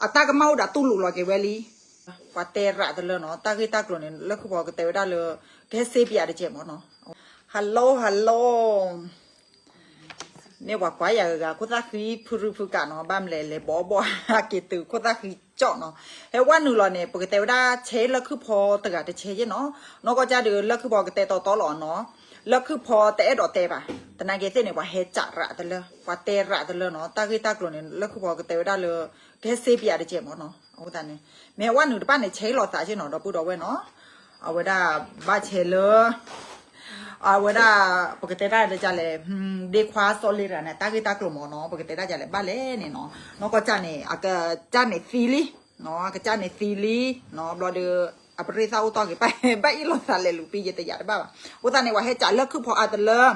အတၢ်ကမၣ်အိၣ်ဒီးတူၢ်လိာ်လီၤက့ၤဝဲလံ. ပှၤတဲရးတလၢနီၤ, တၢ်ဂ့ၢ်တၢ်ကျိၤန့ၣ် လၢၢ်ခုၣ်ဖီကတဲဝဲဒၣ်လၢ ကဟဲစ့ပယးတစဲးမၢ်နီၤ. Hello hello, မ့ၢ်ပှၤကွၢ်ယၤဂၤဂၤ ခိၣ်သၣ်ဃံဖုရူဖုကးနီၤ, ဘၣ်မလဲၣ်လဲၤဘီဘီက့ၤတုၤခိၣ်သၣ်ဃံကၠီၣ်နီၤ. ဟဲဝဲနုာ်လီၤန့ၣ် ပကတဲဝဲဒၣ် ဆဲးလၢၢ်ခုၣ်ဖီတဂၤတဆဲးယ့ၣ်နီၤ. နီၢ်ကီၢ်ကၢ်ဒုး လၢၢ်ခုၣ်ဖီကတဲတီတီလီၤနီၤ. လၢၢ်ခုၣ်ဖီတအဲၣ်ဒိးတဲဘၣ်. သနာ်က့သ့ၣ်န့ၣ် ပှၤဟဲစးရးတလၢ, ပှၤတဲရးတလၢနီၤ. တၢ်ဂ့ၢ်တၢ်ကျိၤန့ၣ် လၢၢ်ခုၣ်ဖီကတဲဝဲဒၣ်လၢ ကဟဲစ့ပယးတစဲးမၢ်နီၤ. အဃိသတးန့ၣ် မ့ၢ်ဟဲဝဲနုာ်တဖၣ်န့ၣ် ဆဲးလီၤသးစ့ၢ်နီၤ ဒီပုၢ်ဒီဝဲၢ်နီၤ. အဝဲဒၣ်ဘၣ်ဆဲးလၢ အဝဲဒၣ် ပကတဲတၢ်လၢကလဲၣ်, ဒ့ခွါစီၤလ့တဂၤန့ၣ် တၢ်ဂ့ၢ်တၢ်ကျိၤမၢ်နီၤ. ပကတဲတၢ်ကလဲၣ် ဘၣ်လဲၣ်န့ၣ်နီၤ. နီၢ်ကီၢ်ကၢ်န့ၣ် အကစၢ်န့ၣ်သံလံ, အကစၢ်န့ၣ်သံလံနီၤ. ဘျီဒီး အပရ့ၣ်သၣ်အိၣ်တီၢ်က့ၤ ဘၣ်အ့ၣ်လိာ်သးလဲၤလူၤပံယတယၤတဘၣ်ဘၣ်. အဃိသတးန့ၣ် ပှၤဟဲစးလၢၢ်ခုၣ်ဖီအါတလၢ,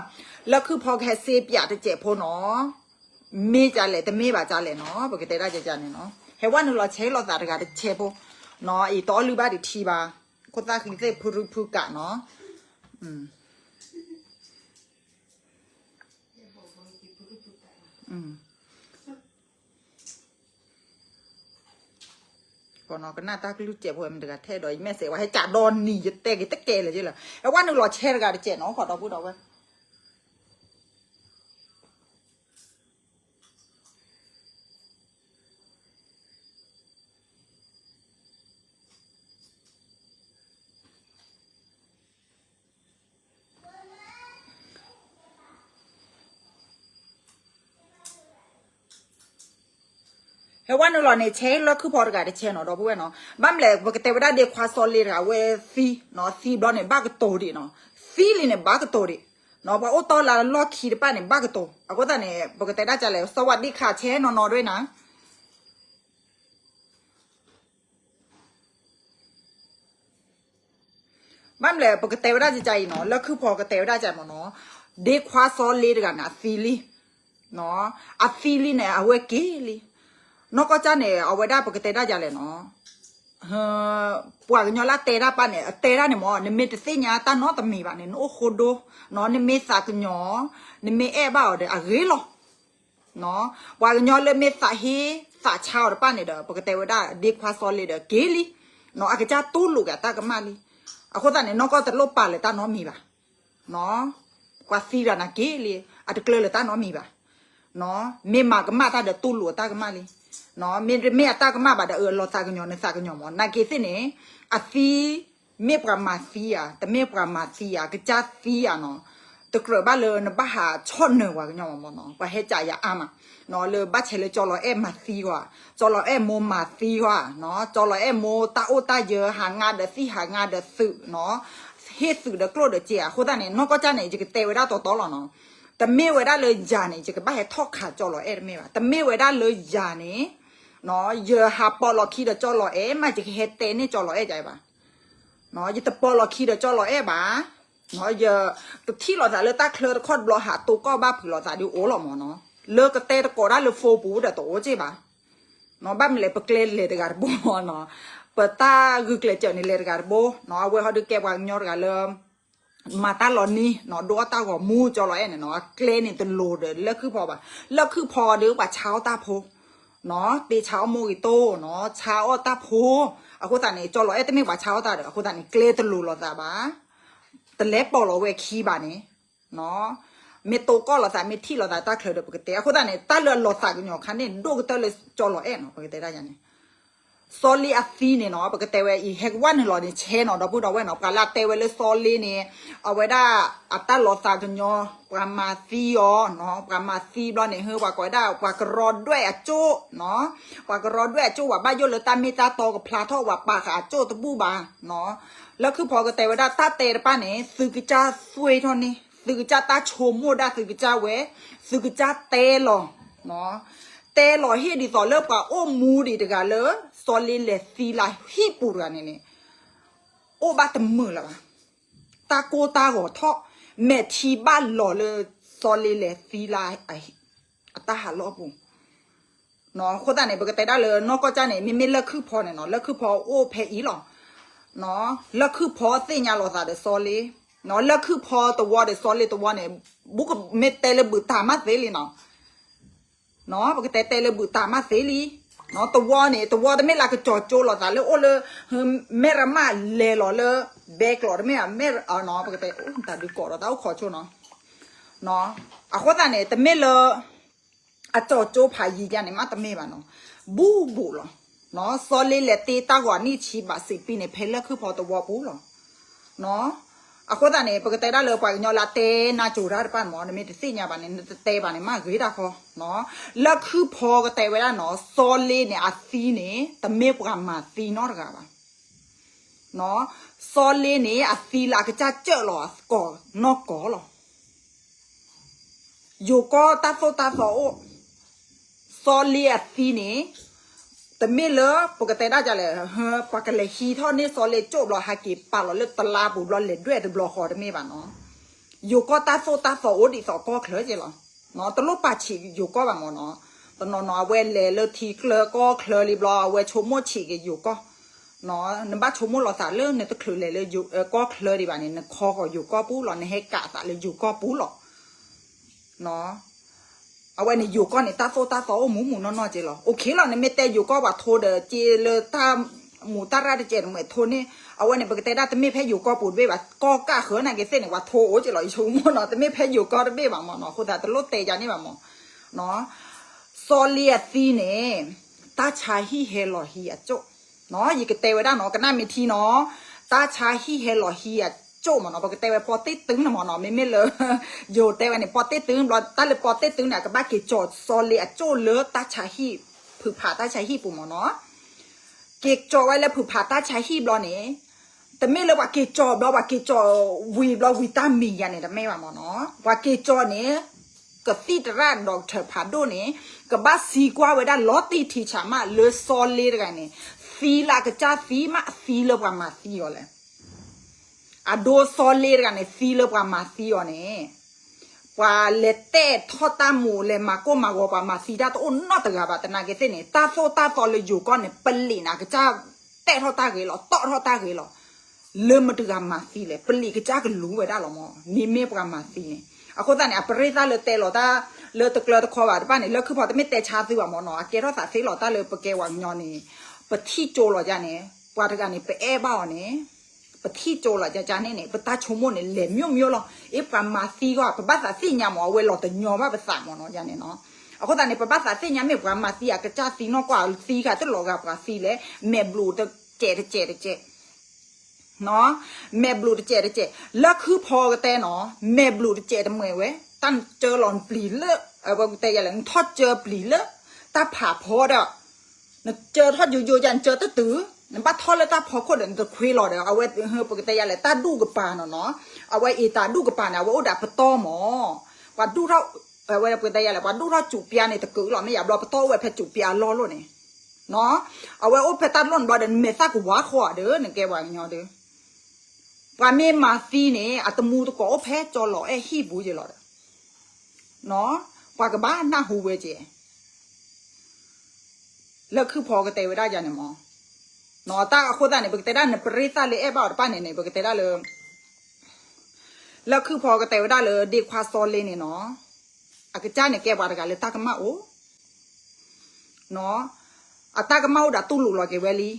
လၢၢ်ခုၣ်ဖီကဟဲစ့ပယးတစဲးဖိနီၤ. မ့ၢ်ကလဲၣ် တမ့ၢ်ဘၣ်ကလဲၣ်နီၤ. ပကတဲတၢ်ကန့ၣ်နီၤ. ဟဲဝဲနုာ်လီၤဆဲးလီၤသးတဂၤတဆဲးဖိနီၤ. အံၤတအီၣ်လုၢ်ဘၣ်ဒံးထံဘၣ်. ခိၣ်သၣ်ဃံသ့ၣ်ဖုရူဖုကးနီၤ. ကနၣ်တၢ်ကလုၢ်စဲးဖိမတၤတဂၤထဲဒီး ယမဲာ်စဲး ပှၤဟဲစးဒီနံၤ ယတဲက့ၤတကဲလၢာ်က့လၢာ်. ဟဲဝဲနုာ်လီၤဆဲးတဂၤတစဲးနီၤ ဒီပုၢ်ဒီဝဲၢ်. ဟဲဝဲနုာ်လီၤန့ၣ် ဆဲးလၢၢ်ခုၣ်ဖီတဂၤတဆဲးနီၤ ဒီပုၢ်ဝဲၢ်နီၤ. ဘၣ်မလဲၣ် ပကတဲဝဲဒၣ်ဒ့ခွါစီၤလ့တဂၤ အဝဲသံနီၤ, သံဘျီန့ၣ် ဘၣ်ကတိၤဒံးနီၤ. သံလံန့ၣ် ဘၣ်ကတိၤဒံးနီၤ. ပှၤအိၣ်တီၢ်လၢလီၢ်ခံတဖၣ်န့ၣ် ဘၣ်ကတိၤ. အဃိသတးန့ၣ် ပကတဲဒၣ်ကလဲၣ် စဝးဒံၣ်ခး ဆဲးနီၢ်နီၢ်ဒၣ်ဝဲနၤ ဘၣ်မလဲၣ် ပကတဲဝဲဒၣ်ကကအံၤနီၤ, လၢၢ်ခုၣ်ဖီကတဲဝဲဒၣ်ကမၢ်နီၤ, ဒ့ခွါစီၤလ့တဂၤန့ၣ် အသံလံ, အသံလံန့ၣ် အဝဲက့ၤလံ. နီၢ်ကီၢ်ကၢ်န့ၣ် အဝဲဒၣ်ပကတဲဒၣ်ကလဲၣ်နီၤ, ပှၤကညီလၢတဲတၢ်ပၢ်န့ၣ် အတဲဒၣ်န့ၣ်မၢ် နမ့ၢ်တသ့ၣ်ညါတၢ်နီတမံၤဘၣ်န့ၣ် နအိၣ်ဃိဒိ, နမ့ၢ်သးကညီၤ, နမ့ၢ်အဲၣ်ဘၣ်အီၤဒီး အဂ့ၤလီၤ. ပှၤကညီလၢမ့ၢ်သးဟ့သးဆါအီၤတဖၣ်န့ၣ်ဒီး ပကတဲဝဲဒၣ် ဒ့ခွါစီၤလ့ဒီးက့ၤလံ, အကစၢ်တူၢ်လိာ်က့ၤအတၢ်ကမၣ်လံ. အဃိသတးန့ၣ် နီၢ်ကီၢ်တလိၣ်ပာ်လၢတၢ်နီတမံၤဘၣ်. ပှၤသံတဂၤန့ၣ်က့ၤလံ, အတကျၢၤလၢတၢ်နီတမံၤဘၣ်. မ့ၢ်မၤကမၣ်တၢ်ဒီးတူၢ်လိာ်အတၢ်ကမၣ်လံ. မ့တမ့ၢ်အတၢ်ကမၣ်ဘၣ်ဒီး အလီၤသးကညီၤ နသးကညီၤမၢ်. နာ်က့သ့ၣ်န့ၣ် အသံ မ့ၢ်ပှၤမၤသံဧါ, တမ့ၢ်ပှၤမၤသံဧါ, ကစၢ်သံဧါနီၤ, တကြၢးဘၣ်လၢနဘၣ်ဟးဆီၣ်နၢၤပှၤကညီမၢ်နီၤ. ပှၤဟဲကးယၤအါမး လၢဘၣ်ဆဲးလၢကၠီလီၤအဲၣ်မၤသံကွၢ်, ကၠီလီၤအဲၣ်မိၢ်မၤသံကွၢ်, ကၠီလီၤအဲၣ်မိၢ်တၢ်အိၣ်တၢ်ယၢၤ ဟးငါဒီးသံ ဟးငါဒီးသုးနီၤ, ဟ့ၣ်သုးဒီးကျိၣ်ဒီးစ့ဧါ. အဃိသတးန့ၣ် နီၢ်ကီၢ်ကၢ်န့ၣ် ယကတဲဝဲဒၣ်တီတီလီၤနီၤ. တမ့ၢ်ဝဲဒၣ်လၢယၤန့ၣ် ယကဘၣ်ဟဲထီၣ်ခးကၠီလီၤအဲၣ်တမ့ၢ်ဘၣ်. တမ့ၢ်ဝဲဒၣ်လၢယၤန့ၣ် ယဟးပိာ်လီၤခံဒီးကၠီလီၤအဲၣ်မး ယကဟဲတဲန့ၢ်ကၠီလီၤအဲၣ်ကဘၣ်. ယတပိာ်လီၤခံဒီးကၠီလီၤအဲၣ်ဘၣ်. ယကထံၣ်လိာ်သးလၢတၢ်ချၢတခီတဘျီ ဟးတိၢ်ကီၢ်ဘၣ်ဖုးလိာ်သးဒ်အိၣ်လီၤမၢ်နီၤ. လၢကတဲတကိးဒၣ်လၢ phone ပူၤဒီးတအိၣ်က့ဘၣ်. ဘၣ်မလဲၣ် ပကျဲလဲၤတဂၤတဘိနီၤ, ပတၢ်ဂုာ်ကျဲးစၢးန့ၣ်လဲၤတဂၤတဘိနီၤ. အဝဲဟီဒုးကဲပှၤကညီတဂၤလၢ မၤတၢ်လီၤနံၤနီၤ, ဒိးအီၣ်တၢ်ဂီၤမူကၠီလီၤအဲၣ်န့ၣ်နီၤ, အကျဲန့ၣ်တလိၤဒီးလၢၢ်ခုၣ်ဖီဘၣ်. လၢၢ်ခုၣ်ဖီဒီးပှၤဆါအီၣ်တၢ်ဖိ နီၤ, တ့ဆါအီၣ်မိၢ်ဂ့ၤတိၢ်နီၤ, ဆါအီၣ်တၢ်ဖိ. အဃိသတးန့ၣ် ကၠီလီၤအဲၣ်တမ့ၢ်ပှၤဆါအီၣ်တၢ်ဒီး အဃိသတးန့ၣ် ကျဲတလိၤလိာ်သးဘၣ်. တလဲၤပိာ်လီၤဝဲခံဘၣ်န့ၣ် မ့ၢ်တိၢ်ကီၢ်လိာ်သး မ့ၢ်ထံၣ်လိာ်သးတၢ်ချၢဒီး ပကတဲ. အဃိသတးန့ၣ် တၢ်လၢအလီၤသးကညီၤခါန့ၣ် ဒိၣ်ကတၢၢ်လၢကၠီလီၤအဲၣ်နီၤ, ပကတဲဒ်န့ၣ် စီၤလ့အသံန့ၣ်နီၤ, ပကတဲဝဲအံၤ ဟဲကဝၢ်နုာ်လီၤန့ၣ် ဆဲးနီၤ ဒီပုၢ်ဒီဝဲၢ်နီၤ. ပှၤလၢအတဲဝဲလၢစီၤလ့န့ၣ် အဝဲဒၣ်အတၢ်လီၤသးကညီၤ, ပှၤမၤသံအီၤနီၤ, ပှၤမၤသံဘျီန့ၣ် ဟ့ၣ်ပှၤကိးဝဲဒၣ် ပှၤကရီဒွဲၣ်အကၠိၣ်နီၤ, ပှၤကရီဒွဲၣ်အကၠိၣ် ပှၤဘၣ်ယိၣ်လၢတၢ်မ့ၢ်တၢ်တီကဖျါထီၣ် ပှၤပာ်ဃာ်အကၠိၣ်တဘူၣ်ဘၣ်နီၤ. လၢခုၣ်ဖီကတဲဝဲဒၣ် တၢ်တဲတဖၣ်န့ၣ် သုကစၢ်သွ့ထီၣ်န့ၣ် သုကစၢ်တၢ်ဆိကမိၣ်ဒၣ်သုကစၢ်ဝဲ, သုကစၢ်တဲလီၤ တဲလီၤဟ့ၣ်ဒ်သိးလၢပှၤအိၣ်မူဒံးတဂၤလၢ စီၤလ့လဲၤသံလၢဟံၣ်ပူၤတဂၤန့ၣ်န့ၣ် အိၣ်ဘၣ်တမုာ်လၢၤဘၣ်. တၢ်ကိၢ်တၢ်ဂီၤထီၣ်, မဲာ်ထံဘၣ်လီၤလၢ စီၤလ့လဲၤသံလၢ အတၢ်ဟးလီၢ်ပူၤ အဃိသတးန့ၣ် ပကတဲဒၣ်လၢနီၢ်ကီၢ်ကၢ်န့ၣ် မ့မ့ၢ်လၢၢ်ခုၣ်ဖီန့ၣ်နီၤ, လၢၢ်ခုၣ်ဖီအိၣ်ဖဲအံၤလီၤ. လၢၢ်ခုၣ်ဖီသ့ၣ်ညါလိာ်သးဒီးစီၤလ့, လၢၢ်ခုၣ်ဖီတဝီဒီးစီၤလ့တဝီန့ၣ် ဘူးကမ့ၢ်တဲလၢဘုးတၢ်မးသ့လံနီၤ. ပကတဲတဲလၢဘုးတၢ်မးသ့လံ. သဝီန့ၣ် သဝီတမ့ၢ်လၢကကၠီၤကၠိလိာ်သးလၢအိၣ်လၢ မဲၢ်ရမၣ်လဲၤလီၤလၢ ဘဲကျိးတမ့ၢ် မဲၢ် ပကတဲ တၢ်ဒုးကိးဒီးတၢ်အိၣ်ခိးဆိနီၤ. အဃိသတးန့ၣ် တမ့ၢ်လၢ အကၠီၤကၠိဖးယံၤယါန့ၣ် မ့တမ့ၢ်ဘၣ်နီၤ, ဘူးဘူးလီၤ. စီၤလ့လဲၤတ့တၢ်ဂီၤနံၣ်ဆံဘးစံးပံန့ၣ် ဖဲလၢၢ်ခုၣ်ဖီသဝီပူၤလီၤ. အဃိသတးန့ၣ် ပကတဲဒၣ်လၢပှၤကညီလၢအတဲနါစိၤတၢ်တဖၣ်န့ၣ်မ့ၢ် နမ့ၢ်တသ့ၣ်ညါဘၣ်န့ၣ် နတတဲဘၣ်န့ၣ် မ့ၢ်ဂ့ၤတၢ်ဃီ. လၢၢ်ခုၣ်ဖီကတဲဝဲဒၣ်နီၤ စီၤလ့န့ၣ် အသံန့ၣ် တမ့ၢ်ပှၤမၤသံနီတဂၤဘၣ်. စီၤလ့န့ၣ် အသံလၢအကစၢ်ကၢၣ်လီၤအသကိးနီၢ်ကီၢ်လီၤ. ယိၤကီၢ်တၢ်သိၣ်တၢ်သီအိၣ်, စီၤလ့အသံန့ၣ် တမ့ၢ်လၢပကတဲဒၣ်လဲၣ်, ပှၤကလဲၤဟံးထီၣ်န့ၢ်စီၤလ့ကၠိၣ်ဘျီဟးက့ၤပာ်လီၤလၢတလါပူၤဘျီလဲၤဒွဲၣ်တဘျီဃီတမ့ၢ်ဘၣ်နီၤ. ယိၤကီၢ်တၢ်သိၣ်တၢ်သီအိၣ်ဒ်သိးကီၢ်ချၢက့လီၤ. တလိၣ်ပာ်ဆံးယိၤကီၢ်ဘၣ်မ့ၢ်နီၤ. တနီၤနီၤအဝဲလဲၤလၢထံချၢကီၢ်ချၢလံဘျီ အဝဲဆိကမိၣ်ဆံးက့ၤယိၤကီၢ် နဘၣ်ဆိကမိၣ်လီၤသးလၢနတချုးလဲၤလၢကီၢ်ချၢဒံးဘၣ်န့ၣ် နခီဃီၤယိၤကီၢ်ပူၤလီၤ, နဟဲကးသးလၢယိၤကီၢ်ပူၤလီၤ. အဝဲန့ၣ်ယိၤကီၢ်န့ၣ် တၢ်သိၣ်တၢ်သီအိၣ်မူးမူးနီၢ်နီၢ်က့လီၤ. အိၣ်ခ့လီၤ နမ့ၢ်တဲယိၤကီၢ်ပှၤထိဒီးက့လၢတၢ်မူးတၢ်ရၢ်တကဲးတမှဲးထိန့ၣ် အဝဲန့ၣ် ပကတဲဒၣ်တမ့ၢ်ဖဲယိၤကီၢ်ပူၤတဘ့ၣ်ဘၣ်, ကီၢ်ကၢ်ဃၢၤနာ်က့သ့ၣ်န့ၣ် ပှၤထိအိၣ်က့လီၤ ယဆိကမိၣ်နီၤ, တမ့ၢ်ဖဲယိၤကီၢ်တဘ့ၣ်ဘၣ်မ့ၢ်နီၤ. အဃိသတးတလိၣ်တဲယၤန့ၣ်ဘၣ်မ့ၢ် စီၤလ့အသံန့ၣ် တၢ်ဆါဟံၣ်ဟဲလီၤဟံးအကၠိၣ်, ယကတဲဝဲဒၣ်နီၤ ကနၣ်မ့ၢ်ထံနီၤ, တၢ်ဆါဟံၣ်ဟဲလီၤဟံးအကၠိၣ်မ့ၢ်နီၤ, ပကတဲဝဲပီတ့ၢ်တုန့ၣ်မ့ၢ်နီၤ, မ့မ့ၢ်လၢ ယိၤတဲဝဲန့ၣ် ပီတ့ၢ်တုဘျီ တၢ်လၢပီတ့ၢ်တုန့ၣ် အကဘၣ်က့ၤကၠီၤစီၤလ့အကၠိၣ်လၢတၢ်ဆါဟံၣ် ဖုးဖးတၢ်ဆါဟံၣ်ပူၤမ့ၢ်နီၤ. က့ၤကၠီၤဝဲလၢဖုးဖးတၢ်ဆါဟံၣ်ဘျီန့ၣ် တမ့ၢ်လၢပှၤက့ၤကၠီၤဘျီ ပှၤက့ၤကၠီၤဝံၤဘျီဝံၤတၢ်မံၤယၤန့ၣ် တမ့ၢ်ဘၣ်မ့ၢ်နီၤ, ပှၤက့ၤကၠီၤန့ၣ် ကသံၣ်သရၣ် doctor ဖးဒိၣ်န့ၣ် ကဘၣ်သံကွၢ်ဝဲဒၣ်လီၤတံၢ်ထံးဆးမးလၢစီၤလ့တဂၤန့ၣ် သံလၢအကစၢ်သံမး အသံလၢပှၤမၤသံအီၤလဲၣ်. အဒိစီၤလ့တဂၤန့ၣ် သံလၢပှၤမၤသံအီၤန့ၣ် ပှၤလဲၤတဲာ်ထီၣ်တၢ်မူး လဲၤမၤကိၢ်မၤဂီၤ ပှၤမၤသံတၢ်တအိၣ်နီတဂၤဘၣ်. သနာ်က့သ့ၣ်န့ၣ် တၢ်သိၣ်တၢ်သီလၢယိၤကီၢ်န့ၣ် ပလံးန့ၣ် အကစၢ်တဲာ်ထီၣ်တၢ်ဂ့ၤလီၤ တီၣ်ထီၣ်တၢ်ဂ့ၤလီၤ လၢမတၤတဂၤမၤသံလဲၣ်, ပလံးကစၢ်ကလူၤဝဲဒၣ်လီၤမ့ၢ် မ့မ့ၢ်ပှၤမၤသံန့ၣ်. အဃိသတးန့ၣ် အပရ့ၣ်သၣ်လၢတဲလီၤတၢ်လၢတကျၢၤတခီဘၣ်တဖၣ်န့ၣ် လၢၢ်ခုၣ်ဖီတမ့ၢ်တဲဆါသုဘၣ်မ့ၢ်နီၤ, အကဲထီၣ်သးသ့လီၤတၢ်လၢပကဲပှၤကညီန့ၣ် ပထံၣ်ကၠိလီၤယါန့ၣ် ပှၤတဂၤန့ၣ် ပအဲၣ်ဘၣ်အီၤန့ၣ် ပထံၣ်ကၠိလီၤယါန့ၣ် ပတၢ်ဆိကမိၣ်န့ၣ် လဲၤမိၢ်မိၢ်လီၤ. အ့ ပှၤမၤသံဂီၢ် ပဘၣ်သးသ့ၣ်ညါမ့ၢ် အဝဲလီၤတညီဘၣ်ပသးမ့ၢ်နီၤ ယါန့ၣ်နီၤ. အဃိသတးန့ၣ် ပဘၣ်သးသ့ၣ်ညါမ့ၢ်ပှၤမၤသံအကစၢ်သံနီၢ်ကွၢ်သံခါတလီၤဂာ်ပှၤသံလဲၣ် မဲာ်ဘျုးတစဲးတစဲးတစဲး မဲာ်ဘျုးတစဲးတစဲး လၢၢ်ခုၣ်ဖီကတဲနီၤ မဲာ်ဘျုးတစဲးတမှဲၤဝဲ တၢ်နကၢလီၤပျံၤလၢ အဝဲကတဲယၤလဲၣ် နထီၣ်ကၢပျံၤလၢ တၢ်ဖးဖီဒီး နကၢထီၣ်ယိယိယါ နကၢတတုၤ နဘၣ်ထီၣ်လၢတၢ်ဖီခိၣ်ဒီး နတခွ့လီၤဒီး အဝဲပကတဲယၤလဲၣ် တၢ်ဒူၣ်ကပၤနီၤနီၤ အဝဲအ့တၢ်ဒူၣ်ကပၤန့ၣ် အဝဲအိၣ်ဒီးပတီၢ်မး ပှၤဒူၣ်ထီၣ် အဝဲပကတဲယၤလဲၣ် ပှၤဒူၣ်ထီၣ်စူးပျါန့ၣ် တကုာ်လီၤ မ့ၢ်ယါဘျီပတီၢ်အိၣ်ဝဲဖဲစူးပျါအလီၢ်လိၤန့ၣ် အဝဲအိၣ်ဖဲတၢ်လီၢ်န့ၣ်ဘျီဒီး နမဲာ်သၣ်ကဝါဃီဒီး နကဲပှၤကညီဒီး ပှၤမ့ၢ်မၤသံန့ၣ် အတမူတကိးအိၣ်ဖဲကၠီလီၤအဲၣ်ဟံၣ်ပူၤက့ၤလီၤဒီး ပှၤကဘၣ်နၢ်ဟူဝဲက့ၤ လၢၢ်ခုၣ်ဖီကတဲဝဲဒၣ်ယါန့ၣ်မး တၢ်အဃိသတးန့ၣ် ပကတဲဒၣ်နပရ့ၣ်သၣ်လၢအဲၣ်ဘၣ်အီၤတဖၣ်န့ၣ်န့ၣ် ပကတဲဒၣ်လၢ လၢၢ်ခုၣ်ဖီကတဲဝဲဒၣ်လၢ ဒ့ခွါစီၤလ့န့ၣ်နီၤ အကစၢ်န့ၣ်ကဲပှၤတဂၤလၢတၢ်ကမၣ်အိၣ် အတၢ်ကမၣ်အိၣ်ဒီးတူၢ်လိာ်လီၤက့ၤဝဲလံ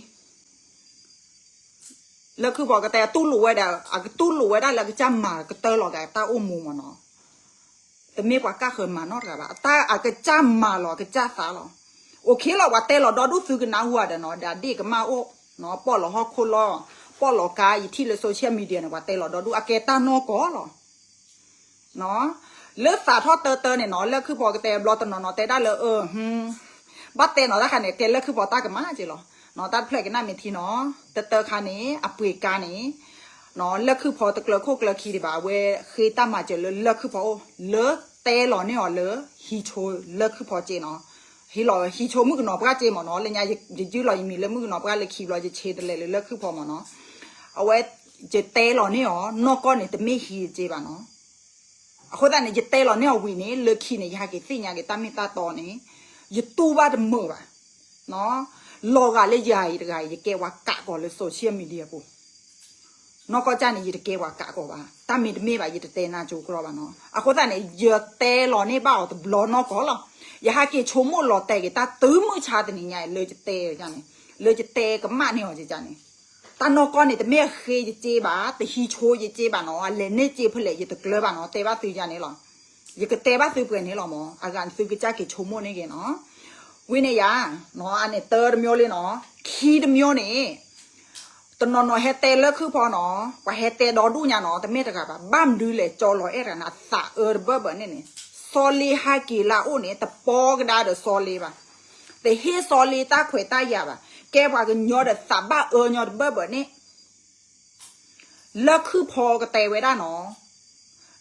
လၢၢ်ခုၣ်ဖီကတဲတူၢ်လိာ်ဝဲဒၣ် အကတူၢ်လိာ်ဝဲဒၣ်လၢအကစၢ်မၤကတၢၢ်လီၤက့ၤတၢ်အိၣ်မူမးနီၤ တမ့ၢ်ပှၤကၢ်ဃၢၤမၤနီတဂၤဘၣ် အကစၢ်မၤလီၤအကစၢ်သးလီၤ အိၣ်ခ့လီၤ ပှၤတဲလီၤဒီဒူၣ်သုကနၢ်ဟူဒီးနီၤ ဒီးဒ့ၣ်ကမၣ်အိၣ် ပီၣ်လီၤဟီၣ်ခိၣ်လီၢ် ပီၣ်လီၤကါ ယထံၣ်လၢ social media န့ၣ် ပှၤတဲလီၤဒီဒူၣ် အကဲတၢ်နီၢ်ကီၢ်လီၤ လၢသးထီၣ်တၢတၢန့ၣ်နီၤ လၢၢ်ခုၣ်ဖီကတဲဘျီတနီၤနီၤတဲဒၣ်လၢ ဘၣ်တဲနီၤတၢ်ခါန့ၣ် ကဲလၢၢ်ခုၣ်ဖီတၢ်ကမၣ်က့ၤလီၤ တၢ်တဖျၢၣ်ကနၣ်မ့ၢ်ထံနီၤ တၢတၢခါန့ၣ် အပှ့ၤကါန့ၣ် လၢၢ်ခုၣ်ဖီတကျၢၤခိၣ်ကျၢၤခံဒံးဘၣ် အဝဲဃ့တၢ်မၤစၢၤလၢလၢၢ်ခုၣ်ဖီအိၣ် လၢတဲလီၤန့ၢ်အီၤလၢ ဟံးဆိလၢၢ်ခုၣ်ဖီက့နီၤ ဟ့ၣ်လီၤ ဟံးဆိမုၣ်ကနီၤပှၢ်က့မ့ၢ်နီၤ လၢညါယယုၢ်လီၤယမံၤလၢမုၣ်ကနီၤပှၢ်လၢခံဘျီ ယဆ့တလဲၤလၢလၢၢ်ခုၣ်ဖီမ့ၢ်နီၤ အဝဲ ယတဲလီၤန့ၢ်အီၤ နီၢ်ကီၢ်န့ၣ် တမ့ၢ်ဟံးက့ဘၣ်နီၤ အဃိသတးန့ၣ် ယတဲလီၤန့ၢ်အီၤဝံၤန့ၣ် လၢခံန့ၣ် ယဟဲက့ၤသ့ၣ်ညါက့ၤတၢ်မ့ၢ်တၢ်တီန့ၣ် ယတူၢ်ဘၣ်တမုာ်ဘၣ် လီၤဂာ်လၢယၤအံၤတဂၤအံၤ ယကဲဝဲကးကီၤလၢ social media ပူၤ နီၢ်ကီၢ်ကၢ်န့ၣ် ယတကဲဝဲကးကီၤဘၣ် တၢ်မ့ၢ်တမ့ၢ်ဘၣ် ယတတဲနၢ်ကၠိကရီဘၣ်နီၤ အဃိသတးန့ၣ် ယတဲလီၤန့ၢ်ဘၣ်အီၤတဘျီနီၢ်ကီၢ်လီၤ ယဟဲက့ၤဆိကမိၣ်လီၤတဲာ်က့ၤတၢ်တုၤမုၢ်ဆါတနံၤညါ လၢယတဲန့ၣ်, လၢယတဲကမၣ်န့ၢ်အီၤန့ၣ်, တၢ်နီၢ်ကီၢ်န့ၣ် တမ့ၢ်အဃ့ယစ့ဘၣ်, တဟံးဆိယစ့ဘၣ်နီၤ, အလဲၤန့ၢ်စ့ဖဲလဲၣ် ယတကျၢၤဘၣ်နီၤ, တဲဘၣ်သုယၤန့ၣ်လီၤ. ယကတဲဘၣ်သုပှဲၤန့ၣ်လီၤမၢ်, အဂၤန့ၣ်သုကစၢ်က့ၤဆိကမိၣ်န့ၢ်က့ၤနီၤ. ဝံၤန့ၣ်ယၤ, အန့ၣ်တၢတမျိုးလံနီၤ, ခံတမျိုးန့ၣ် တနီၤနီၤဟဲတဲလၢခုၣ်ဖီနီၤ, ပှၤဟဲတဲဒီဒူၣ်ညါနီၤ, တမ့ၢ်တဂၤဘၣ်, ဘၣ်မနုၤလဲၣ် ကၠီလီၤအဲၣ်တဂၤန့ၣ် အသးအၢတဘၢၣ်ဘၢၣ်န့ၣ်န့ၣ်, စီၤလ့ဟဲက့ၤလၢအအိၣ်န့ၣ် တပီကဒါဒီးစီၤလ့ဘၣ်, တဟ့ၣ်စီၤလ့တၢ်ခွဲးတၢ်ယာ်ဘၣ်, ကဲပှၤကညီဒီးသးဘၣ်အၢညီတဘၢၣ်ဘၢၣ်န့ၣ်, လၢခုၣ်ဖီကတဲဝဲဒၣ်နီၤ,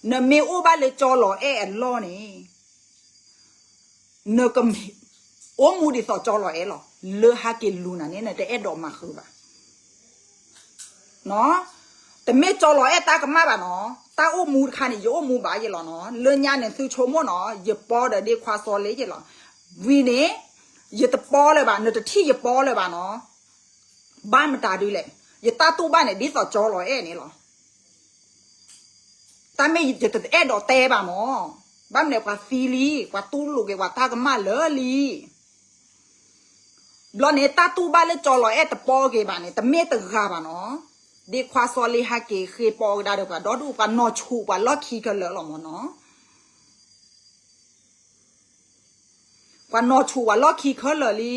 နမ့ၢ်အိၣ်ဘၣ်လၢကၠီလီၤအဲၣ်အလီၢ်န့ၣ် နကမ့ၢ်အိၣ်မူဒ်သိးကၠီလီၤအဲၣ်လီၤ, လၢဟဲက့ၤလူၤနၤန့ၣ် နတအဲၣ်ဒိးမၤဃုာ်ဘၣ်. တမ့ၢ်ကၠီလီၤအဲၣ်တၢ်ကမၣ်ဘၣ်နီၤ, တၢ်အိၣ်မူတခါန့ၣ် ယအိၣ်မူဘၣ်ယ့ၣ်လီၤနီၤ, လၢညါန့ၣ်သုဆိကမိၣ်နီၤ, ယပီဒီးဒ့ခွါစီၤလ့ယ့ၣ်လီၤ. ဝံၤန့ၣ် ယတပီလၢၤဘၣ်, နတထံၣ်ယပီလၢၤဘၣ်နီၤ. ဘၣ်မတၤဒုလဲၣ်, ယတၢ်တူၢ်ဘၣ်န့ၣ် ဒ်သိးကၠီလီၤအဲၣ်န့ၣ်လီၤ. တၢ်မ့ၢ်ယတအဲၣ်ဒိးတဲဘၣ်မၢ်, ဘၣ်မနုၤလဲၣ် ပှၤသံလံ, ပှၤတူၢ်လိာ်က့ၤပှၤတၢ်ကမၣ်လၢာ်လံ. ဘျီန့ၣ် တၢ်တူၢ်ဘၣ်လၢကၠီလီၤအဲၣ်တပီက့ၤဘၣ်န့ၣ် တမ့ၢ်တဂၤဘၣ်နီၤ, ဒ့ခွါစီၤလ့ဟဲက့ၤဃ့ပီကဒါဒီးပှၤဒီဒူၣ်, ပှၤနီၢ်ဆူးပှၤလီၢ်ခံခဲလၢာ်လီၤမၢ်နီၤ. ပှၤနီၢ်ဆူးပှၤလီၢ်ခံခဲလၢာ်လံ.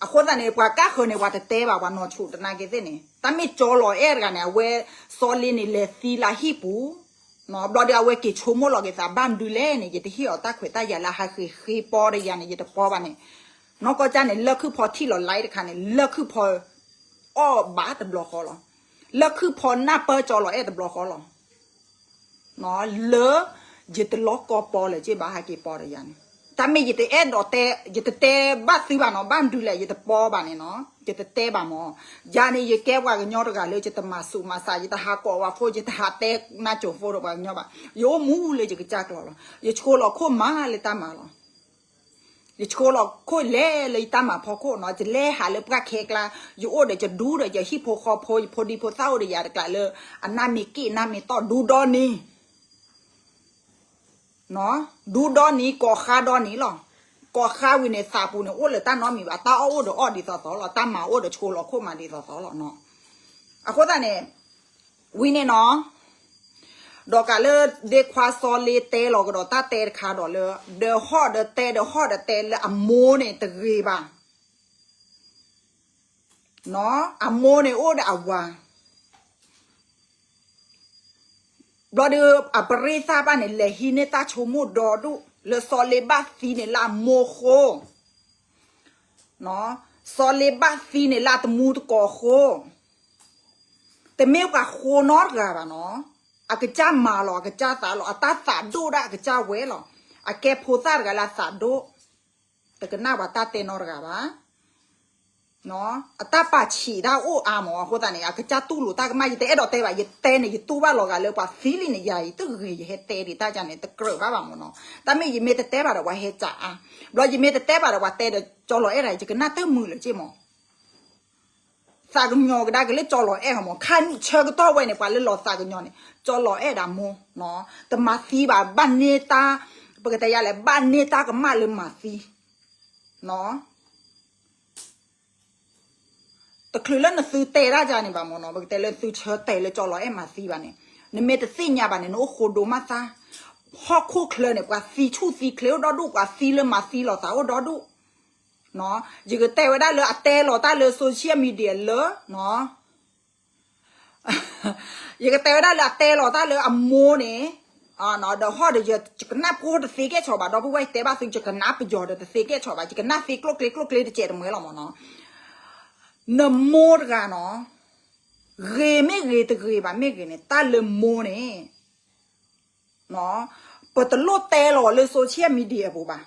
အဃိသတးန့ၣ် ပှၤကၣ်ဃၢၤန့ၣ် ပှၤတတဲဘၣ်, ပှၤနီၢ်ဆူးတနာ်က့ၤသ့ၣ်န့ၣ်, တၢ်မ့ၢ်ကၠီလီၤအဲၣ်တဂၤန့ၣ် အဝဲစီၤလ့န့ၣ် လဲၤသံလၢဟံၣ်ပူၤ, ဘျီဒီးအဝဲက့ၤဆိကမိၣ်လီၤက့ၤသး ဘၣ်မနုၤလဲၣ်န့ၣ်, ယတဟ့ၣ်အီၤတၢ်ခွဲးတၢ်ယာ်လၢဟဲဃ့ဃ့ပီဒီးယၤန့ၣ် ယတပီဘၣ်န့ၣ်, နီၢ်ကီၢ်ကၢ်န့ၣ် လၢခုၣ်ဖီထံၣ်လီၤ live တခါန့ၣ် လၢခုၣ်ဖီအီၣ်ဘၣ်တဘျီဃီလီၤ. လၢခုၣ်ဖီနၢ်ပၢၢ်ကၠီလီၤအဲၣ်တဘျီဃီလီၤ. လၢ ယတလီၤကီပီလၢၤက့ၤဘၣ် ဟဲက့ၤပီဒီးယၤန့ၣ်, တၢ်မ့ၢ်ယတအဲၣ်ဒိးတဲ, ယတတဲဘၣ်သုဘၣ်နီၤ, ဘၣ်မနုၤလဲၣ် ယတပီဘၣ်န့ၣ်နီၤ, ယတတဲဘၣ်မၢ်. ယၤန့ၣ် ယကဲပှၤကညီတဂၤလၢ ယတမၤဆူးမၤစၢ်, ယတဟးကိးဝဲဖိ, ယတဟးတဲနၢ်စိၤဖိဒီးပှၤကညီဘၣ်. ယအိၣ်မူလၢယကစၢ်ကျိၤလီၤ. ယဆှိလီၤခိၣ်မးလၢတၢ်မၤလီၤ. ယဆှိလီၤခိၣ်လဲၤလၢယတၢ်မၤဖီခိၣ်နီၤ, ယလဲၤဟးလၢပှၢ်ခဲကျါ, ယအိၣ်ဒီးယဒူဒီးယဟံၣ်ဖိဃီဖိ, ယဖိဒံဖိသၣ်အိၣ်ဒီးယၤတကျးလၢ အနၢ်မ့ၢ်က့ၣ်နၢ်မ့ၢ်တီၢ်ဒူဒီနံၤ ဒူဒီနံၤ ကိးဃါဒီနံၤလီၤ. ကိးဃါဝံၤန့ၣ် သးပူၤန့ၣ် အိၣ်လၢတၢ်နီတမံၤဘၣ်, တၢ်အီၣ်အိၣ်ဒီးအီၣ်ဒ်သိးသိးလီၤ, တၢ်မၤအိၣ်ဒီးဆှိလီၤခိၣ်မးဒ်သိးသိးလီၤနီၤ. အဃိသတးန့ၣ် ဝံၤန့ၣ်နီၤ, ဒီးကးလၢဒ့ခွါစီၤလ့တဲလီၤကဒီးတၢ်တဲတခါဒီးလၢ ဒီးဟီၣ်ဒီးတဲ ဒီးဟီၣ်ဒီးတဲလၢအမိၢ်န့ၣ်တဂ့ၤဘၣ် အမိၢ်န့ၣ်အိၣ်ဒီးအဝၤ, ဘျီဒီး အပရ့သၣ်ဘၣ်န့ၣ် လဲၤဟံးန့ၢ်တၢ်ဆိကမိၣ်ဒီဒူၣ် လၢစီၤလ့ဘၣ်သံန့ၣ်လၢအမိၢ်ဃိ, စီၤလ့ဘၣ်သံန့ၣ်လၢအတမူတကိးဃိ, တမ့ၢ်ပှၤဃိနီတဂၤဘၣ်နီၤ, အကစၢ်မၤလီၤ အကစၢ်သးလီၤ အတၢ်သးဒိၣ်ဒၣ်အကစၢ်ဝဲလီၤ, အကဲဖိသၣ်တဂၤလၢအသးဒိၣ် တကနၣ်ပှၤတၢ်တဲနီတဂၤဘၣ်. အတၢ်ပာ်ဆံးတၢ်အိၣ်အါမး အဃိသတးန့ၣ် အကစၢ်တူၢ်လိာ်တၢ်ကမၣ် ယတအဲၣ်ဒိးတဲဘၣ် ယတဲန့ၣ် ယတူၢ်ဘၣ်လီၤဂာ်လၢပှၤသံလံန့ၣ် ယၤအံၤတဂ့ၤ ယဟဲတဲဒံးတၢ်ကန့ၣ် တကြၢးဘၣ်ဘၣ်မးနီၤ. တၢ်မ့ၢ်ယမ့ၢ်တတဲဘၣ်ဒီးပှၤဟဲစးအါ, ဘျီယမ့ၢ်တတဲဘၣ်ဒီးပှၤတဲဒီးကၠီလီၤအဲၣ်တဂၤ ယကနၣ်တမုာ်လၢၤက့မး သးကညီၤကဒါက့ၤလၢကၠီလီၤအဲၣ်မး ခါနုာ်ဆၢကတီၢ်ဝဲန့ၣ် ပှၤလၢလီၤသးကညီၤန့ၣ် ကၠီလီၤအဲၣ်ဒၣ်မိၢ်, တမၤသံဘၣ် ဘၣ်န့ၢ်တၢ်, ပကတဲယၤလဲၣ် ဘၣ်န့ၢ်တၢ်ကမၣ်လၢမၤသံ တချုးလၢနသုတဲဒၣ်ယၤန့ၣ်ဘၣ်မးနီၤ ပကတဲလၢသုဆၢတဲာ်လၢကၠီလီၤအဲၣ်မၤသံဘၣ်န့ၣ်, နမ့ၢ်တသ့ၣ်ညါဘၣ်န့ၣ် နအိၣ်ဃိဒိမးသါ, ဟီၣ်ခိၣ်ချၢန့ၣ် ပှၤသံဆူၣ်သံချ့အိၣ်ဒီဒူၣ် ပှၤသံလၢမၤသံလီၤသးအိၣ်ဒီဒူၣ် ယကတဲဝဲဒၣ်လၢအတဲလီၤတၢ်လၢ social media လၢ ယကတဲဝဲဒၣ်လၢအတဲလီၤတၢ်လၢအမိၢ်န့ၣ်, ဒီးဟီၣ်ဒီးယကနၣ်ဖိတသ့ကဲၣ်ဆိးဘၣ် ဒီပုၢ်ဝဲၢ်တဲဘၣ်သု ယကနၣ်ပယီၤဒီးတသ့ကဲၣ်ဆိးဘၣ် ယကနၣ်သ့ကျိၣ်ကျ့ကျိၣ်ကျ့တစဲးတမှဲလီၤမးနီၤ, နမိၢ်တဂၤနီၤ, ဂ့ၤမ့ၢ်ဂ့ၤတဂ့ၤဘၣ်မ့ၢ်ဂ့ၤန့ၣ် တၢ်လၢမိၢ်န့ၣ် ပတလိၣ်တဲလီၤလၢ social media ပူၤဘၣ်,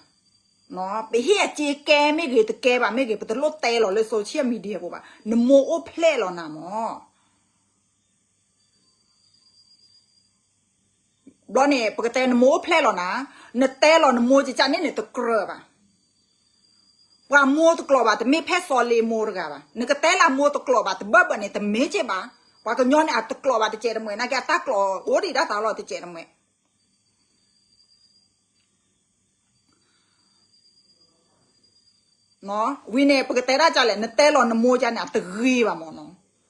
ပဟ့ၣ်အစ့ကဲမ့ၢ်ဂ့ၤတကဲဘၣ်မ့ၢ်ဂ့ၤ ပတလိၣ်တဲလီၤလၢ social media ပူၤဘၣ်, နမိၢ်အိၣ်ဖျဲၣ်လီၤနၤမး ဘျီန့ၣ် ပကတဲနမိၢ်အိၣ်ဖျဲၣ်လီၤနၤ, နတဲလီၤနမိၢ်ကကန့ၣ်န့ၣ်တကြၢးဘၣ်, ပှၤမိၢ်တကျိးဘၣ် တမ့ၢ်ဖဲစီၤလ့မိၢ်တဂၤဘၣ်, နကတဲလၢမိၢ်တကျိးဘၣ်တဘၢၣ်ဘၢၣ်န့ၣ် တမ့ၢ်က့ဘၣ်, ပှၤကညီန့ၣ် အတကျိးဘၣ်တစဲးတမှဲ နာ်က့အတၢ်ကျိးအိၣ်ဒံးဒၣ်သးလီၤတစဲးတမှဲ ဝံၤန့ၣ် ပကတဲဒၣ်ကလဲၣ် နတဲလီၤနမိၢ်ကန့ၣ် အတဂ့ၤဘၣ်မၢ်နီၤ.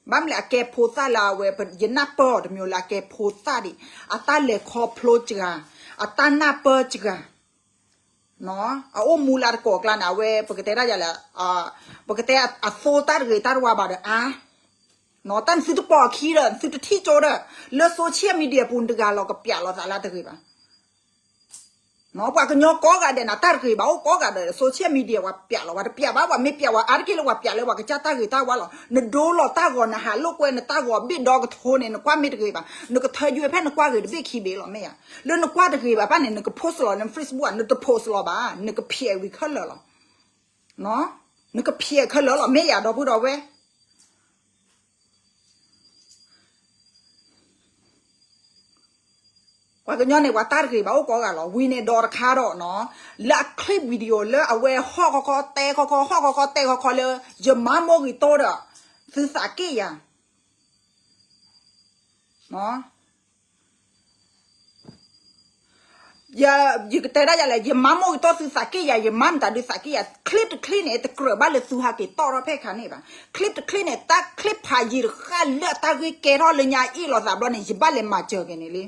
ဘၣ်မနုၤလဲၣ် အကဲဖိသၣ်လၢအဝဲ ယနၢ်ပၢၢ်အီၤတမံၤလၢအကဲဖိသၣ်ဒံး အတၢ်လဲၤခီဖျိစှၤ အတၢ်နၢ်ပၢၢ်စှၤ အအိၣ်မူလၢတကိးကျါန့ၣ် အဝဲ ပကတဲဒၣ်ယလဲၣ် ပကတဲအသိတၢ်တဂ့ၤတၢ်တဝါဘၣ်ဒီးအါ တၢ်နသုတပိာ်အခံဒီး နသုတထံၣ်ကၠိဒီး လၢ social media ပူၤနတဂၤလီၤကပျးလီၤသးလၢတဂ့ၤဘၣ်. ပှၤကညီကိးဂၤဒဲးန့ၣ် တၢ်တဂ့ၤဘၣ်အိၣ်ကိးဂၤဒဲး social media ပှၤပျးလီၤ ပှၤတပျးဘၣ် ပှၤမ့ၢ်ပျးဝဲအါတက့ၢ်လၢပှၤပျးလၢပှၤကစၢ်တၢ်ဂ့ၤတၢ်ဝါလီၤ. နဒိလီၤတၢ်ဂီၤ နဟးလိာ်ကွဲနတၢ်ဂီၤဘ့ၣ်ဒီကထိန့ၣ် နကွၢ်မ့ၢ်တဂ့ၤဘၣ် နကထၢယွဲဖဲနကွၢ်ဂ့ၤတဘ့ၣ်ခံဘ့ၣ်လီၤ မ့ၢ်ဧါ. လၢနကွၢ်တဂ့ၤဘၣ်ဘၣ်န့ၣ် နက post လီၤ န Facebook နတ post လီၤဘၣ် နကဖျဲးဝံၤခဲလၢာ်လီၤ. နကဖျဲးခဲလၢာ်လီၤ မ့ၢ်ဧါ ဒီပုၢ်ဒီဝဲၢ် ပှၤကညီန့ၣ် ပှၤတၢ်တဂ့ၤဘၣ်အိၣ်ကိးဂၤလီၤ. ဝံၤန့ၣ်ဒီးတခါဒီးနီၤ လၢအ clip video လၢအဝဲဟီၣ်ခီခီတဲခီခီ ဟီၣ်ခီခီတဲခီခီလၢ ယမါမိၢ်ဂ့ၤတိဒီး သုသးက့ၣ်ယၤ ယကတဲဒၣ်ယၤလဲၣ် ယမါမိၢ်ဂ့ၤတိသုသးက့ၣ်ယၤ ယမါမတၤဒုးသးက့ၣ်ယၤ clip တ clip န့ၣ် တကြၢးဘၣ်လၢသုဟးက့ၤတီၣ်ထီၣ်ဖဲခါန့ၣ်ဘၣ်. clip တ clip န့ၣ် တၢ် clip ဖးယံၤတဃၣ်လၢအတၢ်ဂ့ၢ်ကဲထီၣ်လၢညါအ့ၣ်လိာ်သးဘျီန့ၣ် ယဘၣ်လဲၤမၤစၢၤက့ၤန့ၣ်လံ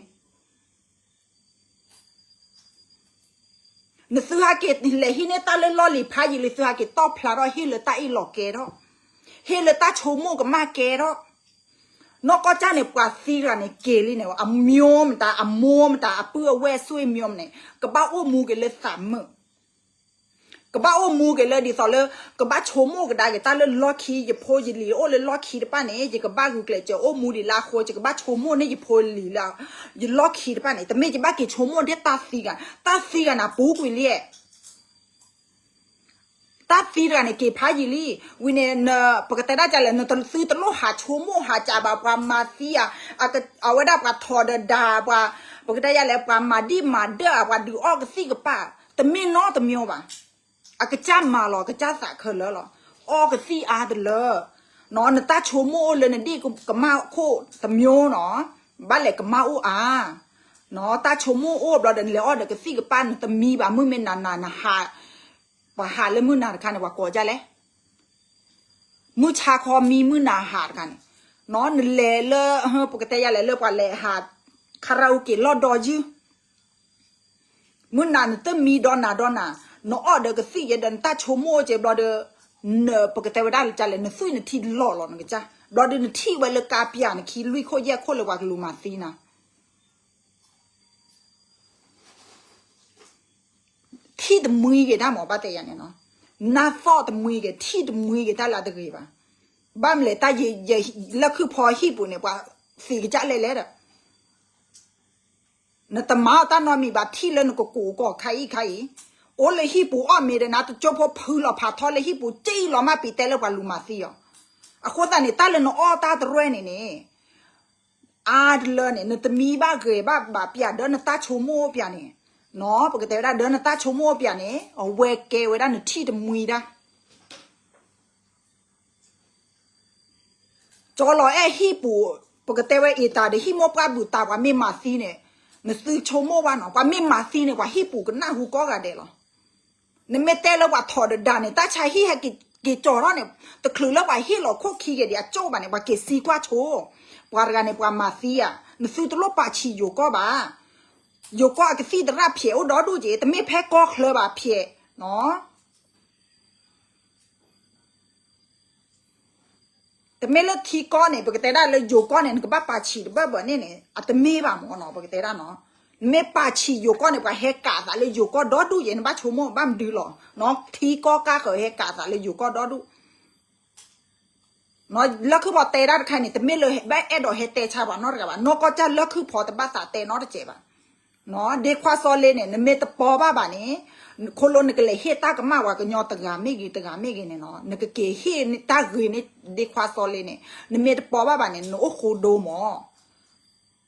နသုဟးက့ၤလဲၤဟံးန့ၢ်တၢ်လၢလီၢ်လံၤဖးယံၤလံ သုဟးက့ၤတီၣ်ဖျါထီၣ်ဟ့ၣ်လၢတၢ်အ့ၣ်လိာ်ကဲထီၣ် ဟ့ၣ်လၢတၢ်ဆိကမိၣ်ကမၣ်ကဲထီၣ် နီၢ်ကီၢ်ကၢ်န့ၣ် ပှၤသံတဂၤန့ၣ်က့ၤလံန့ၣ် အမျိုးမတၤ အမိၢ်မတၤ အပုၢ်အဝဲၢ် ဆွေမျိုးန့ၣ် ကဘၣ်အိၣ်မူက့ၤလၢသးမုာ် ကဘၣ်အိၣ်မူက့ၤလၢဒ်သိးလၢ ကဘၣ်ဆိကမိၣ်ကဒါက့ၤတၢ်လၢလီၢ်ခံ ယဖိယလံၤအိၣ်လၢလီၢ်ခံတဖၣ်န့ၣ် ယကဘၣ်ဂုာ်ကျဲးစၢးအိၣ်မူဒံးလၢအဃိ ယကဘၣ်ဆိကမိၣ်န့ၢ်ယဖိယလံၤလၢ ယလီၢ်ခံတဖၣ်န့ၣ် တမ့ၢ်ယဘၣ်က့ၤဆိကမိၣ်ဒ်တၢ်သံဂၤ တၢ်သံဂၤန့ၣ်ပူၤကွံာ်လံ တၢ်သံတဂၤန့ၣ် က့ၤဖးယံၤလံ. ဝံၤန့ၣ် ပကတဲဒၣ်ကလဲၣ် နသုတလိၣ်ဟးဆိကမိၣ်ဟးကးဘၣ် ပှၤမၤသံဧါ, အဝဲဒၣ်ပှၤထီၣ်ဒီးဒါ ပှၤ ပကတဲယၤလဲၣ် ပှၤမၤဒံၣ်မၤဒၢၣ်ဧါ, ပှၤဒုးအီၣ်ကသံၣ်ကပၢ် တမ့ၢ်နီတမံၤဘၣ်. အကစၢ်မၤလီၤ အကစၢ်သးခဲလၢာ်လီၤ. အီၣ်ကသံၣ်အါတလၢ နတၢ်ဆိကမိၣ်အိၣ်လၢနဒံၣ်ကမၣ်ခိၣ်တမျိုးနီၤ, ဘၣ်လဲၤကမၣ်အိၣ်အါ, တၢ်ဆိကမိၣ်အိၣ်ဘျီဒီး နလဲၤအီၣ်ဒီးကသံၣ်ကပၢ် နတမံဘၣ် မုၢ်မ့ၢ်နၤနၤနဟး, ပှၤဟးလၢမုၢ်နၤတခါန့ၣ် ပှၤကိးဒ်လဲၣ်, မုၢ်ဆါခီမံမုၢ်နၤဟးတခါန့ၣ်, နလဲၤလၢ ပကတဲယၤလဲၣ်လၢပှၤလဲၤဟး karaoke လီၢ်ဒီယုၢ် မုၢ်နၤနတမံဒီးနၤဒီးနၤ, နအီၣ်ဒီးကသံၣ်ယဲဒီး နတၢ်ဆိကမိၣ်အိၣ်က့ၤဘျီဒီး, ပကတဲဝဲဒၣ်လဲၣ် နသွံၣ်နထံလီၤလီၤနကစၢ်, ဘျီဒီးနထံၣ်ဝဲလၢကါပၠး နခံလွံၢ်ခိၣ်ယဲၢ်ခိၣ်လၢပှၤကလူၤမၤသံနၤ ထံၣ်တမှံက့ၤတၢ်မ့ၢ်ဘၣ်တဲယၤန့ၣ်နီၤ, နၢ်သီၣ်တမှံက့ၤ ထံၣ်တမှံက့ၤတၢ်လၢအတဂ့ၤဘၣ်. ဘၣ်မနုၤလဲၣ် တၢ်ယ လၢခုၣ်ဖီဟံၣ်ပူၤန့ၣ် ပှၤသံးကစၢ်လဲၣ်လဲၣ်ဒီး နတမၤအီၣ်တၢ်နီတမံၤဘၣ် ထံၣ်လၢနကကိးကီၢ်ခါအံၤခါအံၤ, အိၣ်လၢဟံၣ်ပူၤအီၣ်မ့ၤဒီး နတကၠိဖိဖုလီၤဖးထီလၢဟံၣ်ပူၤ ကၠံၣ်လီၤမၢ်ပံၤတဲလၢပှၤလူၤမၤသံအီၤ, အဃိသတးန့ၣ် တၢ်လၢနအီၣ်တၢ်တရဲၣ်န့ၣ်န့ၣ် အါတလၢန့ၣ် နတမံဘၣ်ဂ့ၤဘၣ်ဘၣ်ပၠး ဒီးနတၢ်ဆိကမိၣ်အိၣ်ပၠးန့ၣ်, ပကတဲဝဲဒၣ် ဒီးနတၢ်ဆိကမိၣ်အိၣ်ပၠးန့ၣ် အဝဲကဲဝဲဒၣ်နထံၣ်တမှံတၢ် ကၠီလီၤအဲၣ်ဟံၣ်ပူၤ, ပကတဲဝဲအံၤတၢ်ဒီး ဟံၣ်မိၢ်ပှၢ်ဘူၣ်တၢ် ပှၤမ့ၢ်မၤသံန့ၣ်, နသုဆိကမိၣ်ဘၣ်နီၤ ပှၤမ့ၢ်မၤသံန့ၣ် ပှၤဟံၣ်ပူၤကနၢ်ဟူကိးဂၤဒဲးလီၤ. နမ့ၢ်တဲလၢပှၤထီၣ်ဒီးဒါန့ၣ် တၢ်ဆါဟံၣ်ဟဲက့ၤကၠီၤထီၣ်န့ၣ်, တချုးလၢပှၤဟ့ၣ်လီၤခိၣ်ခံက့ၤဒံးအကၠိၣ်ဘၣ်န့ၣ် ပှၤက့ၤသံကွၢ်ဆိ, ပှၤတဂၤန့ၣ် ပှၤမၤသံဧါ, နသုတလိၣ်ပာ်ဆံးယိၤကီၢ်ဘၣ်. ယိၤကီၢ်အကသံၣ်သရၣ်ဖျဲးအိၣ်ဒီဒူၣ်က့ၤ တမ့ၢ်ဖဲကီၢ်ချၢဘၣ်ဖျဲးနီၤ တမ့ၢ်လၢထံကီၢ်န့ၣ် ပကတဲဒၣ်လၢယိၤကီၢ်န့ၣ် နကဘၣ်ပာ်ဆံးတဘၢၣ်ဘၢၣ်န့ၣ်န့ၣ် အတမ့ၢ်ဘၣ်မ့ၢ်နီၤ ပကတဲဒၣ်နီၤ, နမ့ၢ်ပာ်ဆံးယိၤကီၢ်န့ၣ် ပှၤဟဲကးသးလၢယိၤကီၢ်ဒီဒူၣ်ယဲ နဘၣ်ဆိကမိၣ်ဘၣ်မနုၤလီၤ, ထံကီၢ်ကါဃၢၤဟဲကးသးလၢယိၤကီၢ်ဒီဒူၣ် လၢခုၣ်ဖီတဲဒၣ်တခါန့ၣ် တမ့ၢ်လၢဘၣ်အဲၣ်ဒိးဟဲတဲဆါပှၤနီတဂၤဘၣ်, နီၢ်ကီၢ်ကၢ်လၢခုၣ်ဖီတဘၣ်သးတဲနီတစဲးဘၣ် ဒ့ခွါစီလ့န့ၣ် နမ့ၢ်တပီဘၣ်ဘၣ်န့ၣ်, ခိၣ်လိနကလဲၤဟ့ၣ်တၢ်ကမၣ်ပှၤကညီတဂၤမ့ၢ်ဂ့ၤတဂၤမ့ၢ်ဂ့ၤန့ၣ်နီၤ, နကက့ၤဟ့ၣ်တၢ်ဂ့ၤန့ၣ် ဒ့ခွါစီလ့န့ၣ်, နမ့ၢ်တပီဘၣ်ဘၣ်န့ၣ် နအိၣ်ဃိဒိမး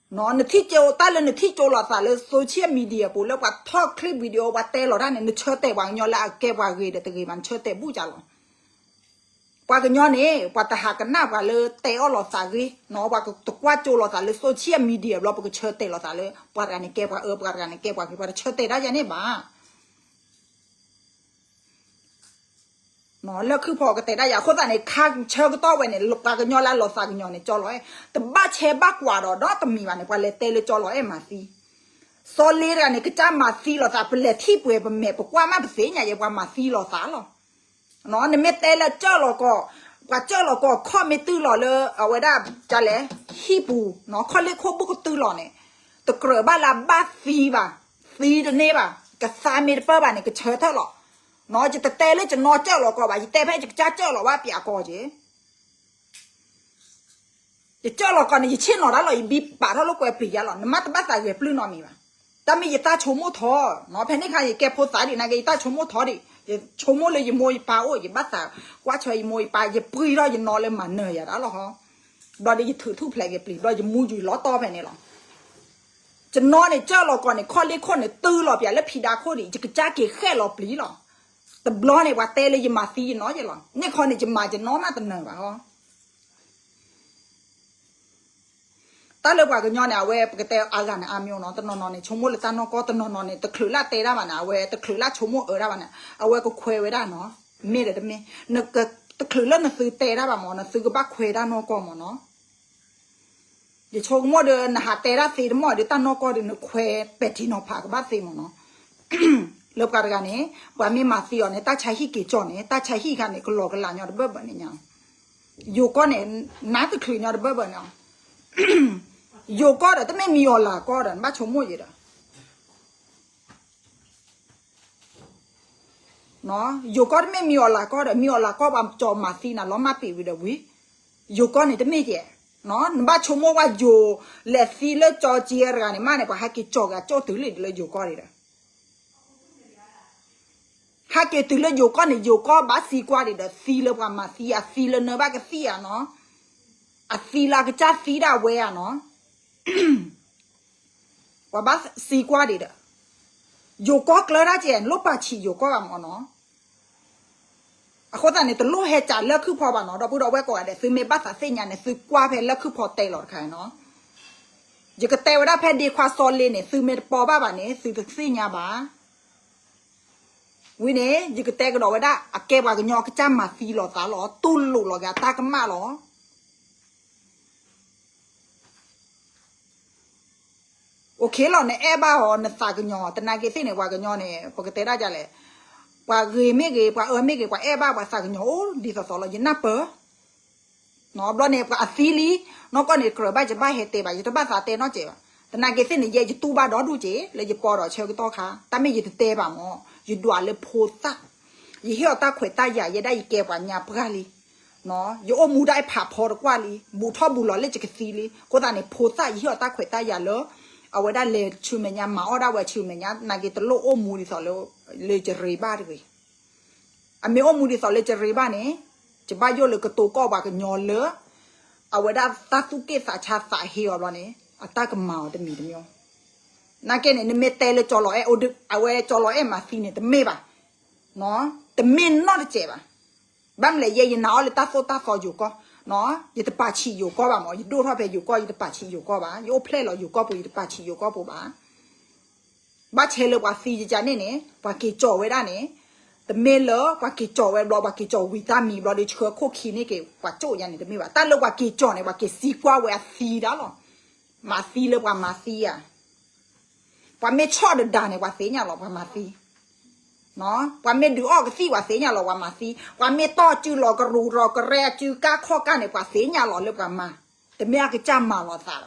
နထံၣ်ကၠိတၢ်လၢနထံၣ်ကၠိလိာ်သးလၢ social media ပူၤလၢပှၤထီၣ် clip video ပှၤတဲလီၤတၢ်န့ၣ် နဆၢတဲာ်ပှၤကညီလၢအကဲပှၤဂ့ၤဒီးတဂ့ၤဘၣ် နဆၢတဲာ်ဘူၣ်ကၢ်လီၤ. ပှၤကညီန့ၣ် ပှၤတဟးကနၣ်ပှၤလၢတဲအီၣ်လိာ်သးဂ့ၤနီၤ, ပှၤတကွၢ်ကၠိလိာ်သးလၢ social media ဘျီ ပကဆၢတဲာ်လိာ်သးလၢ ပှၤတဂၤန့ၣ်ကဲပှၤအၢ ပှၤတဂၤန့ၣ်ကဲပှၤဂ့ၤ ပှၤတဆၢတဲာ်တၢ်ယၤန့ၣ်ဘၣ်. လၢခုၣ်ဖီကတဲဒၣ်ယၤ အဃိသတးန့ၣ် ခါဆၢကတီၢ်ဝဲန့ၣ် ပှၤကညီလၢအလီၤသးကညီၤန့ၣ် ကၠီလီၤအဲၣ် တဘၣ်ဆဲးဘၣ်ကွၢ်ဒီး ဒီတမံၤဘၣ်န့ၣ် ပှၤလဲၤတဲလၢကၠီလီၤအဲၣ်မၤသံ စီၤလ့တဂၤန့ၣ် ကစၢ်မၤသံလီၤသး ပလဲၤထံၣ်ပှဲၤပမဲာ် ပကွၢ်မးပသ့ၣ်ညါယဲ ပှၤမၤသံလီၤသးလီၤ. နမ့ၢ်တဲလၢကၠီလီၤကီၢ် ပှၤကၠီလီၤကီၢ် ခီၣ်မ့ၢ်တုၤလီၤလၢ အဝဲဒၣ် ကလဲၣ် ဟံၣ်ပူၤ ခီၣ်လ့ၢ်ခိၣ်ဘုၣ်ကတုၤလီၤန့ၣ် တကြၢးဘၣ်လၢဘၣ်သံဘၣ် သံတန့ၢ်ဘၣ် ကသါမ့ၢ်တပၢၢ်ဘၣ်န့ၣ် ကဆၢထၢၣ်လီၤ. ယတတဲလၢယနီၢ်ကၠီလီၤကီၢ်ဘၣ် ယတဲဖဲယကစၢ်ကၠီလီၤဘၣ်ပျးကီၢ်က့ ယကၠီလီၤကီၢ်န့ၣ် ယဆ့ၣ်နီၤတၢ်လီၤ ယဘံပာ်ထီၣ်လိာ်ကွဲပျံၤယါလီၤ နမ့ၢ်တဘၣ်သးဂဲၤပျုၢ်နီတမံၤဘၣ်. တၢ်မ့ၢ်ယတၢ်ဆိကမိၣ်ထီ ဖဲန့ၣ်ခါ ယကဲဖိသၣ်ဒံး နာ်က့ယတၢ်ဆိကမိၣ်ထီဒံး ယဆိကမိၣ်လၢယမိၢ်ယပၢ်အိၣ် ယဘၣ်သးကွၢ်ဆၢယမိၢ်ယပၢ် ယပှံထီၣ်ယနီၤလၢမၤနၢၤယၤတၢ်လီၤဟီ ဘျီဒီးယထုးထူၣ်ဖျဲးက့ၤပျံၤ ဘျီယမူယူၤလီၤတီၢ်ဖဲန့ၣ်လီၤ. ယနီၢ်န့ၣ်ကၠီလီၤကီၢ်န့ၣ် ခီၣ်လ့ၢ်ခိၣ်န့ၣ် တုၤလီၤပျးလၢဖံးဒါခိၣ်ဒံး ယကစၢ်က့ၤဃဲၣ်လီၤပျံၤလီၤ. တဘျီန့ၣ် ပှၤတဲလၢယမၤသံယနီၢ်ယဲလီၤ န့ၣ်ခီန့ၣ် ယမၤယနီၢ်မးတနၢၤဘၣ်ဟီ တၢ်လၢပှၤကညီန့ၣ် အဝဲပကတဲအါဂၤန့ၣ်အါမ့ၢ်နီၤ တနီၤနီၤန့ၣ် ဆိကမိၣ်လၢတၢ်နီၢ်ကီၢ် တနီၤနီၤန့ၣ် တချုးလၢတဲတၢ်ဘၣ်န့ၣ် အဝဲတချုးလၢဆိကမိၣ်အၢတၢ်ဘၣ်န့ၣ် အဝဲကခွဲးဝဲဒၣ်နီၤ မ့ၢ်ဒီးတမ့ၢ် တချုးလၢနသုတဲတၢ်ဘၣ်မ့ၢ် နသုကဘၣ်ခွဲးတၢ်နီၢ်ကီၢ်မ့ၢ်နီၤ ယဆိကမိၣ်ဒီး နဟးတဲတၢ်သ့တမီၢ်ဒီး တၢ်နီၢ်ကီၢ်ဒီး နခွဲးပဲာ်ထံနီၤဖးကဘၣ်သ့မ့ၢ်နီၤ လၢပှၤတဂၤန့ၣ် ပှၤမ့ၢ်မၤသံအီၤန့ၣ် တၢ်ဆါဟံၣ်က့ၤကၠီၣ်န့ၣ် တၢ်ဆါဟံၣ်ခါန့ၣ် ကလီကလးညီတဘၢၣ်ဘၢၣ်န့ၣ်ညါ ယိၤကီၢ်န့ၣ် နါတချုးညီတဘၢၣ်ဘၢၣ်န့ၣ် ယိၤကီၢ်ဒီး တမ့ၢ်မံၤအီၤလၤကီၢ်ဒီး နဘၣ်ဆိကမိၣ်ယဲဒီး ယိၤကီၢ်တမ့ၢ်မံၤအီၤလၤကီၢ်ဒီး မံၤအီၤလၤကီၢ်ပှၤကၠီၤမၤသံနၤလီၤမၢ်ပ့ၤဝံၤဒီးဝံၤ ယိၤကီၢ်န့ၣ်တမ့ၢ်ကဲ နဘၣ်ဆိကမိၣ်ဝဲယိၤ လဲၤသံလၢကၠီၤက့တဂၤန့ၣ်မးန့ၣ် ပှၤဟဲက့ၤကၠီၤက့ၤကၠိၣ်တုၤလံလၢယိၤကီၢ်ဒံးဒီး ဟဲက့ၤတုၤလၢယိၤကီၢ်န့ၣ် ယိၤကီၢ်ဘၣ်သံကွၢ်ဒံးဒီး သံလၢပှၤမၤသံ အသံလၢနဘၣ်ကသံၣ်ဧါနီၤ အသံလၢအကစၢ်သံဒၣ်ဝဲဧါနီၤ ပှၤဘၣ်သံကွၢ်ဒံးဒီး ယိၤကီၢ်ကျၢၢ်ဒၣ်ကဲ နလိၣ်ပာ်ဆံးယိၤကီၢ်ဂၤမ့ၢ်နီၤ အဃိသတးန့ၣ် တလိၣ်ဟဲကးလၢခုၣ်ဖီဘၣ်နီၤ ဒီပုၢ်ဒီဝဲၢ်ကိးဂၤဒဲး သုမ့ၢ်ဘၣ်သးသ့ၣ်ညါန့ၣ် သုကွၢ်ဖဲလၢခုၣ်ဖီတဲလီၤတခါနီၤ ယကတဲဝဲဒၣ်ဖဲဒ့ခွါစီၤလ့န့ၣ် သုမ့ၢ်တပိာ်ဘၣ်ဘၣ်န့ၣ် သုတသ့ၣ်ညါဘၣ် ဝံၤန့ၣ် ယကတဲကဒီးဝဲဒၣ် အကဲပှၤကညီအကစၢ်မၤသံလီၤသးလီၤ တူၢ်လိာ်လီၤက့ၤအတၢ်ကမၣ်လီၤ OK လီၤ နအဲၣ်ဘၣ်အီၤ နသးကညီၤ သနာ်က့သ့ၣ်န့ၣ် ပှၤကညီန့ၣ် ပကတဲဒၣ်ဒ်လဲၣ် ပှၤဂ့ၤမ့ၢ်ဂ့ၤ ပှၤအၢမ့ၢ်ဂ့ၤ ပှၤအဲၣ်ဘၣ်ပှၤသးကညီၤအိၣ်ဒ်သိးသိးလီၤ ယနၢ်ပၢၢ် ဘျီန့ၣ် ပှၤအသံလံ နီၢ်ကီၢ်န့ၣ်ကြၢးဘၣ်ယဘၣ်ဟဲတဲဘၣ် ယတဘၣ်သးတဲနီတစဲးဘၣ် သနာ်က့သ့ၣ်န့ၣ် ယဲယတူၢ်ဘၣ်ဒီဒူၣ်က့ၤ လၢယပိာ်ဒီးဆၢကတီၢ်ခါ တၢ်မ့ၢ်ယတတဲဘၣ်မ့ၢ် ယဒွးလၢဖိသၣ် ယဟ့ၣ်အီၤတၢ်ခွဲးတၢ်ယာ် ယဲဒၣ်ယကဲပှၤညါပှၢ်လံ ယအိၣ်မူဒၣ်အဖးဖီတကွၢ်လံ ဘူးထီၣ်ဘူးလီၤလၢယကသံလံ အဃိသတးန့ၣ် ဖိသၣ်ယဟ့ၣ်အီၤတၢ်ခွဲးတၢ်ယာ်လၢ အဝဲဒၣ်လဲၤဆူမဲာ်ညါမၤအီၣ်ဒၣ်ဝဲဆူမဲာ်ညါ သနာ်က့တလိၣ်အိၣ်မူဒ်သိးလၢ လၢယရ့ဘၣ်တဂ့ၤ အမ့ၢ်အိၣ်မူဒ်သိးလၢယရ့ဘၣ်န့ၣ် ယဘၣ်ယိၣ်လၢကတိၤကီၢ်ပှၤကညီလၢ အဝဲဒၣ်တၢ်သူၣ်က့ၣ်သးဆါသးဟ့အီၤဘျီန့ၣ် အတၢ်ကမၤအီၤတမံၤတမံၤ နာ်က့န့ၣ် နမ့ၢ်တဲလၢကၠီၤလီၤအဲၣ် အဝဲကၠီၤလီၤအဲၣ်မၤသံန့ၣ် တမ့ၢ်ဘၣ် တမ့ၢ်နီတစဲးဘၣ် ဘၣ်မနုၤလဲၣ် ယဲယနာ်အီၤလၢတၢ်သိၣ်တၢ်သီယိၤကီၢ် ယတပာ်ဆံးယိၤကီၢ်ဘၣ်မ့ၢ် ယဒိၣ်ထီၣ်ဖဲယိၤကီၢ် ယတပာ်ဆံးယိၤကီၢ်ဘၣ် ယအိၣ်ဖျဲၣ်လီၤယိၤကီၢ်ပူၤ ယတပာ်ဆံးယိၤကီၢ်ပူၤဘၣ် ဘၣ်ဆဲးလၢပှၤသံယကန့ၣ်န့ၣ် ပှၤက့ၤကၠီၤဝဲဒၣ်န့ၣ် တမ့ၢ်လၢပှၤက့ၤကၠီၤဝဲဘျီ ပှၤက့ၤကၠီၤဝံၤတၢ်မံၤဘျီဒီးဆှၢခိၣ်ခံန့ၢ်က့ၤ ပှၤကၠိၣ်ညါန့ၣ် တမ့ၢ်ဘၣ် တၢ်လၢပှၤက့ၤကၠီၤန့ၣ် ပှၤက့ၤသံကွၢ်ဝဲအသံဒၣ်လီၤ မၤသံလၢပှၤမၤသံဧါ ပှၤမ့ၢ်ဆီၣ်ဒဒါန့ၣ် ပှၤသ့ၣ်ညါလီၤ ပှၤမၤသံ ပှၤမ့ၢ်ဒုးအီၣ်ကသံၣ် ပှၤသ့ၣ်ညါလီၤ ပှၤမၤသံ ပှၤမ့ၢ်တီၢ်စုလီၤကရူၢ်လီၤကရဲအစုကါခီၣ်ကါန့ၣ် ပှၤသ့ၣ်ညါလီၤလၢပှၤမၤ တမ့ၢ်အကစၢ်မၤလီၤသး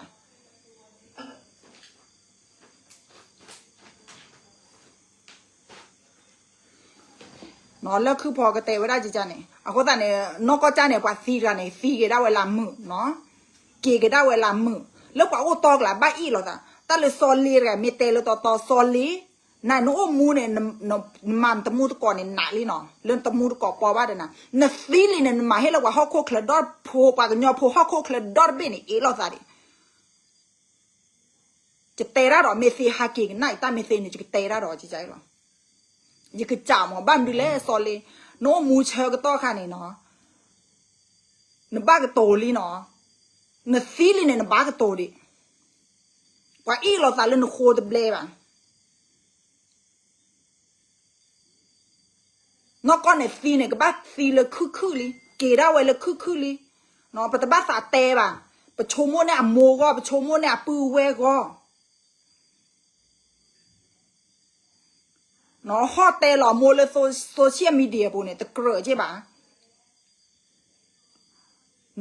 ဘၣ် လၢခုၣ်ဖီကတဲဝဲဒၣ်ကန့ၣ် အဃိသတးန့ၣ် နီၢ်ကီၢ်ကၢ်န့ၣ် ပှၤသံတဂၤန့ၣ် သံက့ၤဒၣ်ဝဲလၢမုာ် က့ၤက့ၤဒၣ်ဝဲလၢမုာ် လၢပှၤအိၣ်တီကျါ ဘၣ်အ့ၣ်လိာ်သး တၢ်လၢစီၤလ့တဂၤ မ့ၢ်တဲလၢတီတီ စီၤလ့ နၤနအိၣ်မူန့ၣ် နမၤနတမူတကိးန့ၣ်နးလံနီၤ လၢနတမူတကိးပီဘၣ်ဒီးနၤ နသံလံန့ၣ် နမၤဟ့ၣ်လၢပှၤဟီၣ်ခိၣ်ချၢဒီတဖိ ပှၤကညီဖိဟီၣ်ခိၣ်ချၢဒီတဘ့ၣ်န့ၣ် အ့ၣ်လိာ်သးဒံး ယတဲတၢ်ဒီး မ့ၢ်သ့ဟးက့ၤကနၣ်အံၤ တၢ်မ့ၢ်သ့န့ၣ် ယကတဲတၢ်ဒီး လီၤ ယကစးမ့ၢ် ဘၣ်မနုၤလဲၣ် စီၤလ့ နအိၣ်မူဆၢကတီၢ်ခါန့ၣ်နီၤ နဘၣ်ကတိၤလံနီၤ နသံလံန့ၣ် နဘၣ်ကတိၤဒံး ပှၤအ့ၣ်လိာ်သးလၢနဃိတဘျဲဘၣ် နီၢ်ကီၢ်န့ၣ်သံန့ၣ် ကဘၣ်သံလၢခုၣ်ခုၣ်လံ, က့ၤဒၣ်ဝဲလၢခုၣ်ခုၣ်လံ. ပတဘၣ်သးတဲဘၣ်, ပဆိကမိၣ်န့ၢ်အမိၢ်ဂီၢ်, ပဆိကမိၣ်န့ၢ်အပုၢ်ဝဲၢ်ဂီၢ်. ဟီၣ်တဲလီၤမိၢ်လၢ social media ပူၤန့ၣ် တကြၢးက့ဘၣ်.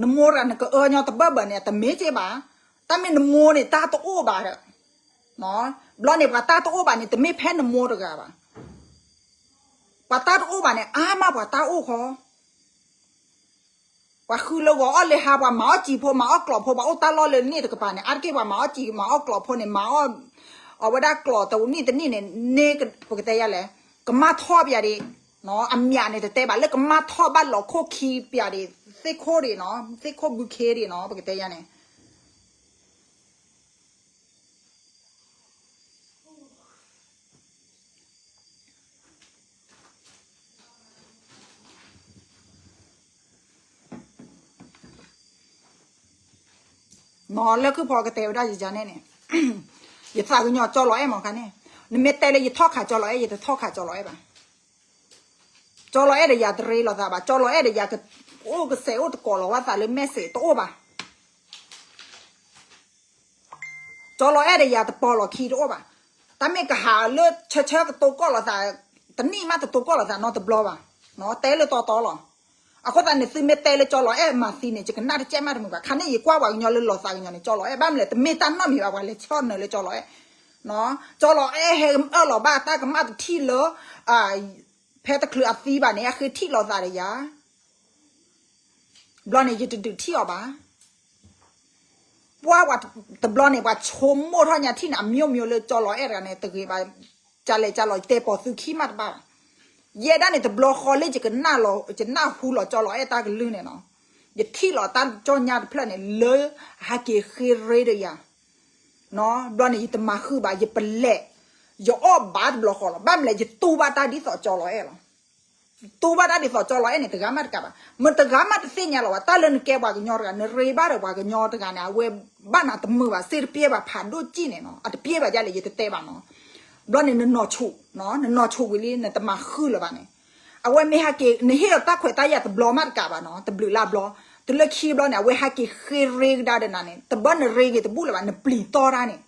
နမိၢ်တဂၤနကအၢညီတဘၢၣ်ဘၢၣ်န့ၣ် တမ့ၢ်က့ဘၣ်. တၢ်မ့ၢ်နမိၢ်န့ၣ် တၢ်တအိၣ်ဘၣ်ဒီး, ဘျီန့ၣ် ပှၤတၢ်တအိၣ်ဘၣ်န့ၣ် တမ့ၢ်ဖဲနမိၢ်တဂၤဘၣ်. ပှၤတၢ်တအိၣ်ဘၣ်န့ၣ် အါမးပှၤတၢ်အိၣ်ဃီ. ပှၤဃုလၢဂီၤအီၣ်လၢဟါ, ပှၤမၤအီၣ်စံာ်ဖိ မၤအီၣ်ကျီၢ်ဖိ, ပှၤအိၣ်တၢ်လီၢ်လၢန့ၣ်တကပၤန့ၣ်, အါတက့ၢ်ပှၤမၤအီၣ်စံာ် မၤအီၣ်ကျီၢ်ဖိန့ၣ် မၤအီၣ်, အဝဲဒၣ်ကျီၢ်တနံၣ်တနံၣ်န့ၣ် န့ၢ်ပကတဲယၤလဲၣ်, ကမၣ်ထီၣ်ပယၤဒံး, အမၠးန့ၣ်တတဲဘၣ် လၢကမၣ်ထီၣ်ဘၣ်လီၤခိၣ်ခံပယၤဒံး, သ့ၣ်ခိၣ်ဒံးနီၤ, သ့ၣ်ခိၣ်ဘုခ့ဒံးနီၤ ပကတဲယၤန့ၣ် နီၤလၢခုၣ်ဖီကတဲဝဲဒၣ်ယၤန့ၣ်န့ၣ်, ယသးကညီၤကၠီလီၤအဲၣ်မးခါန့ၣ်, နမ့ၢ်တဲလၢယထီၣ်ခးကၠီလီၤအဲၣ် ယတထီၣ်ခးကၠီလီၤအဲၣ်ဘၣ်. ကၠီလီၤအဲၣ်ဒီးယၤတရ့လိာ်သးဘၣ်, ကၠီလီၤအဲၣ်ဒီးယၤကအိၣ်ကစဲးအိၣ်တကိးလီၤဝဲသးလၢ message တအိၣ်ဘၣ်. ကၠီလီၤအဲၣ်ဒီးယၤတပီၤလီၢ်ခံတအိၣ်ဘၣ်. တၢ်မ့ၢ်ကဟးလၢဆၢဆၢကတိၤကီၢ်လိာ်သး, တနံၣ်မးတတိၤကီၢ်လိာ်သးနီတဘျီဘၣ်. တဲလၢတီတီလီၤ. အဃိသတးန့ၣ် သုမ့ၢ်တဲလၢကၠီလီၤအဲၣ်မၤသံန့ၣ် ယကနၣ်တကဲမးတမုာ်ဘၣ်. ခါန့ၣ်ယကွၢ်ပှၤကညီလၢလီၤသးကညီၤန့ၣ် ကၠီလီၤအဲၣ် ဘၣ်မလဲၣ် တမ့ၢ်တၢ်နီတမံၤဘၣ် ပှၤလဲၤဆီၣ်နၢၤလၢကၠီလီၤအဲၣ်. ကၠီလီၤအဲၣ်ဟဲအၢၣ်လီၤဘၣ်တၢ်ကမၣ်တထံၣ်လၢ ဖဲတချုးအသံဘၣ်န့ၣ် အဃ့ထံၣ်လိာ်သးဒီးယၤ ဘျီန့ၣ် ယတဒုးထံၣ်အီၤဘၣ်. ပှၤတဘျီန့ၣ် ပှၤဆိကမိၣ်ထီၣ်ညါထံၣ်န့ၣ် အမျိုးမျိုးလၢကၠီလီၤအဲၣ်တဂၤန့ၣ် တဂ့ၤဘၣ်. ကလဲၤကလီၤ ယတဲပိာ်သုခံမးတဘၣ်ဘၣ်. ယဲဒၣ်န့ၣ် တဘျီဃီလၢယကနၣ်လီၤ ယနၢ်ဟူလီၤကၠီလီၤအဲၣ်တၢ်ကလုၢ်န့ၣ်နီၤ, ယထံၣ်လီၤတၢ်ကၠီညါတဖျၢၣ်န့ၣ် လၢဟဲက့ၤဃ့ရ့ဒီးယၤ ဘျီန့ၣ် ယတမၤဃုာ်ဘၣ် ယပလဲၤ, ယအီၣ်ဘၣ်တဘျီဃီလီၤ. ဘၣ်မလဲၣ် ယတူၢ်ဘၣ်တၢ်ဒ်သိးကၠီလီၤအဲၣ်လီၤ. တူၢ်ဘၣ်တၢ်ဒ်သိးကၠီလီၤအဲၣ်န့ၣ် တဂၤမးတကးဘၣ်. မတဂၤမးတသ့ၣ်ညါလီၤဘၣ် တၢ်လၢနကဲပှၤကညီတဂၤ နရ့ဘၣ်ဒီးပှၤကညီတဂၤန့ၣ် အဝဲဘၣ်နၤတမုာ်ဘၣ် စ့တပျဲဘၣ် ဖးဒိၣ်စံၣ်န့ၣ်နီၤ အတပျဲဘၣ်ဒ်လဲၣ် ယတတဲဘၣ်နီၤ. ဘျီန့ၣ် နနီၢ်ဆိၣ်, နနီၢ်ဆိၣ်ဝံၤလံ နတမၤဃုာ်လၢၤဘၣ်န့ၣ် အဝဲမ့ၢ်ဟဲက့ၤ နဟ့ၣ်လီၤတၢ်ခွဲးတၢ်ယာ်တဘျီမးတကးဘၣ်နီၤ တဘျုးလါဘျီ, တုၤလၢခံဘျီန့ၣ် အဝဲဟဲက့ၤဃ့ရ့ကဒါဒီးနၤန့ၣ် တဘၣ်နရ့ဂ့ၤတဘူၣ်လၢၤဘၣ် နပျံၤတီတၢ်န့ၣ်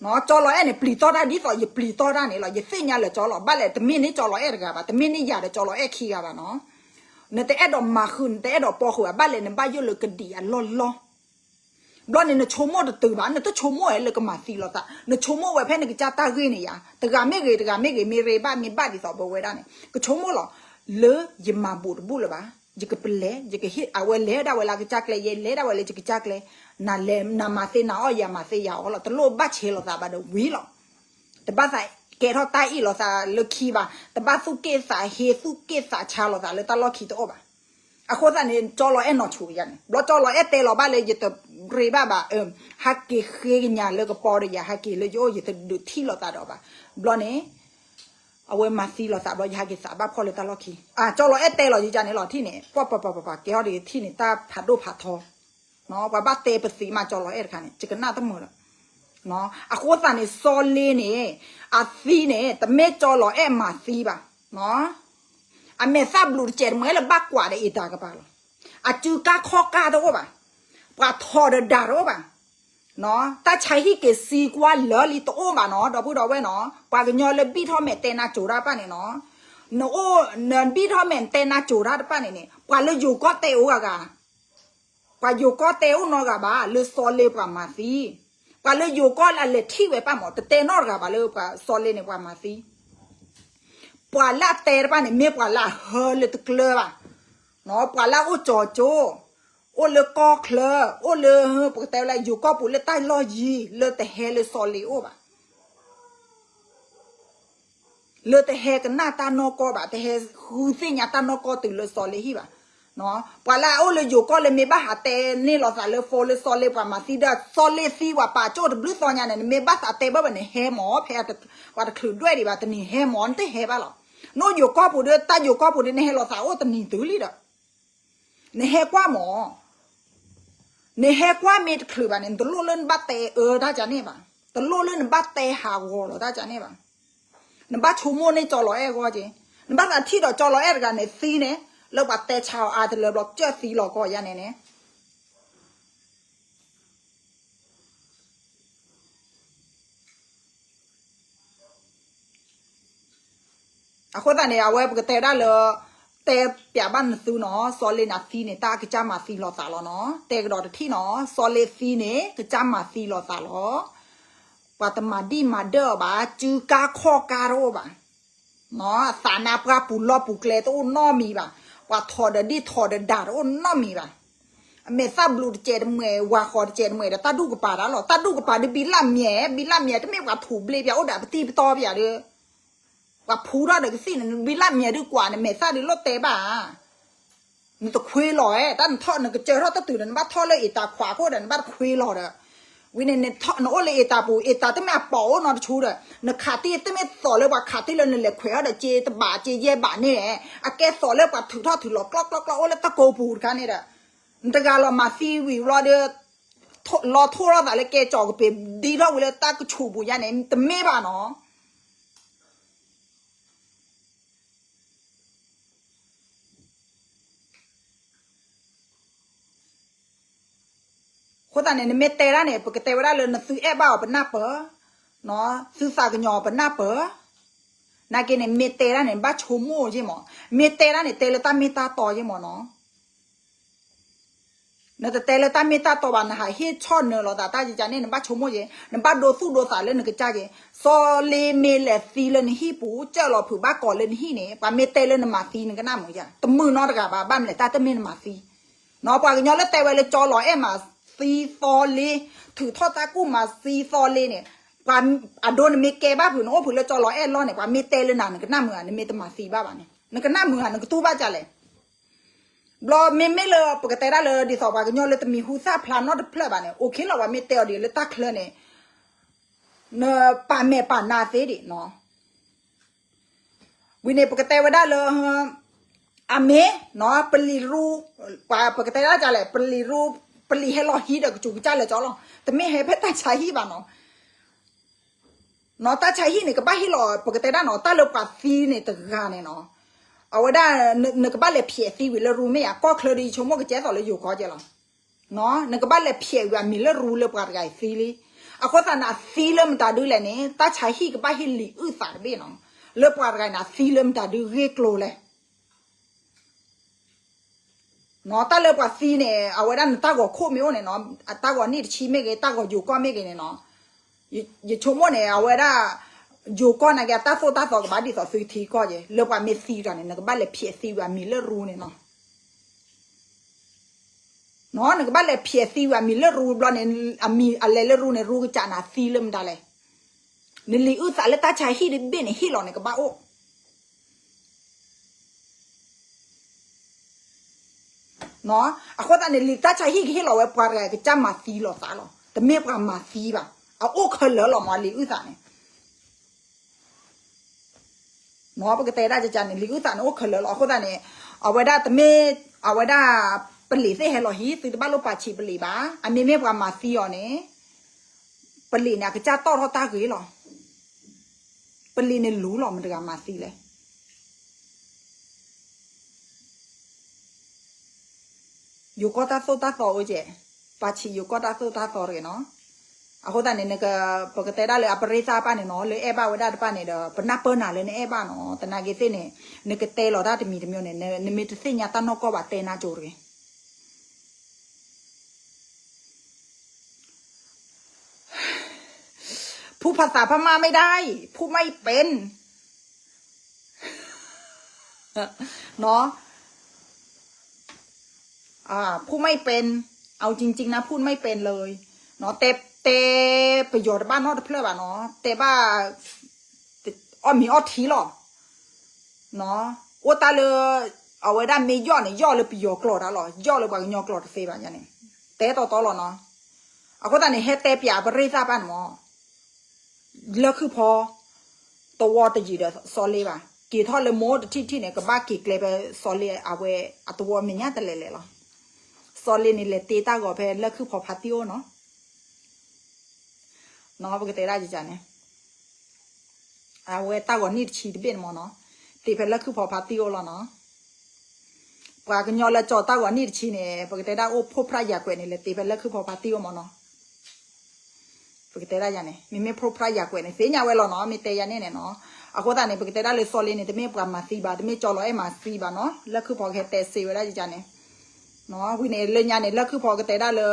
ကၠီလီၤအဲၣ်န့ၣ် ပျံၤတီတၢ်ဒ်သိးယပျံၤတီတၢ်န့ၣ်လီၤ. ယသ့ၣ်ညါလၢာ်ကၠီလီၤ ဘၣ်လဲၣ် တမ့ၢ်န့ၢ်ကၠီလီၤအဲၣ်တဂၤဘၣ် တမ့ၢ်န့ၢ်ယၤဒီးကၠီလီၤအဲၣ်ခံဂၤဘၣ်နီၤ. နတအဲၣ်ဒိးမၤဃုာ် နတအဲၣ်ဒိးပိာ်ဃုာ်ဘၣ် ဘၣ်လဲၣ် နဘၣ်ယိၣ်လၢကဒံးအလီၢ်လီၢ် ဘျီန့ၣ် နဆိကမိၣ်တတုၤဘၣ် နတဆိကမိၣ်ဝဲလၢကမၤသံလိာ်သး နဆိကမိၣ်ဝဲဖဲနကစၢ်တၢ်ဂ့ၢ်န့ၣ်ယါ တဂၤမ့ၢ်ဂ့ၤ တဂၤမ့ၢ်ဂ့ၤ မ့ၢ်ရ့ဘၣ် မ့ၢ်ဘၣ်ဒ်သိးပဝဲဒၣ်န့ၣ် ကဆိကမိၣ်လီၤ လၢယမၤဘူးတဘူၣ်လၢၤဘၣ် ယကပလဲၤ ယကဟ့ၣ် အဝဲလဲၤဒၣ်ဝဲလၢကစၢ်ကျဲ ယဲလဲၤဒၣ်ဝဲလၢယကစၢ်ကျဲ နလဲၤ နမၤသ့နၤအီၣ် ယၤမၤသ့ယၤအီၣ်လီၤ တလိၣ်ဘၣ်ဆဲးလိာ်သးဘၣ်ဒီးဝံၤလီၤ. တဘၣ်သးကဲထီၣ်တၢ်အ့ၣ်လိာ်သးလၢခံဘၣ် တဘၣ်သူၣ်က့ၣ်သးဟ့ သူၣ်က့ၣ်သးဆါလိာ်သးလၢတၢ်လီၢ်ခံတအိၣ်ဘၣ်. အဃိသတးန့ၣ် ကၠီလီၤအဲၣ်နီၢ်ဆိၣ်ယၤန့ၣ် ဘျီကၠီလီၤအဲၣ်တဲလီၤဘၣ်လၢယတရ့ဘၣ်ဘၣ် ဟဲက့ၤဃ့ကညးလၢကပီၤဒီးယၤ ဟဲက့ၤလၢယအိၣ် ယတဒုးထံၣ်လိာ်သးဒီးဘၣ် ဘျီန့ၣ် အဝဲမၤသံလိာ်သးဘျီ ယဟဲက့ၤသးဘၣ်ဖီၣ်လၢတၢ်လီၢ်ခံ အၢ ကၠီလီၤအဲၣ်တဲလီၤယၤန့ၣ်လီၤ ထံၣ်န့ၣ် ပှၤပှၤပှၤပှၤပှၤ ကဲထီၣ်ဒ်ထံၣ်န့ၣ် တၢ်ဖးဒိၣ်ဖးထီ ပှၤဘၣ်တဲပသံးမးကၠီလီၤအဲၣ်တခါန့ၣ် ယကနၣ်တမုာ်လၢၤ အဃိသတးန့ၣ် စီၤလ့န့ၣ် အသံန့ၣ် တမ့ၢ်ကၠီလီၤအဲၣ်မၤသံဘၣ် အမဲာ်သၣ်ဘျုးတစဲးတမှဲလၢဘၣ်ကွၢ်ဒီးအံၤတၢ်ကပၤလီၤ. အစုကါခီၣ်ကါတအိၣ်ဘၣ်. ပှၤထီၣ်ဒီးဒၣ်တအိၣ်ဘၣ်. တၢ်ဆါဟံၣ်က့ၤစံးကွၢ်လၢာ်လံတအိၣ်ဘၣ်နီၤ ဒီပုၢ်ဒီဝဲၢ်နီၤ ပှၤကညီလၢဘံၣ်ထီၣ်မဲာ်တဲနၤစိၤတၢ်တဖၣ်န့ၣ်နီၤ နအိၣ်နဘံၣ်ထီၣ်မဲာ်တဲနၤစိၤတၢ်တဖၣ်န့ၣ်န့ၣ် ပှၤလၢယိၤကီၢ်တဲအိၣ်ဂၤဂၤ ပှၤယိၤကီၢ်တဲအိၣ်နီတဂၤဘၣ် လၢစီၤလ့ပှၤမၤသံ. ပှၤလၢယိၤကီၢ်လၢအလဲၤထံၣ်ဝဲပၢ်မး တတဲနီတဂၤဘၣ်လၢပှၤစီၤလ့န့ၣ်ပှၤမၤသံ. ပှၤလၢအတဲတဖၣ်န့ၣ် မ့ၢ်ပှၤလၢအဟၢလၢတကျၢၤဘၣ်. ပှၤလၢအအိၣ်ကၠီၤကၠိ, အိၣ်လၢကီၢ်ချၢ, အိၣ်လၢပကတဲလၢယိၤကီၢ်ပူၤလၢတၢ်လီၢ်ယံၤ လၢတဟဲလၢစီၤလ့အိၣ်ဘၣ်. လၢတဟဲကနၣ်တၢ်နီၢ်ကီၢ်ဘၣ်, တဟဲဃုသ့ၣ်ညါတၢ်နီၢ်ကီၢ်တုၤလၢစီၤလ့ဟံၣ်ဘၣ်. ပှၤလၢအအိၣ်လၢယိၤကီၢ်လၢမ့ၢ်ဘၣ်ဟးတဲန့ၢ်လိာ်သးလၢ phone လၢစီၤလ့ပှၤမၤသံဒီး စီၤလ့သံပှၤပာ်ကၠိၣ်တဘျုးသီညါန့ၣ် နမ့ၢ်ဘၣ်သးတဲဘၣ်ဘၣ်န့ၣ် ဟဲမး ဖဲပှၤတချုးဒွဲၣ်ဒံးဘၣ် တနံၤဟဲမး နတဟဲဘၣ်လီၤ. နအိၣ်ယိၤကီၢ်ပူၤဒီး တၢ်ယိၤကီၢ်ပူၤဒီး နဟဲလိာ်သးအိၣ်တနံၤတုၤလံဒီး နဟဲကွၢ်မး. နဟဲကွၢ်မ့ၢ်တချုးဘၣ်န့ၣ် နတလိၣ်လၢနဘၣ်တဲအၢတၢ်ကန့ၣ်ဘၣ်. တလိၣ်လၢနဘၣ်တဲဟးဂီၤလီၤတၢ်ကန့ၣ်ဘၣ်. နဘၣ်ဆိကမိၣ်န့ၢ်ကၠီလီၤအဲၣ်ဂီၢ်က့ၤ နဘၣ်သးထံၣ်ဒီးကၠီလီၤအဲၣ်တဂၤန့ၣ်သံန့ၣ်, လၢပှၤတဲဆါအီၤအါတလၢဘျီ ကၢၢ်သံလီၤကီၢ်ယါန့ၣ်န့ၣ်. အဃိသတးန့ၣ် အဝဲပကတဲဒၣ်လၢ တဲပျးဘၣ်နသုနီၤ, စီၤလ့နၤသံန့ၣ် တၢ်ကစၢ်မၤသံလီၤသးလီၤနီၤ. တဲကဒီးတထံၣ်နီၤ, စီၤလ့သံန့ၣ် ကစၢ်မၤသံလီၤသးလီၤ. ပှၤတမၤဒံၣ်မၤဒၢၣ်အီၤဘၣ်, စုကါခီၣ်ကါတအိၣ်ဘၣ်. အသးနါပှၢ်ပူၤလီၢ်ပူၤကျဲတအိၣ်နီတမံၤဘၣ်. ပှၤထိးဒီးဒ့ၣ်ထိးဒီးဒၣ်တအိၣ်နီတမံၤဘၣ်. အမဲာ်သၣ်ဘျုးတစဲးတမှဲာ် ဝၤဃီၤတစဲးတမှဲာ်ဒီး တၢ်ဒူၣ်ကပၤတၢ်လီၤ. တၢ်ဒူၣ်ကပၤဒုးဘံလၣ်မံၤ, ဘံလၣ်မံၤ တမ့ၢ်ပှၤထူးဘျ့ပၠးအိၣ်ဒီးပတံၢ်ပတီပၠးဒီး ပှၤဖူထီၣ်ဒီးကသံၣ်န့ၣ် ဘံလၣ်မံၤဒုးကွၢ်န့ၣ် မဲာ်သၣ်ဒုးလိၣ်တဲဘၣ်ဧါ. နတခွ့လီၤဧါ, တၢ်နထီၣ်နကစၢၢ်ထီၣ်တတုၤဒီး နဘၣ်ထီၣ်လၢအ့တၤခွးခိၣ်ဒီး နဘၣ်တခွ့လီၤဒီး ဝံၤန့ၣ် နအိၣ်လၢအ့တၤပူၤ အ့တၤတမ့ၢ်အပိာ်အိၣ်နီတဆူဒီး နခးတံၢ်တမ့ၢ်သိးလၢပှၤခးတံၢ်လၢနလဲၤခွဲးထီၣ်ဒီး က့တဘးက့ယဲၢ်ဘးန့ၣ်, အကဲသိးလၢပှၤထုးထီၣ်ထုးလီၤကျီၣ်ကျီၣ်ကျီၣ်အိၣ်လၢတၢ်ကိးပူၤတခါန့ၣ်ဒီး နတဂၤလီၤမၤသံဝံၤဘျီဒီး လီၤထိၣ်ထီၣ်သးလၢကဲကၠီၤကပ့ၤ ဒ်ထီၣ်ဝံၤလၢတၢ်ကဆူးပူၤယါန့ၣ် တမ့ၢ်ဘၣ်နီၤ. အဃိသတးန့ၣ် နမ့ၢ်တဲဒၣ်န့ၣ် ပကတဲဝဲဒၣ်လၢနသုအဲၣ်ဘၣ်အီၤပနၢ်ပၢၢ်, သုသးကညီၤအီၤပနၢ်ပၢၢ်, နာ်က့န့ၣ် မ့ၢ်တဲဒၣ်န့ၣ် နဘၣ်ဆိကမိၣ်က့မး, မ့ၢ်တဲဒၣ်န့ၣ် တဲလၢတၢ်မ့ၢ်တၢ်တီက့မးနီၤ. နတတဲလၢတၢ်မ့ၢ်တၢ်တီဘၣ် နဟးဟ့ၣ်ဆီၣ်နၢၤလိာ်သးတၢ်ကကန့ၣ် နဘၣ်ဆိကမိၣ်က့, နဘၣ်ဒိသူၣ်ဒိသးလၢနကစၢ်က့, စီၤလ့မ့ၢ်လဲၤသံလၢနဟံၣ်ပူၤ ကၢၢ်လီၤဖုးဘၣ်ကိးလၢနဟံၣ်န့ၣ် ပှၤမ့ၢ်တဲလၢနမၤသံနကနၣ်မုာ်ယါ, တမုာ်နီတဂၤဘၣ်, ဘၣ်မနုၤလဲၣ် တၢ်တမ့ၢ်နမၤသံ နီၤ, ပှၤကညီလၢတဲဝဲလၢကၠီလီၤအဲၣ်မၤသံသီလ့, ထုးထီၣ်တၢ်ကူၣ်မၤသံသီလ့န့ၣ်, ပှၤအဒိနမ့ၢ်ကဲဘၣ်ဖုး နအိၣ်ဖုးလၢကၠီလီၤအဲၣ်လီၢ်န့ၣ် ပှၤမ့ၢ်တဲလၢနၤ နကနၣ်မုာ်ဧါ, နမ့ၢ်တမၤသံဘၣ်ဘၣ်န့ၣ် နကနၣ်မုာ်ဧါ, နကတူၢ်ဘၣ်ဒ်လဲၣ်. ဘျီမ့မ့ၢ်လၢပကတဲဒၣ်လၢဒ်သိးပှၤကညီလၢတမံၤဟူသၣ်ဖျါနီတဖျၢၣ်ဘၣ်န့ၣ် အိၣ်ခ့လီၤ, ပှၤမ့ၢ်တဲအီၤဒ်လၢတၢ်ချၢန့ၣ် နပာ်မဲာ်ပာ်နါသ့ဒံးနီၤ. ဝံၤန့ၣ် ပကတဲဝဲဒၣ်လၢ အမ့ၢ်နီၤ ပလံၤရူ, ပှၤပကတဲဒၣ်ဒ်လဲၣ် ပလံၤရူ, ပလံၤဟဲလီၤဟံးဒီးကစူးကစၢ်လၢကၠီလီၤ, တမ့ၢ်ဟဲဖဲတၢ်ဆါဟံၣ်ဘၣ်နီၤ. နီၤ တၢ်ဆါဟံၣ်န့ၣ် ကဘၣ်ဟ့ၣ်လီၤ ပကတဲဒၣ်နီၤ တၢ်လၢပှၤသံန့ၣ်တဂၤန့ၣ်နီၤ, အဝဲဒၣ် နကဘၣ်လဲၤဖျဲးသံဝံၤလၢရူမ့ၢ်ဧါ, ကီၢ်ချၢဒီးယဆိကမိၣ်ကကဲသိးလၢယိၤကီၢ်ကဲလီၤ. နကဘၣ်လဲၤဖျဲးဝံၤအမံၤလၢရူလၢပှၤတဂၤအံၤသံလံ. အဃိသတးန့ၣ် အသံလၢမတၤဒုလဲၣ်န့ၣ် တၢ်ဆါဟံၣ်ကဘၣ်ဟ့ၣ်လံာ်အုၣ်သးတဘ့ၣ်နီၤ, လၢပှၤတဂၤန့ၣ် အသံလၢမတၤဒုဂ့ၢ်ကျိၤလဲၣ် နီၤ, တၢ်လၢပှၤသံန့ၣ် အဝဲဒၣ်နတၢ်ဂီၤခိၣ်မ့ၢ်အိၣ်န့ၣ်နီၤ, အတၢ်ဂီၤနံၣ်တဆံမ့ၢ်ဂ့ၤ, တၢ်ဂီၤယိၤကီၢ်မ့ၢ်ဂ့ၤန့ၣ်နီၤ, ယဆိကမိၣ်န့ၣ် အဝဲဒၣ် ယိၤကီၢ်နာ်က့ အတၢ်သိၣ်တၢ်သီကဘၣ်ဒ်သိးသုထံကီၢ်က့, လၢပှၤမ့ၢ်သံတဂၤန့ၣ် နကဘၣ်လဲၤဖျဲးသံဝံၤအမံၤလၢရူန့ၣ်နီၤ. နီၤ နကဘၣ်လဲၤဖျဲးသံဝံၤအမံၤလၢရူဘျီန့ၣ်, အမံၤအလဲၤလၢရူန့ၣ် ရူကစးနၤသံလၢမတၤလဲၣ်. နလံာ်အုၣ်သးလၢတၢ်ဆါဟံၣ်တဘ့ၣ်န့ၣ် ဟ့ၣ်လီၤန့ၣ်ကဘၣ်အိၣ် အဃိသတးန့ၣ် လံာ်တၢ်ဆါဟံၣ်ကဟ့ၣ်လီၤဝဲပှၤတဂၤကစၢ်မၤသံလီၤသးလီၤ, တမ့ၢ်ပှၤမၤသံဘၣ်, အအိၣ်ခဲလၢာ်လီၤမး လံာ်အုၣ်သးန့ၣ်. နီၤ ပကတဲဒၣ်ကကန့ၣ် လံာ်အုၣ်သးန့ၣ်အိၣ်ခဲလၢာ်လီၤ. အဃိသတးန့ၣ် အဝဲဒၣ်တမ့ၢ် အဝဲဒၣ် ပလံာ်သ့ၣ်ဟဲလီၤဟံး သုတဘၣ်လိၣ်ပာ်ဆံးပလံာ်ဘၣ်. အမ့မ့ၢ်ပှၤမၤသံအီၤန့ၣ် ပလံာ်န့ၣ် အကစၢ်တီၣ်ထီၣ်တၢ်ဂ့ၤလီၤ. ပလံာ်န့ၣ်လူၤလီၤ မတၤတဂၤမၤသံလဲၣ်. ယိၤကီၢ်တၢ်သိၣ်တၢ်သီအိၣ်ကဲ, ပာ်ဆံးယိၤကီၢ်တၢ်သိၣ်တၢ်သီတဂ့ၤနီၤ. အဃိသတးန့ၣ် ပကတဲဒၣ်လၢအပရ့သၣ်တဖၣ်န့ၣ်နီၤ လၢအဲၣ်ဘၣ်ဝဲဒၣ်တဖၣ်န့ၣ်ဒီး ပနၢ်ပၢၢ်နၤလၢနအဲၣ်ဘၣ်နီၤ. သနာ်က့သ့ၣ်န့ၣ် နကတဲလီၤတၢ်တမံၤတမံၤန့ၣ် နမ့ၢ်တသ့ၣ်ညါတၢ်နီၢ်ကီၢ်ဘၣ် တဲနါကၠိတဂ့ၤ. พูดภาษาพม่าไม่ได้ พูดไม่เป็น เนาะ อ่า พูดไม่เป็น เอาจริงๆนะ พูดไม่เป็นเลย เนาะ တဲ တဲပယီၤတဘၣ်နီတဖျၢၣ်ဘၣ်နီၤ တဲဘၣ် အီၣ်မံၤအီထံလီၤ နီၤ အိၣ်တၢ်လၢ အဝဲဒၣ်မ့ၢ်ယီၢ်န့ၣ် ယီၢ်လၢပယီၤကျိာ်တၢ်လီၤ ယီၢ်လၢပှၤကညီကျိာ်တသ့ဘၣ်န့ၣ် တဲတီတီလီၤနီၤ အဃိသတးန့ၣ် ဟဲတဲပၠးပရ့သၣ်တဖၣ်န့ၣ်မး လၢၢ်ခုၣ်ဖီ သဝီတယံာ်ဒီးစီၤလ့ဘၣ် က့ၤထီၣ်လၢမိၢ်တထံၣ်ထံၣ်န့ၣ် ကဘၣ်က့ၤကျဲဖဲစီၤလ့အဝဲအသဝီမဲာ်ညါတလဲၤလဲၤလီၤ စီၤလ့န့ၣ် လဲၤတ့တၢ်ဂီၤဖဲလၢၢ်ခုၣ်ဖီဖါတံၢ်အိၣ်နီၤ နီၤ ပကတဲဒၣ်ယန့ၣ် အဝဲတၢ်ဂီၤနံၣ်တဆံတဘ့ၣ်န့ၣ်မးနီၤ တ့ဖဲလၢၢ်ခုၣ်ဖီဖါတံၢ်အိၣ်လီၤနီၤ. ပှၤကညီလၢကၠီတၢ်ဂီၤနံၣ်တဆံန့ၣ် ပကတဲဒၣ်အိၣ်ဖိဖြၣ်ယာ်ကွဲးန့ၣ် လဲၤတ့ဖဲလၢၢ်ခုၣ်ဖီဖါတံၢ်အိၣ်မးနီၤ. ပကတဲဒၣ်ယၤန့ၣ် မ့မ့ၢ်ဖိဖြၣ်ယာ်ကွဲးန့ၣ် သ့ၣ်ညါဝဲလီၤနီၤ မ့ၢ်တဲယၤန့ၣ်န့ၣ်နီၤ. အဃိသတးန့ၣ် ပကတဲဒၣ်လၢစီၤလ့န့ၣ် တမ့ၢ်ပှၤမၤသံဘၣ် တမ့ၢ်ကၠီလီၤအဲၣ်မၤသံဘၣ်နီၤ လၢၢ်ခုၣ်ဖီကဟဲတဲစ့ဝဲဒၣ်ယၤန့ၣ် ဝံၤန့ၣ် လၢညါန့ၣ် လၢၢ်ခုၣ်ဖီကတဲဒၣ်လၢ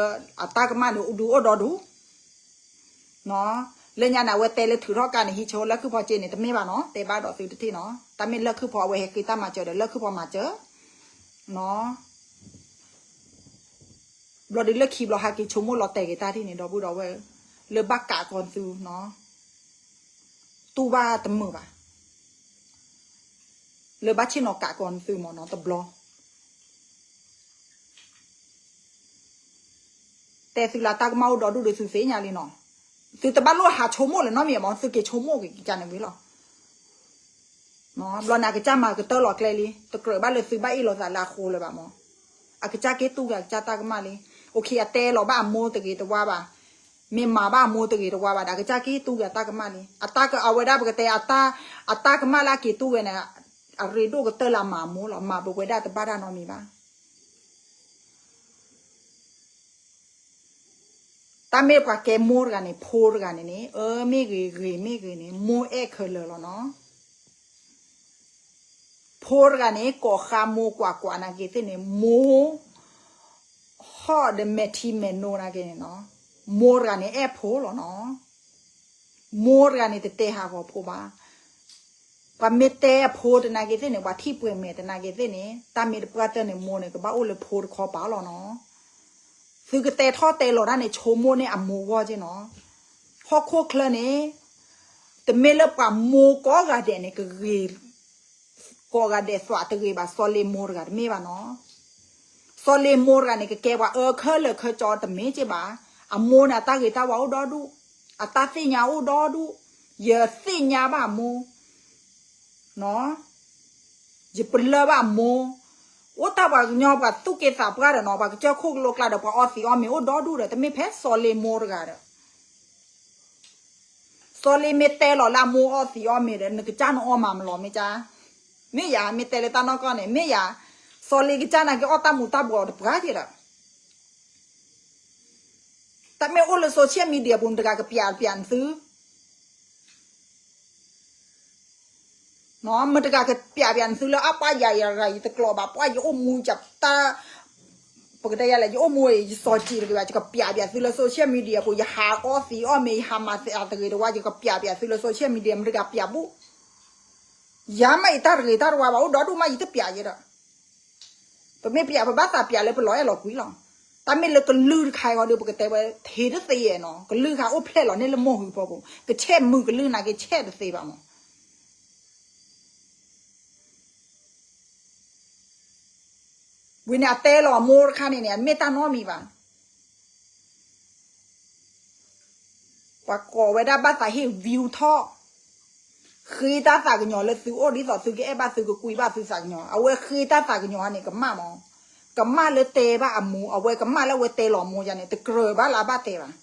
အတၢ်ကမၣ်န့ၣ် ဒုးအိၣ်ဒီဒူၣ် လၢညါန့ၣ် အဝဲတဲလၢထုးထီၣ်ကါန့ၣ် ဟံးဆိလၢၢ်ခုၣ်ဖီက့န့ၣ် တမ့ၢ်ဘၣ်နီၤ တဲဘၣ်ဒီးသုတထံၣ်နီၤ တၢ်မ့ၢ်လၢၢ်ခုၣ်ဖီအဝဲဟဲက့ၤတၢ်မၤစၢၤဒီးလၢၢ်ခုၣ်ဖီမၤစၢၤ နီၤ ဘျီဒုးလၢခံဘျီဟးက့ၤဆိကမိၣ်လီၤတဲာ်က့ၤတၢ်ထံၣ်န့ၣ် ဒီပုၢ်ဒီဝဲၢ်ဧၢ, လၢဘၣ်ကးကီၤသုနီၤ, တူၢ်ဘၣ်တမုာ်ဘၣ်, လၢဘၣ်ဆ့ၣ်နီၤကးကီၤသုမ့ၢ်နီၤတဘျီ တဲသုလၢတၢ်ကမၣ်အိၣ်ဒီဒူၣ်ဒီးသုသ့ၣ်ညါလံနီၤ, သုတဘၣ်လိၣ်ဟးဆိကမိၣ်လၢၤနီတမံၤမ့ၢ် သုက့ၤဆိကမိၣ်က့ၤကန့ၣ်ဝံၤလီၤ. ဘျီန့ၣ် အကစၢ်မၤကတၢၢ်လီၤကျဲလံ, တကြၢးဘၣ်လၢသုဘၣ်အ့ၣ်လိာ်သးလၢအဃိလၢၤဘၣ်မ့ၢ်, အကစၢ်က့ၤတူၢ်ဂ့ၤအကစၢ်တၢ်ကမၣ်လံ. အိၣ်ခ့ အတဲလီၤဘၣ်အမိၢ်တဂ့ၤတဝါဘၣ်, မ့ၢ်မၤဘၣ်အမိၢ်တဂ့ၤတဝါဘၣ်ဒီး အကစၢ်က့ၤတူၢ်ဂ့ၤအတၢ်ကမၣ်လံ. အတၢ်က အဝဲဒၣ်ပကတဲ အတၢ်ကမၣ်လၢအက့ၤတူၢ်ဂ့ၤန့ၣ် အရ့ဒိၣ်ကတၢၢ်လၢအမၤအမိၢ်လီၤ. မၤပဝဲဒၣ်တဘၣ်တၢ်နီတမံၤဘၣ်. တၢ်မ့ၢ်ပှၤကဲမိၢ်တဂၤန့ၣ် ဖိတဂၤန့ၣ်န့ၣ် အၢမ့ၢ်ဂ့ၤဂ့ၤမ့ၢ်ဂ့ၤန့ၣ် မိၢ်အဲၣ်ခဲလၢာ်လီၤနီၤ. ဖိတဂၤန့ၣ် ကိးဃါမိၢ်ကွၢ်ကွၢ်နာ်က့ၤသ့ၣ်န့ၣ် မိၢ် ဟီၣ်ဒီးမဲာ်ထံမဲာ်နိနာ်က့ၤန့ၣ်နီၤ, မိၢ်တဂၤန့ၣ်အဲၣ်ဖိလီၤနီၤ. မိၢ်တဂၤန့ၣ် တတဲဟးဂီၤဖိဘၣ်. ပှၤမ့ၢ်တဲအဖိတနာ်က့ၤသ့ၣ်န့ၣ် ပှၤထံၣ်ပှဲၤမဲာ်တနာ်က့ၤသ့ၣ်န့ၣ် တၢ်မ့ၢ်တပှၢ်တၢၢ်န့ၣ် မိၢ်န့ၣ် ကဘၣ်အိၣ်လၢဖိတခီပၤလီၤနီၤ. သုကတဲထီၣ်တဲလီၤတၢ်န့ၣ် ဆိကမိၣ်န့ၢ်အမိၢ်ဂီၢ်က့နီၤ. ဟီၣ်ခိၣ်ချၢန့ၣ် တမ့ၢ်လၢပှၤမိၢ်ကိးဂၤဒဲးန့ၣ် ကဂ့ၤ ကိးဂၤဒဲးသွးတဂ့ၤဘၣ် စီၤလ့မိၢ်တဂၤတမ့ၢ်ဘၣ်နီၤ. စီၤလ့မိၢ်တဂၤန့ၣ် ကကဲပှၤအၢခဲလၢာ်ခဲကၠီတမ့ၢ်က့ဘၣ်. အမိၢ်န့ၣ် အတၢ်ဂ့ၤတၢ်ဝါအိၣ်ဒီဒူၣ်, အတၢ်သ့ၣ်ညါအိၣ်ဒီဒူၣ်, ယသ့ၣ်ညါဘၣ်အမိၢ် ယပလၢၢ်ဘၣ်အမိၢ်, အိၣ်တၢ်ပှၤကညီပှၤသူၣ်က့သးပှၢ်ဒီးနီၤ ပှၤကစၢၢ်ခိၣ်ကလိကျါဒီး ပှၤအီသံးအီမ့ၤအိၣ်ဒီဒူၣ်ဒီး တမ့ၢ်ဖဲစီၤလ့မိၢ်တဂၤဒီး စီၤလ့မ့ၢ်တဲလီၤလၢအမိၢ်အီသံးအီမ့ၤဒီး နကစၢ်နအီမၤမလီၤမ့ၢ်ကါ, မ့ၢ်ယၤ မ့ၢ်တဲလၢတၢ်နီၢ်ကီၢ်န့ၣ် မ့ၢ်ယၤ, စီၤလ့ကစၢ်နာ်က့ၤအီၣ်တၢ်မူၤတၢ်ဘှီးတပှၢ်က့ဒီး တၢ်မ့ၢ်အိၣ်လၢ social media ပူၤ မတဂၤကပျးပျးနသု မတဂၤကပျးပျးနသုလၢအပှၤယၤယၤဂၤ ယတကျိးဘၣ် ပှၤယအိၣ်မူယတၢ် ပကတဲယၤလဲၣ် ယအိၣ်မူ ယစီၤစံးတဂ့ၤဘၣ် ယကပျးပျးသုလၢ social media ပူၤ ယဟးအီသံးအီမ့ၤ ယဟးမၤသးတဂ့ၤတဝါ ယကပျးပျးသုလၢ social media မတဂၤပျးဘူး ယၤမ့ၢ်ယတၢ်တဂ့ၤတၢ်တဝါဘၣ် အိၣ်ဒီဒူၣ်မး ယတပျးယဲဒီး ပမ့ၢ်ပျး ပဘၣ်သးပျးလၢပလီၤအဲၣ်လီၤကွံလီၤ. တၢ်မ့ၢ်လၢကလုၢ်တခါအံၤဂီၢ်ဒီး ပကတဲဝဲ ထံတသ့ယဲနီၤ ကလုၢ်ခါအိၣ်ဖျဲၣ်လီၤန့ၢ်လၢမိၢ်ဟုပီပူၤ ကဆဲးမုာ်ကလုၢ်နာ်က့ ဆဲးတသ့ဘၣ်မး ဝံၤန့ၣ် အတဲလီၤအမိၢ်တခါန့ၣ်န့ၣ် အမ့ၢ်တၢ်နီတမံၤဘၣ် ပှၤကိးဝဲဒၣ်ဘၣ်သးဟ့ၣ် view ထီၣ် ဃ့တၢ်သးကညီၤလၢသုအိၣ်ဒ်သိးသုကအဲၣ်ဘၣ်သုကကွံဘၣ်သုသးကညီၤ အဝဲဃ့တၢ်သးကညီၤန့ၣ် ကမၣ်မး ကမၣ်လၢတဲဘၣ်အမိၢ် အဝဲကမၣ်လၢအဝဲတဲလီၤအမိၢ်ယၤန့ၣ် တကြၢးဘၣ်လၢအဘၣ်တဲဘၣ်.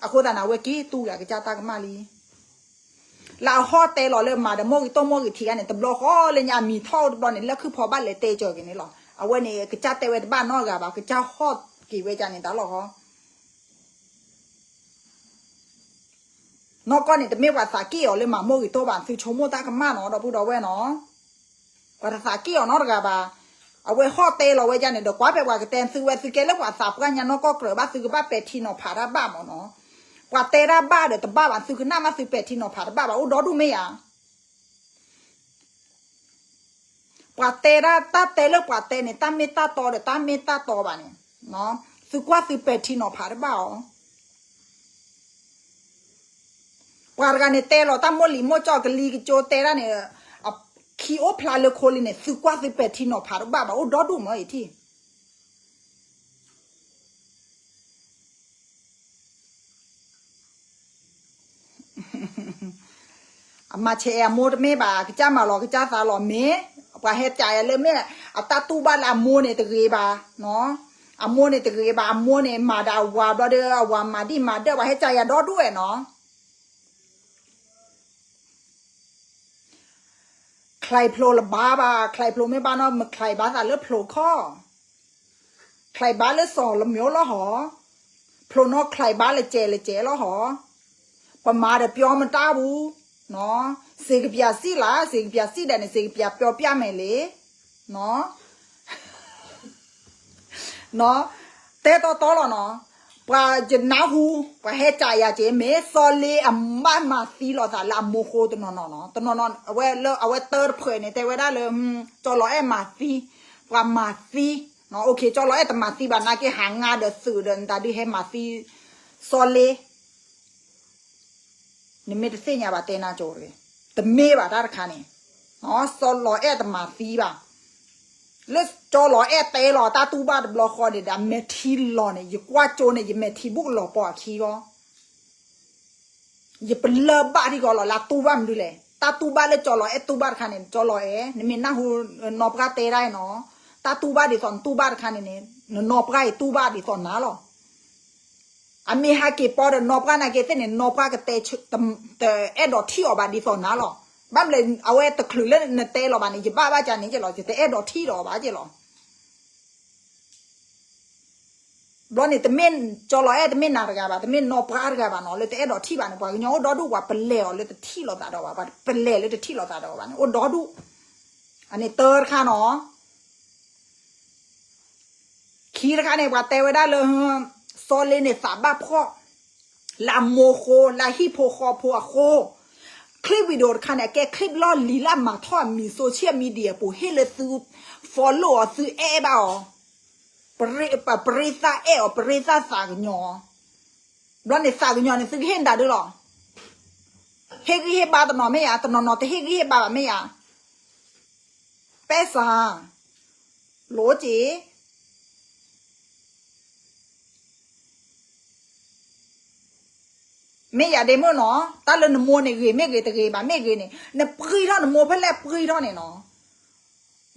အဃိသတးန့ၣ် အဝဲက့ၤတူၢ်ဂ့ၤအကစၢ်တၢ်ကမၣ်လံ လၢအဟီၣ်တဲလီၤလၢမၤဒီးမိၢ်ဂ့ၤတိၢ်မိၢ်ဂ့ၤထံးဂၤန့ၣ် တဘျီဃီလၢညါအမံၤထီၣ်တဘျီန့ၣ် လၢၢ်ခုၣ်ဖီဘၣ်လဲၤတဲကၢၤက့ၤန့ၣ်လီၤ. အဝဲန့ၣ် ကစၢ်တဲဝဲတဘၣ်နီတဂၤဘၣ် ကစၢ်ဟီၣ်က့ၤဝဲကန့ၣ်တၢ်လီၢ်ဃီ နီၢ်ကီၢ်န့ၣ် တမ့ၢ်ပှၤသးက့ၣ်အီၤလၢမၤမိၢ်ဂ့ၤတိၢ်ဘၣ် သုဆိကမိၣ်တၢ်ကမၣ်နီၤ ဒီပုၢ်ဒီဝဲၢ်နီၤ ပှၤတသးက့ၣ်အီၤနီတဂၤဘၣ်. အဝဲဟီၣ်တဲလီၤဝဲဒၣ်န့ၣ်ဒီး ကွၢ်ဖဲပှၤကတဲသုဝဲ သုကဲလၢပှၤသးပှၢ်ညါနီၢ်ကီၢ်ကြၢးဘၣ် သုကဘၣ်ပဲာ်ထံနီၤဖးတၢ်ဘၣ်မးနီၤ. ပှၤတဲတၢ်ဘၣ်ဒီးတဘၣ်ဘၣ် သုကနၣ်မးသုပဲာ်ထံနီၤဖးတဘၣ်ဘၣ် အိၣ်ဒီဒူၣ်မ့ၢ်ဧါ ပှၤတဲဒၣ်တၢ်တဲလၢပှၤတဲန့ၣ် တၢ်မ့ၢ်တၢ်တီဒီးတၢ်မ့ၢ်တၢ်တီဘၣ်န့ၣ် သုကွၢ်သုပဲာ်ထံနီၤဖးတဘၣ်အီၤ ပှၤတဂၤန့ၣ်တဲလီၤတၢ်မိၢ်လံၤမိၢ်ကၠီၣ်ကလံၤကကၠိတဲဒၣ်န့ၣ် အခံအိၣ်ဖျါလၢခိလံန့ၣ် သုကွၢ်သုပဲာ်ထံနီၤဖးတဘၣ်ဘၣ် အိၣ်ဒီဒူၣ်မးအံၤထံၣ် အမၤဆဲးအမိၢ်တမ့ၢ်ဘၣ် ကစၢ်မၤလီၤကစၢ်သးလီၤမ့ၢ် ပှၤဟဲကးယၤလၢမ့ၢ် အတၢ်တူၢ်ဘၣ်လၢအမိၢ်န့ၣ်တဂ့ၤဘၣ် အမိၢ်န့ၣ်တဂ့ၤဘၣ် အမိၢ်န့ၣ်မၤဒီးအဝၤဘျီဒီး အဝၤမၤဒံၣ်မၤဒၢၣ် ပှၤဟဲကးယၤဒီဒူၣ်ဝဲနီၤ ချံဖျိလၢဘါဘၣ်, ချံဖျိမ့ၢ်ဘါနီၢ် မချံဘါသးလၢဖျိခီၣ်, ချံဘါလၢစီၤလမၠိလီၤဟီ, ဖျိနီၢ်ချံဘါလၢကဲးလၢကဲးလီၤဟီ, ပမၤဒီးပျီမတၢ်ဘူး, စ့ကပျးစံၣ်လၢ်, စ့ကပျးစံၣ်ဒၣ်န့ၣ် စ့ကပျးပျီပျၢ်မဲာ်လံ, တဲတီတီလီၤနီၤ, ပှၤယနၢ်ဟူ, ပှၤဟဲကးယၤက့ၤ မ့ၢ်စီၤလ့အဘၣ်မၤသံလိာ်သးလၢအမိၢ်ဃိတနီၤနီၤနီၤ, တနီၤနီၤ အဝဲလၢအဝဲတၢတဖျၢၣ်န့ၣ် တဲဝဲဒၣ်လၢ ကၠီလီၤအဲၣ်မၤသံ, ပှၤမၤသံ, ကၠီလီၤအဲၣ်တမၤသံဘၣ် နာ်က့ဟးငါဒီးသုးဒီးနတၢ်ဒုးဟဲမၤသံ စီၤလ့ နမ့ၢ်တသ့ၣ်ညါဘၣ်တဲနၤကၠိတဂ့ၤ, တမ့ၢ်ဘၣ်တၢ်တခါန့ၣ်, စီၤလီၤအဲၣ်တမၤသံဘၣ်, လၢကၠီလီၤအဲၣ်တဲလီၤတၢ်တူၢ်ဘၣ်တဘျီဃီန့ၣ်ဒီး အမဲာ်ထံလီၤန့ၣ် ယကွၢ်ကၠိန့ၣ် ယမဲာ်ထံဘူးကလီၤပီၤအခံဂီၢ် ယပလၢၢ်ဘၣ်ထံဂီၤလီၤ လၢတူၢ်ဘၣ်မနုၤလဲၣ်, တၢ်တူၢ်ဘၣ်လၢကၠီလီၤအဲၣ်တူၢ်ဘၣ်တခါန့ၣ် ကၠီလီၤအဲၣ် နမ့ၢ်နၢ်ဟူနီၢ်ပှၢ်တဲဒၣ်နီၤ, တၢ်တူၢ်ဘၣ်ဒ်သိးနတူၢ်ဘၣ်တခါန့ၣ်န့ၣ် နနီၢ်ပှၢ်အံၤတူၢ်ဘၣ်ဒ်သိးနၤလီၤ. အမ့ၢ်ဟဲက့ၤပီဒီးနီၢ်ပှၢ်နာ်က့သ့ၣ်န့ၣ် နီၢ်ပှၢ်ကတဲ တအဲၣ်ဒိးထံၣ်အီၤဘၣ်ဒ်သိးနၤလီၤ. ဘၣ်မနုၤလဲၣ် အဝဲတချုးလၢနတဲလီၤဘၣ်န့ၣ် ယဘၣ်ဘၣ်ကန့ၣ်က့လီၤ ယတအဲၣ်ဒိးထံၣ်ဒီးအီၤဘၣ်က့လီၤ. ဘျီန့ၣ် တမ့ၢ်ကၠီလီၤအဲၣ် တမ့ၢ်နၤတဂၤဘၣ် တမ့ၢ်နီၢ်ပှၢ်တဂၤဘၣ်နီၤ လၢတအဲၣ်ဒိးထံၣ်ဘၣ်န့ၣ် ပှၤကညီအိၣ်ဒီဒူၣ် ပှၤပလဲၤအီၤလၢတထံၣ်လိာ်သးဒီးဘၣ် ပလဲၤလၢတထံၣ်လိာ်သးဒီးဘၣ်န့ၣ် အိၣ်ဒီဒူၣ်. အန့ၣ်တၢတခါနီၤ ခံတခါန့ၣ် ပှၤတဲဝဲဒၣ်လၢ စီၤလ့န့ၣ်သးဘၣ်ဖှီၣ် လၢအမိၢ်ဃိ လၢအဟံၣ်ဖိဃီဖိအဃိ clip video တခါန့ၣ် အကဲ clip လီၢ်လံၤလၢအမၤထီၣ်အမံၤ social media ပူၤ ဟ့ၣ်လၢသု follow အီၤ သုအဲၣ်ဘၣ်အီၤ ပရ့သၣ်အဲၣ်အီၤ ပရ့သၣ်သးကညီၤ ဘျီန့ၣ်သးကညီၤန့ၣ် သုကဟ့ၣ်နတၢ်ဒုလီၤ. ဟ့ၣ်ဂံၢ်ဟ့ၣ်ဘါတနီၤမ့ၢ်ဧါ တနီၤနီၤတဟ့ၣ်ဂံၢ်ဟ့ၣ်ဘါဘၣ်မ့ၢ်ဧါ ပဲစၢ် လိက့ၤ မ့ၢ်ယၤဒ့မုၣ်နီၤ တၢ်လၢနမိၢ်န့ၣ်ဂ့ၤမ့ၢ်ဂ့ၤတဂ့ၤဘၣ်မ့ၢ်ဂ့ၤန့ၣ် နပှံထီၣ်နမိၢ်ဖဲလဲၣ်ပှံထီၣ်န့ၣ်နီၤ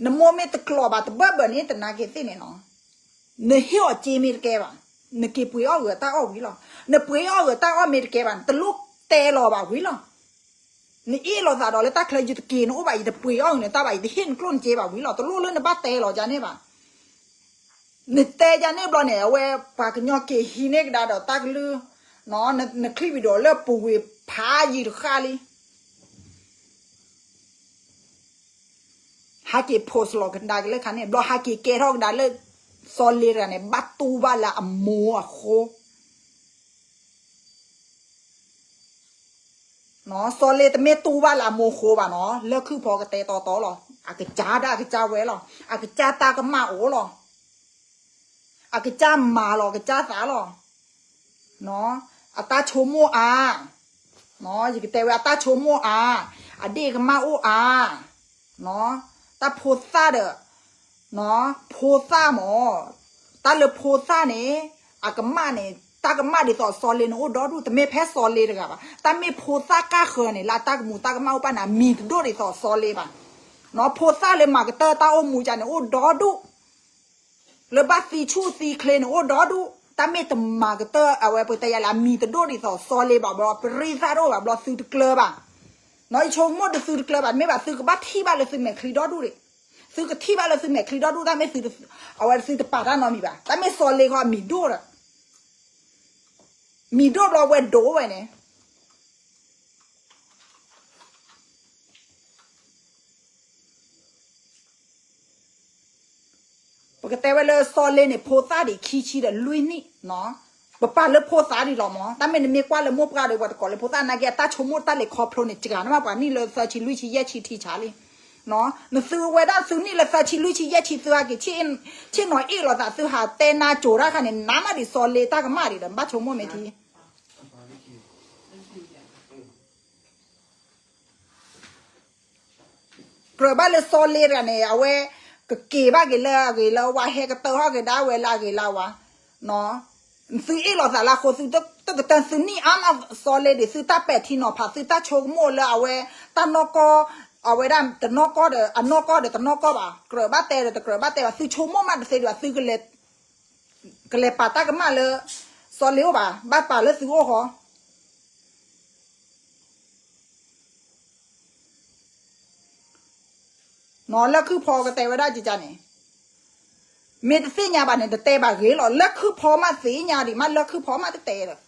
နမိၢ်မ့ၢ်တကျိးဘၣ်တဘၢၣ်ဘၢၣ်န့ၣ် တနာ်က့ၤသ့ၣ်န့ၣ်နီၤ နဟ့ၣ်အီၤစ့မ့ၢ်တကဲဘၣ် နက့ၤပှ့ၤအီၣ်ဂၢၤတၢ်အီၣ်ဝံၤလီၤ. နပှ့ၤအီၣ်ဂၢၤတၢ်အီၣ်မ့ၢ်တကဲဘၣ် နတလိၣ်တဲလီၤဘၣ်ဝံၤလီၤ. နအ့ၣ်လိာ်သးဒီးလၢတၢ်ချၢယတက့ၤနအိၣ်ဘၣ် ယတပှ့ၤအီၣ်ဂၢၤနတၢ်ဘၣ် ယတဟ့ၣ်နကျိၣ်နစ့ဘၣ်ဝံၤလီၤ. တလိၣ်လၢနဘၣ်တဲလီၤယၤန့ၣ်ဘၣ်. နတဲယၤန့ၣ်ဘျီန့ၣ် အဝဲပှၤကညီက့ၤဟံးန့ၢ်ကဒါဒီးတၢ်ကလုၢ် န clip video လၢပူၤဝံၤဖးယံာ်တဃၣ်လံ ဟဲက့ၤ post လီၤကဒါက့ၤလၢခါန့ၣ် ဘျီဟဲက့ၤကဲထီၣ်ကဒါလၢ စီၤလ့တဂၤန့ၣ် ဘၣ်တူၢ်ဘၣ်လၢအမိၢ်အဃိ စီၤလ့တမ့ၢ်တူၢ်ဘၣ်လၢအမိၢ်ဃိဘၣ်နီၤ လၢခုဖီကတဲတီတီလီၤ အကစၢ်ဒၣ်အကစၢ်ဝဲလီၤ အကစၢ်တၢ်ကမၣ်အိၣ်လီၤ အကစၢ်မၤလီၤ အကစၢ်သးလီၤ အတၢ်ဆိကမိၣ်အါ ယကတဲဝဲအတၢ်ဆိကမိၣ်အါ အဒ့ၣ်ကမၣ်အိၣ်အါ တၢ်ဖိသၣ်ဒီး ဖိသၣ်မး တၢ်လၢဖိသၣ်န့ၣ် အကမၣ်န့ၣ် တၢ်ကမၣ်ဒ်သိးစီၤလ့န့ၣ်အိၣ်ဒီဒူၣ် တမ့ၢ်ဖဲစီၤလ့တဂၤဘၣ် တၢ်မ့ၢ်ဖိသၣ်ကၢ်ဃၢၤန့ၣ် လၢအတၢ်ကမူၤတၢ်ကမၣ်အိၣ်ပၣ်န့ၣ် အမံၤတဒိၣ်ဒ်သိးစီၤလ့ဘၣ် ဖိသၣ်လၢမၤကတၢၢ်တၢ်အိၣ်မူကန့ၣ် အိၣ်ဒီဒူၣ် လၢဘၣ်သံဆူၣ်သံချ့န့ၣ် အိၣ်ဒီဒူၣ် တၢ်မ့ၢ်တမၤကတၢၢ်အဝဲပတဲယၤလၢအမံၤတဒိၣ်ဒ်သိး စီၤလ့ဘၣ်ဘျီ ပရ့သၣ်တအိၣ်ဘၣ်ဘျီ သုတကျၢၤဘၣ် ယဆိကမိၣ်ဒီးသုတကျၢၤဘၣ် မ့ၢ်ဘၣ်သုကဘၣ်ထံၣ်ဘၣ်လၢသုမဲာ်ချံဒီဒူၣ်ဒံး သုကထံၣ်ဘၣ်လၢသုမဲာ်ချံဒီဒူၣ် တၢ်မ့ၢ်သု အဝဲသုတပာ်တၢ်နီတမံၤဘၣ် တၢ်မ့ၢ်စီၤလ့ဃီအမံၤဒိၣ်ဒီး မံၤဒိၣ်ဘျီဝဲဒိၣ်ဝဲန့ၣ် ပကတဲဝဲလၢစီၤလ့န့ၣ် ဖိသၣ်ဒံးခံဆံဒီးလွံၢ်နံၣ်နီၤ, ပပာ်လၢဖိသၣ်ဒံးလီၤမး, တၢ်မ့ၢ်နမ့ၢ်ကွၢ်လၢမိၢ်ပှၢ်ဒီး ပှၤတကိးလၢဖိသၣ်နာ်က့ အတၢ်ဆိကမိၣ်တၢ်လဲၤခီဖျိန့ၣ် စှၤန့ၢ်မးပှၤနံၣ်လၢသၢဆံလွံၢ်ဆံယဲၢ်ဆံထံဆးလံ. နသုဝဲဒၣ်သုနံၣ်လၢသၢဆံလွံၢ်ဆံယဲၢ်ဆံ သုဟဲက့ၤ ဆ့ၣ်နီၤအ့ၣ်လိာ်သး သုဟးတဲနါစိၤတၢ်ခါန့ၣ် နါမးဒံးစီၤလ့တၢ်ကမၣ်ဒံးဒီး ဘၣ်ဆိကမိၣ်မ့ၢ်ထံ ကြၢးဘၣ်လၢစီၤလ့တဂၤန့ၣ် အဝဲကက့ၤဘၣ်က့ၤလၢအဂ့ၤလၢအဝါ ဟဲကတၢၢ်ဟီၣ်က့ၤဒၣ်ဝဲလၢအဂ့ၤလၢအဝါ, သုအ့ၣ်လိာ်သးလၢအဃိ သုတကတၢၢ်သုနံၣ်အါမး စီၤလ့ဒံး သုတၢ်ပဲာ်ထံနီၤဖး သုတၢ်ဆိကမိၣ်လၢအဝဲ တၢ်နီၢ်ကီၢ် အဝဲဒၣ်တနီၢ်ကီၢ်ဒီး အနီၢ်ကီၢ်ဒီးတနီၢ်ကီၢ်ဘၣ်, ကြၢးဘၣ်တဲဒီးတကြၢးဘၣ်တဲဘၣ် သုဆိကမိၣ်မးတသ့ဒံးဘၣ် သုကလဲၤ ကလဲၤပာ်တၢ်ကမၣ်လၢ စီၤလ့အိၣ်ဘၣ်, ဘၣ်ပာ်လၢသုအိၣ်ဃီ. လၢခုၣ်ဖီကတဲဝဲဒၣ်ကန့ၣ်, မ့ၢ်တသ့ၣ်ညါဘၣ်န့ၣ် တတဲဘၣ်ဂ့ၤလီၤ. လၢခုၣ်ဖီမးသ့ၣ်ညါဒံးမး လၢခုၣ်ဖီမးတတဲလၢၤ.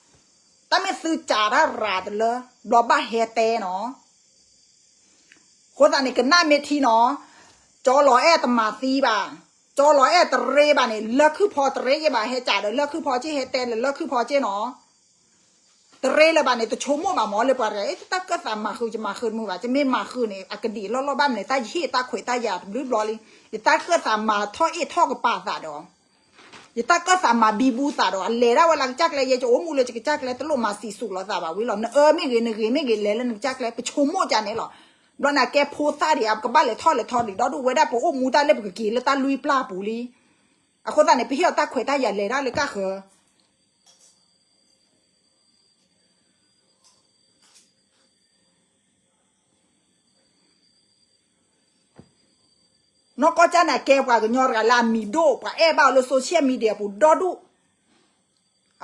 တၢ်မ့ၢ်သုစးတၢ်ရၤတလၢ ဘျီဘၣ်ဟဲတဲနီၤ. အဃိသတးန့ၣ် ကနၣ်မ့ၢ်ထံနီၤ, ကၠီလီၤအဲၣ်တမၤသံဘၣ်, ကၠီလီၤအဲၣ်တရ့ဘၣ်န့ၣ် လၢခုၣ်ဖီတရ့ယဲဘၣ် ဟဲစးဒီးလၢခုၣ်ဖီက့ ဟဲတဲလၢလၢခုၣ်ဖီက့နီၤ. တရ့လၢၤဘၣ်န့ၣ် တဆိကမိၣ်ဘၣ်မးလၢပှၤတဂၤ တၢ်ကၢၣ်သးမၤဃုာ် ယမၤဃုာ်တမုာ်ဘၣ် ယမ့ၢ်မၤဃုာ်န့ၣ် အကဒံးလီၢ်လီၢ်ဘၣ်မနုၤ တၢ်ယဟ့ၣ်တၢ်ခွဲးတၢ်ယာ်တဘျုးဘျီလံ. ယတၢ်ကၢၣ်သးမၤထီၣ်အ့ၣ်ထီၣ်ကပၤသးဒီး ယတၢ်ကၢၣ်သးမၤဘံဘူသးဒီး အလဲၤဒၣ်ဝဲလၢကစၢ်ကျဲ ယဲယအိၣ်မူလၢယကစၢ်ကျဲ တလိၣ်မၤစံးဆူၣ်လိာ်သးဘၣ်ဝံၤလီၤ. နအၢမ့ၢ်ဂ့ၤ နဂ့ၤမ့ၢ်ဂ့ၤ လဲၤလၢနကစၢ်ကျဲ ပဆိကမိၣ်ကန့ၣ်လီၤ. ဘျီန့ၣ် အကဲဖိသၣ်ဒံး အကဘၣ်လဲၤထီၣ်လဲၤထီဒံး ဒီဒူၣ်ဝဲဒၣ် ပအိၣ်မူတၢ်လၢပကက့ၤလၢတၢ်လွံၢ်ပျၢ်ပူၤလံ. အဃိသတးန့ၣ် ပဟ့ၣ်အီၤတၢ်ခွဲးတၢ်ယာ်လဲၤဒၣ်လၢကၢ်ဃၢၤ နီၢ်ကီၢ်ကၠၢ်န့ၣ် အကဲပှၤကညီတဂၤလၢအမံၤဒိၣ် ပှၤအဲၣ်ဘၣ်အီၤလၢ social media ပူၤဒီဒူၣ်.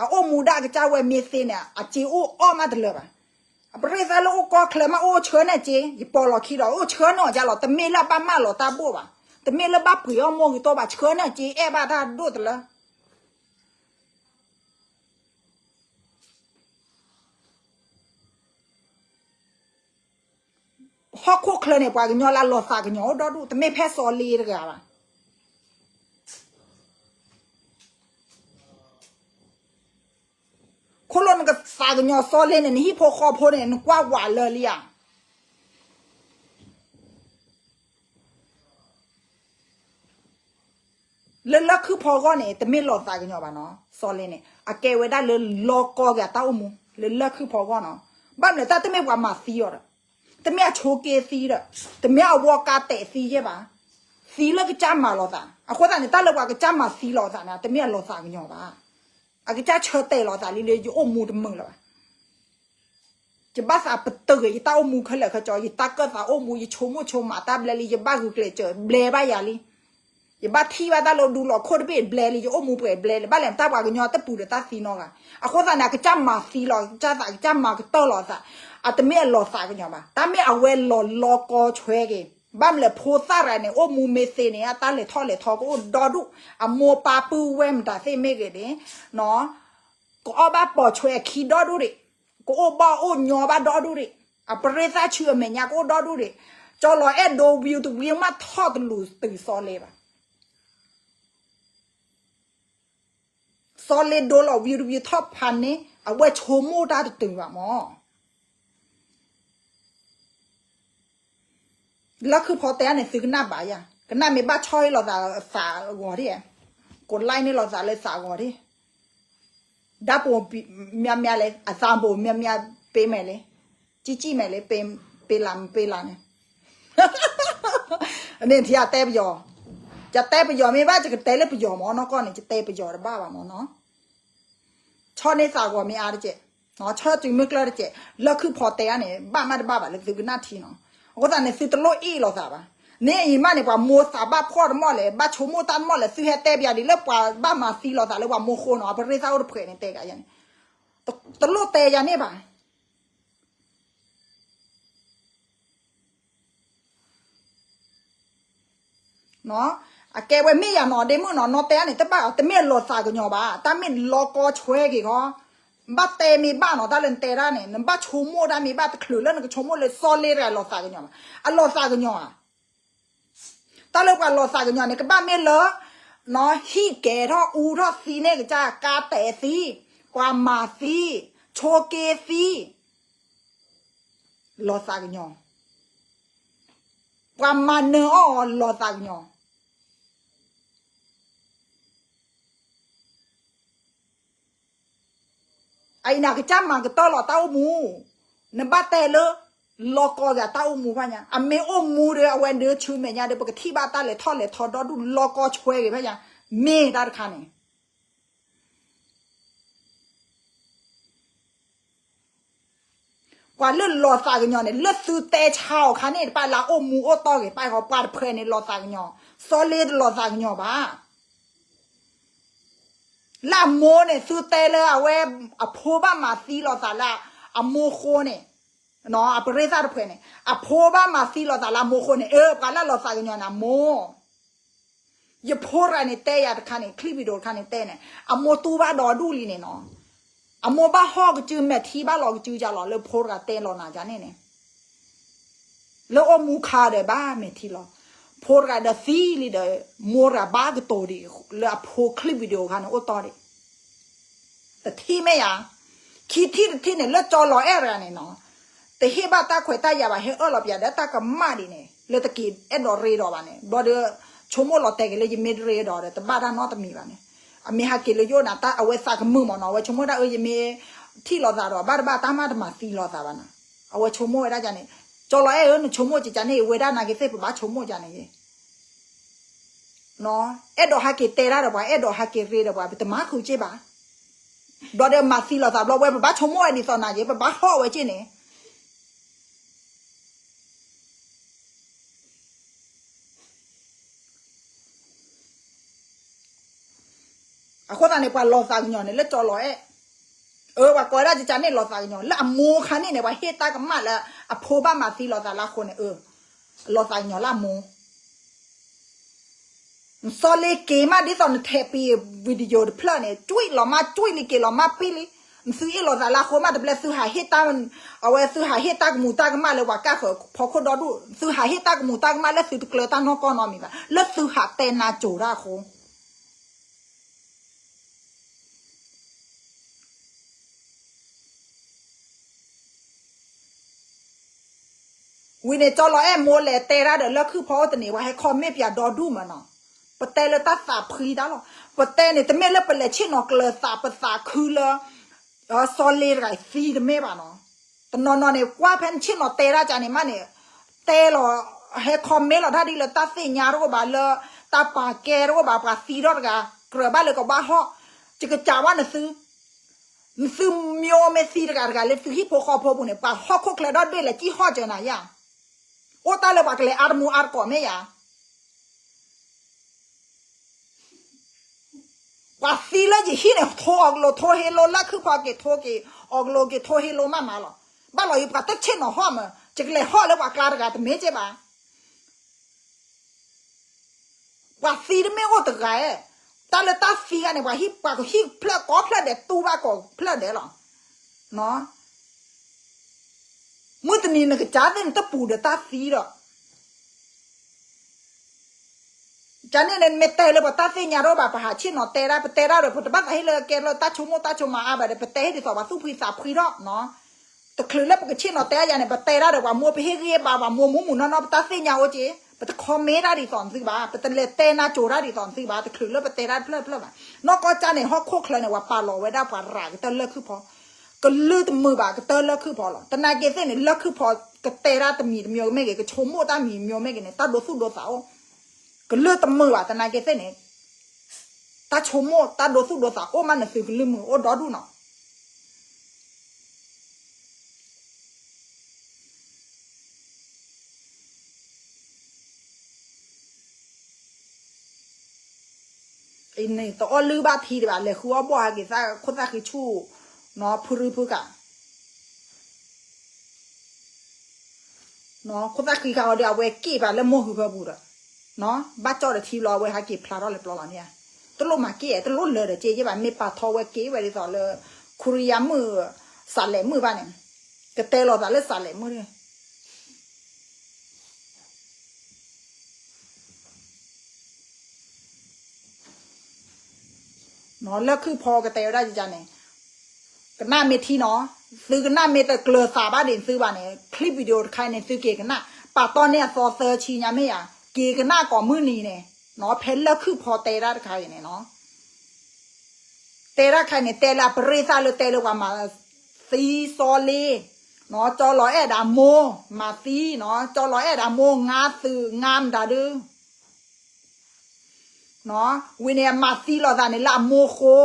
အအိၣ်မူဒၣ်ကစၢ်ဝဲမ့ၢ်သ့န့ၣ် အစ့အိၣ်အီၣ်မးတလၢာ်ဘၣ်. အပရ့သၣ်လၢအိၣ်ကီၢ်ချၢမး အိၣ်ဆှၢန့ၢ်စ့ ယပိာ်လီၤခံဒီး အိၣ်ဆှၢန့ၢ်အီၤကလီၤ. တမ့ၢ်လၢအဘၣ်မၢလီၤတၢ်ဘိၣ်ဘၣ်, တမ့ၢ်လၢဘၣ်ပှ့ၤအီၣ်မိၢ်ဂ့ၤတီဘၣ်, ဆှၢန့ၢ်စ့ အဲၣ်ဘၣ်တၢ်ဒိၣ်တလၢ ဟီၣ်ခိၣ်ချၢန့ၣ် ပှၤကညီလၢအလီၤသးကညီၤ အိၣ်ဒီဒူၣ်, တမ့ၢ်ဖဲစီၤလ့တဂၤဘၣ်. ခိၣ်လိၣ်နကသးကညီၤစီၤလ့န့ၣ် နဟံၣ်ဖိဃီဖိန့ၣ် နကွၢ်ဝးလၢာ်လံဧါ. လၢလၢၢ်ခုၣ်ဖီဂီၢ်န့ၣ် တမ့ၢ်လီၤသးကညီၤဘၣ်နီၤ, စီၤလ့န့ၣ် အကဲဝဲဒၣ်လၢလီၤကီက့ၤအတၢ်အိၣ်မူ လၢလၢၢ်ခုၣ်ဖီဂီၢ်နီၤ. ဘၣ်မနုၤတၢ်တမ့ၢ်ပှၤမၤသံအီၤဒီး, တမ့ၢ်အဆိးက့သံဒီး, တမ့ၢ်အဝီကါတဲာ်သံယဲၢ်ဘၣ်, သံလၢကစၢ်မၤလီၤသး. အဃိသတးန့ၣ် တၢ်လၢပှၤကစၢ်မၤသံလီၤသးန့ၣ် တမ့ၢ်အလီၤသးကညီၤဘၣ်. အကစၢ်ဆၢတဲာ်လီၤသးလံလၢယအိၣ်မူတမုာ်လၢၤဘၣ်. ယဘၣ်သးပတုာ်ဂ့ၤ ယတၢ်အိၣ်မူခဲလၢာ်ခဲဆ့, ယတၢ်ကၢၣ်သးအိၣ်မူ ယဆိကမိၣ်ဆိကမးတၢ်ဘျဲလံ, ယဘၣ်ဂုာ်ကျဲးစၢးဘျဲဘၣ်ယၤလံ. ယဘၣ်ထံၣ်ဘၣ်တၢ်လၢဒူလီၤခိၣ်တဘ့ၣ်ဘျဲလံ, ယအိၣ်မူပှဲၤဘျဲလံ, ဘၣ်လဲၣ်တၢ်ပှၤကညီတပူၤဒီးတၢ်သံနီတဂၤ. အဃိသတးန့ၣ် အကစၢ်မၤသံလီၤ ကစၢ်သး ကစၢ်မၤကတၢၢ်လီၤသး, အတမ့ၢ်အလီၤသးကညီၤဘၣ်. တၢ်မ့ၢ်အဝဲလီၤလီၤကီဆွဲက့ၤ, ဘၣ်မနုၤလဲၣ်ဖိသၣ်ရၤန့ၣ် အိၣ်မူမ့ၢ်သ့န့ၣ် အတၢ်လဲၤထီၣ်လဲၤထီကအိၣ်ဒီဒူၣ်, အမိၢ်ပၢ်ပုၢ်ဝဲၢ်မတၤသ့ၣ်မ့ၢ်ဂ့ၤန့ၣ် ကအီၣ်ဘၣ်ပိာ်ဆွဲအခံဒီဒူၣ်ဒံး, ကအိၣ်ဘၣ်အိၣ်ညီဘၣ်ဒီဒူၣ်ဒံး, အပရ့သၣ်ဆူအမဲာ်ညါကအိၣ်ဒီဒူၣ်ဒံး, ကၠီလီၤအဲၣ်ဒိး view တ view မးထီၣ်တလူၤတုၤစီၤလ့ဘၣ်. စီၤလ့ဒိလီၤ view တ view ထီၣ်ဖးန့ၣ် အဝဲဆိကမိၣ်တၢ်တတုၤဘၣ်မး. လၢခုၣ်ဖီတဲန့ၣ် သုကနၣ်ဘၣ်ယၤ, ကနၣ်မ့ၢ်ဘၣ်ဆီဟ့ၣ်လီၤသးသးအဂီၤဒံး, ကိး like န့ၢ်လီၤသးလၢသးအဂီၤဒံး. ဓာတ်ပုံ များများလဲၣ်, အသံ ပိုများများ ပေးမယ်လေ, ကြည့်ကြည့်မယ်လေ, ပေး ပေးလား မပေးလားန့ၣ်. န့ၣ်ထံအတဲပယီၤ, ယတဲပယီၤမ့ၢ်ဘၣ် ယကတဲလၢပယီၤမးနီၢ်ကီၢ်န့ၣ် ယတဲပယီၤတဘၣ်ဘၣ်မးနီၤ. ဆီန့ၢ်သးဂီၤမ့ၢ်အါတကဲး, ဆီတုၤမ့ၢ်ကျၢၢ်တကဲး, လၢခုၣ်ဖီတဲအါန့ၣ် ဘၣ်မးတဘၣ်ဘၣ်လၢသုကနၣ်ထံနီၤ. အဃိသတးန့ၣ် သုတလိၣ်အ့ၣ်လိာ်သးဘၣ်. န့ၣ်အံၤမးန့ၣ် ပှၤမိၢ်သးဘၣ်ဖှီၣ်တမီၢ်လဲၣ်, ဘၣ်ဆိကမိၣ်တၢ်တမီၢ်လဲၣ်, သုဟဲတဲပယၤဒ်လၢပှၤဘၣ်မၤသံလိာ်သးလၢပှၤမိၢ်ဃိနီၤ, အပရ့သၣ်အိၣ်တဖှဲးန့ၣ်တဲကယၤန့ၣ်, တလိၣ်တဲယၤန့ၣ်ဘၣ်. အကဲဝဲမ့ၢ်ယၤနီၤ ဒ့မုၣ်နီၤ, နီၢ်တဲအါန့ၣ် တဘၣ် တမ့ၢ်လီၤသးကညီၤဘၣ်, တၢ်မ့ၢ်လီၤကီဆွဲက့ၤခီ, ဘၣ်တဲမ့ၢ်ဘၣ်နီၤ, တၢ်လၢနတဲဒၣ်န့ၣ် နဘၣ်ဆိကမိၣ်တၢ်မ့ၢ်ဘၣ်, တချုးလၢနကဆိကမိၣ်လၢစီၤလ့တဂၤလီၤသးကညီၤဘၣ်, အလီၤသးကညီၤဧါ. တၢ်လၢပှၤလီၤသးကညီၤန့ၣ် ကဘၣ်မ့ၢ်လၢ ဟံၣ်ကဲၤထီၣ်အူထီၣ်သံန့ၢ်ကစၢ်, ကါတဲာ်သံ, ပှၤမၤသံ, ဆိက့သံ, လီၤသးကညီၤ, ပှၤမၤနၢၤအီၣ်အီၤလီၤသးကညီၤ. အအံၤန့ၣ် အကစၢ်မၤကတၢၢ်လီၤတၢ်အိၣ်မူ, နဘၣ်တဲလၢ လီၤကီဂ့ၤတၢ်အိၣ်မူဘၣ်ညါ, အမ့ၢ်အိၣ်မူဒီး အဝဲဒၢဆူမဲာ်ညါဒီး ပကထံၣ်ဘၣ်တၢ်လဲၤထီၣ်လဲၤထီဒီဒူၣ်လီၤကီဆွဲဂ့ၤဘၣ်ညါ, မ့ၢ်တၢ်တခါန့ၣ် ပှၤလၢလီၤသးကညီၤန့ၣ် လၢသုတဲဆါအီၤခါန့ၣ်တဖၣ် လၢအအိၣ်မူအိၣ်တီၢ်ဂ့ၤတဖၣ်ဃီ ပှၤတဖှဲးန့ၣ်လီၤသးကညီၤ, စီၤလ့တလီၤသးကညီၤဘၣ်. လၢအမိၢ်န့ၣ် သုတဲလၢအဝဲအဖိဘၣ်မၤသံလိာ်သးလၢအမိၢ်ဃိန့ၣ်, အပရ့သၣ်တဖုန့ၣ် အဖိဘၣ်မၤသံလိာ်သးလၢအမိၢ်အဃိန့ၣ် အၢ ပှၤလၢအလိာ်သးကညီၤန့ၣ် အမိၢ်. ယဖိတဂၤန့ၣ်တဲယၤတခါန့ၣ် ချံၣ်ဝံၤဒိၣ်တခါန့ၣ်တဲန့ၣ် အမိၢ်တူၢ်ဘၣ်ဒီဒူၣ်လံန့ၣ်နီၤ. အမိၢ်ဘၣ်ဟီၣ်ကစုမဲာ်ထံဘၣ်လီၤကစုကလီၤ လၢဖိတဂၤတဲလီၤနၤကန့ၣ်န့ၣ် လၢအိၣ်မူခါဒီးဘၣ်မဲာ်ထံလီၤ. ဖိတဂၤဒီးသံလံဒီး မိၢ်တဂၤဘၣ်ကတိၤဒံး လၢအဖိချံၣ်ဝံၤဒိၣ်တခါန့ၣ်အိၣ်တီၢ်ဒံး တထံၣ်မ့ၢ်ယၤ, ခံထံၣ်တထံၣ်န့ၣ် လၢကၠီလီၤအဲၣ်တဂၤန့ၣ်နီၤ, တဟ့ၣ်ဘၣ်တၢ်ခွဲးတၢ်ယာ်ဘၣ် ဟဲအၢၣ်လီၤပျးဒီးတၢ်ကမၣ်ဒံးန့ၣ် လၢတက့ၤအဲၣ်ဒိးရ့ဒီးဘၣ်န့ၣ် ဘျီဒီး ဆိကမိၣ်လီၤတဲာ်က့ၤလၢယမ့ၢ်တရ့ဒီးဒီး တဘၣ်တၢ်နီတမံၤဘၣ်န့ၣ်, အမ့ၢ်ဟးက့ၤလၢယအိၣ်နၤ တၢ်အဝဲသးကမုာ်မ့ၢ်နီၤ, အဝဲဆိကမိၣ်ဒၣ်အၢ ယမ့ၢ်ထံၣ်လိာ်သးဒီး ဘၣ်တဘၣ်တၢ်မၤတမၤသံလိာ်သးဘၣ်နီၤ, အဝဲဆိကမိၣ်ဝဲဒၣ်န့ၣ်, ကၠီလီၤအဲၣ်ဧၢ နဆိကမိၣ်ကကန့ၣ် ဝဲဒၣ်နာ်က့ၤသ့ၣ် ပဘၣ်ဆိကမိၣ်ကန့ၣ် အဲၣ်ဒိးဟးက့ၤတဲတၢ်ဒီးပှၤ အဲၣ်ဒိးဟးက့ၤရ့ဒီးပှၤ ပတမၤဃုာ်က့ၢ်ဘၣ်, ဘျီဒီးမၤသံလိာ်သးဘျီဝဲ ပဘၣ်ဆိကမိၣ်ဝဲဒ်သိးနၤက့ၤ ပဘၣ်ဟီၣ်ဝဲက့ၢ်န့ၣ်, အဃိသတးန့ၣ် ပှၤလိာ်သးကညီၤန့ၣ် လၢကၠီလီၤအဲၣ်, အၢ ပှၤကိးဝဲဒၣ်ကကန့ၣ် လိာ်သးကညီၤ လၢအမိၢ်ခါန့ၣ်န့ၣ် ပှၤဟ့ၣ်တၢ်ကမၣ်လၢ အဖိဘၣ်မၤသံလိာ်သးလၢအဃိန့ၣ် အၢ လိာ်သးကညီၤလၢအမိၢ် နစီလ့က့ၤမး ဒ်သိးနထဲးပံၤ video တဖျၢၣ်န့ၣ် ကွံာ်လီၤမး ကွံာ်လံက့ၤလီၤမးပံာ်လံ, နသုအ့ၣ်လိာ်သးလၢအဃိမး တဘျဲသုဟးဟ့ၣ်တၢ်, အဝဲသုဟးဟ့ၣ်တၢ်ကမူးတၢ်ကမၣ်လၢပှၤကၢ်ဃၢၤဖီခိၣ်ဒီဒူၣ်, သုဟးဟ့ၣ်တၢ်ကမူးတၢ်ကမၣ်လၢသုတကျၢၤတၢ်နီၢ်ကီၢ်နီတမံၤဘၣ်, လၢသုဟးတဲနါစိၤတၢ်အဃိ ဝံၤန့ၣ် ကၠီလီၤအဲၣ်မိၢ်လဲၤတဲတၢ်ဒီးလၢခုၣ်ဖီအိၣ်တနံၤ ပှၤဟဲ comment ပၠးဒီဒူၣ်မးနီၤ, ပတဲလၢတၢ်သးဖှံတၢ်လီၤ, ပတဲန့ၣ် တမ့ၢ်လၢပလဲၤဆ့ၣ်နီၤကျၢၤသးပသးခုလၢ စီလ့တဂၤသံတမ့ၢ်ဘၣ်နီၤ, တနီၤနီၤန့ၣ် ကွၢ်ဖဲနဆ့ၣ်နီၤတဲတၢ်ကန့ၣ်မးန့ၣ်, တဲလီၤ, ဟဲ comment လီၤတၢ်ဒ်လၢတၢ်သ့ၣ်ညါတအိၣ်ဘၣ်လၢ တၢ်ပာ်ကဲတအိၣ်ဘၣ် ပှၤသံထီၣ်တဂၤ ကြၢးဘၣ်လၢကဘၣ်ဟီၣ်, ယကစးဝဲနသု နသုမျိုးမ့ၢ်သံတဂၤတဂၤလၢသုဟံၣ်ဖိဃီဖိပူၤန့ၣ် ပှၤဟီၣ်ခိၣ်ချၢဒီဘ့ၣ်လဲၤစံၣ်ဟီၣ်စၢၤနၤယါ, အိၣ်တၢ်လၢပှၤကလဲၤအါတမူအါတကိးမ့ၢ်ယါ, ပှၤသံလၢယဟံၣ်န့ၣ် ထိအီၤကလိၤထိဟ့လိလၢခုၣ်ဖီက့ၤထိက့ၤအီၤကလိၤက့ၤထိဟ့လိမးမးလီၤ, ဘၣ်လီၤယပှၤတဆ့ၣ်နီၤဟီၣ်မး, ယကလဲၤဟီၣ်လၢပှၤကျါတဂၤတမ့ၢ်က့ဘၣ် ပှၤသံတမ့ၢ်အိၣ်တဂၤ, တၢ်လၢတၢ်သံဂၤန့ၣ် ပှၤဟံၣ်ပှၤကဟံၣ်ဖျၢၣ်ကိးဖျၢၣ်ဒဲးတူၢ်ဘၣ်ကိးဖျၢၣ်ဒဲးလီၤ. မုၢ်တနံၤနကစၢ်သ့ၣ်နတပူၤဒီးတၢ်သံဒီး ကန့ၣ်န့ၣ် မ့ၢ်တဲလၢပတၢ်သ့ၣ်ညါတအိၣ်ဘၣ် ပဟးဆ့ၣ်နီၤတဲဒၣ် ပတဲဒၣ်ဒီး ပတဘၣ်သးဟ့ၣ်လၢကဲလၢတၢ်ဆိကမိၣ်တၢ်ဆိကမးအါဘၣ်ဒီး ပတဲဟ့ၣ်ဒ်သိးပှၤသူၣ်ဖှံသးဖှံထီၣ်နီၤ. တချုးလၢပကဆ့ၣ်နီၤတဲယၤန့ၣ် ပတဲဒၣ်ဒီးပှၤမိၢ် ပဟ့ၣ်ဂံၢ်ဟ့ၣ်ဘါပှၤမိၢ်မူးမူးနီၢ်နီၢ် ပတၢ်သ့ၣ်ညါအိၣ်က့, ပတ comment တၢ်ဒ်သိးနသုဘၣ်, ပတလဲၤတဲနါစိၤတၢ်ဒ်သိးနသုဘၣ်, တချုးလၢပတဲဒၣ်တဖျၢၣ်တဖျၢၣ်ဘၣ်. နီၢ်ကီၢ်ကၢ်န့ၣ် ဟီၣ်ခိၣ်ချၢန့ၣ် ပှၤပာ်လီၤဝဲဒၣ်ပှၤရၤကတၢၢ်လၢၢ်ခုၣ်ဖီ, ကလုၢ်တမုာ်ဘၣ်ကတၢၢ်လၢၢ်ခုၣ်ဖီလီၤ. တနာ်က့ၤသ့ၣ်န့ၣ် လၢၢ်ခုၣ်ဖီကတဲဒၣ်တမံၤတမံၤမ့ၢ်ဂ့ၤ ကဆိကမိၣ်တၢ်မံၤမံၤမ့ၢ်ဂ့ၤန့ၣ် တၢ်ဒိသူၣ်ဒိသးအိၣ် ကလုၢ်တမုာ်ဘၣ် တနာ်က့ၤသ့ၣ်န့ၣ်, တၢ်ဆိကမိၣ်တၢ်ဒိသူၣ်ဒိသးအိၣ်မး နသုကလုၢ်မုာ်အိၣ်ဒီဒူၣ်နီၤ. အံၤန့ၣ် တအီၣ်လုၢ်ဘၣ်ထံဒံးဘၣ် လဲၤဃုအီၣ်ဘီၣ်ဟဲက့ၤသးခိၣ်သၣ်ဃံဆူၣ်, နီၤ ဖုရူဖုကး ခိၣ်သၣ်ဃံခါအီၤဒီး အဝဲက့ၣ်ပာ်လၢမိၢ်ဟုဖၢပူၤဒီး, ဘၣ်ကၠီဒီးထံဘျီ အဝဲဟဲက့ၤဖျါထီၣ်လဲၤပျီလီၤန့ၣ်ဧါ. တလိၣ်မၤက့ၣ် တလိၣ်လၢာ်ဒီးက့ၣ်က့ၣ်ဘၣ် မ့ၢ်ပာ်ထီၣ်ဝဲက့ၣ်ဝဲဒ်သိးလၢ ခူရံယါမုၣ် စးလဲးမုၣ်ဘၣ်န့ၣ်, ကတဲလိာ်သးလၢစးလဲးမုၣ် လၢၢ်ခုၣ်ဖီကတဲဝဲဒၣ်ယန့ၣ်, ကနၣ်မ့ၢ်ထံနီၤ, သုကနၣ်မ့ၢ်တကျၢၤသးဘၣ်ဒံးသုဘၣ်န့ၣ် clip video တခါန့ၣ် သုက့ၤကနၣ်, ပာ်တီၢ်န့ၢ်အသီသၢဆံညါမ့ၢ်ယၤ, က့ၤကနၣ်ကိးမုၢ်နံၤန့ၣ်, ဖဲလၢၢ်ခုၣ်ဖီတဲဒၣ်တခါအံၤန့ၣ်နီၤ. တဲဒၣ်တခါန့ၣ် တဲလၢအပရ့သၣ်လၢတဲလၢပှၤမၤသံစီလ့, ကၠီလီၤအဲၣ်ဒၣ်မိၢ်, မၤသံနီၤ, ကၠီလီၤအဲၣ်ဒၣ်မိၢ် ငါသုး ငါမတၤဒု ဝံၤန့ၣ် အမၤသံလိာ်သးန့ၣ်လၢအမိၢ်ဃိ,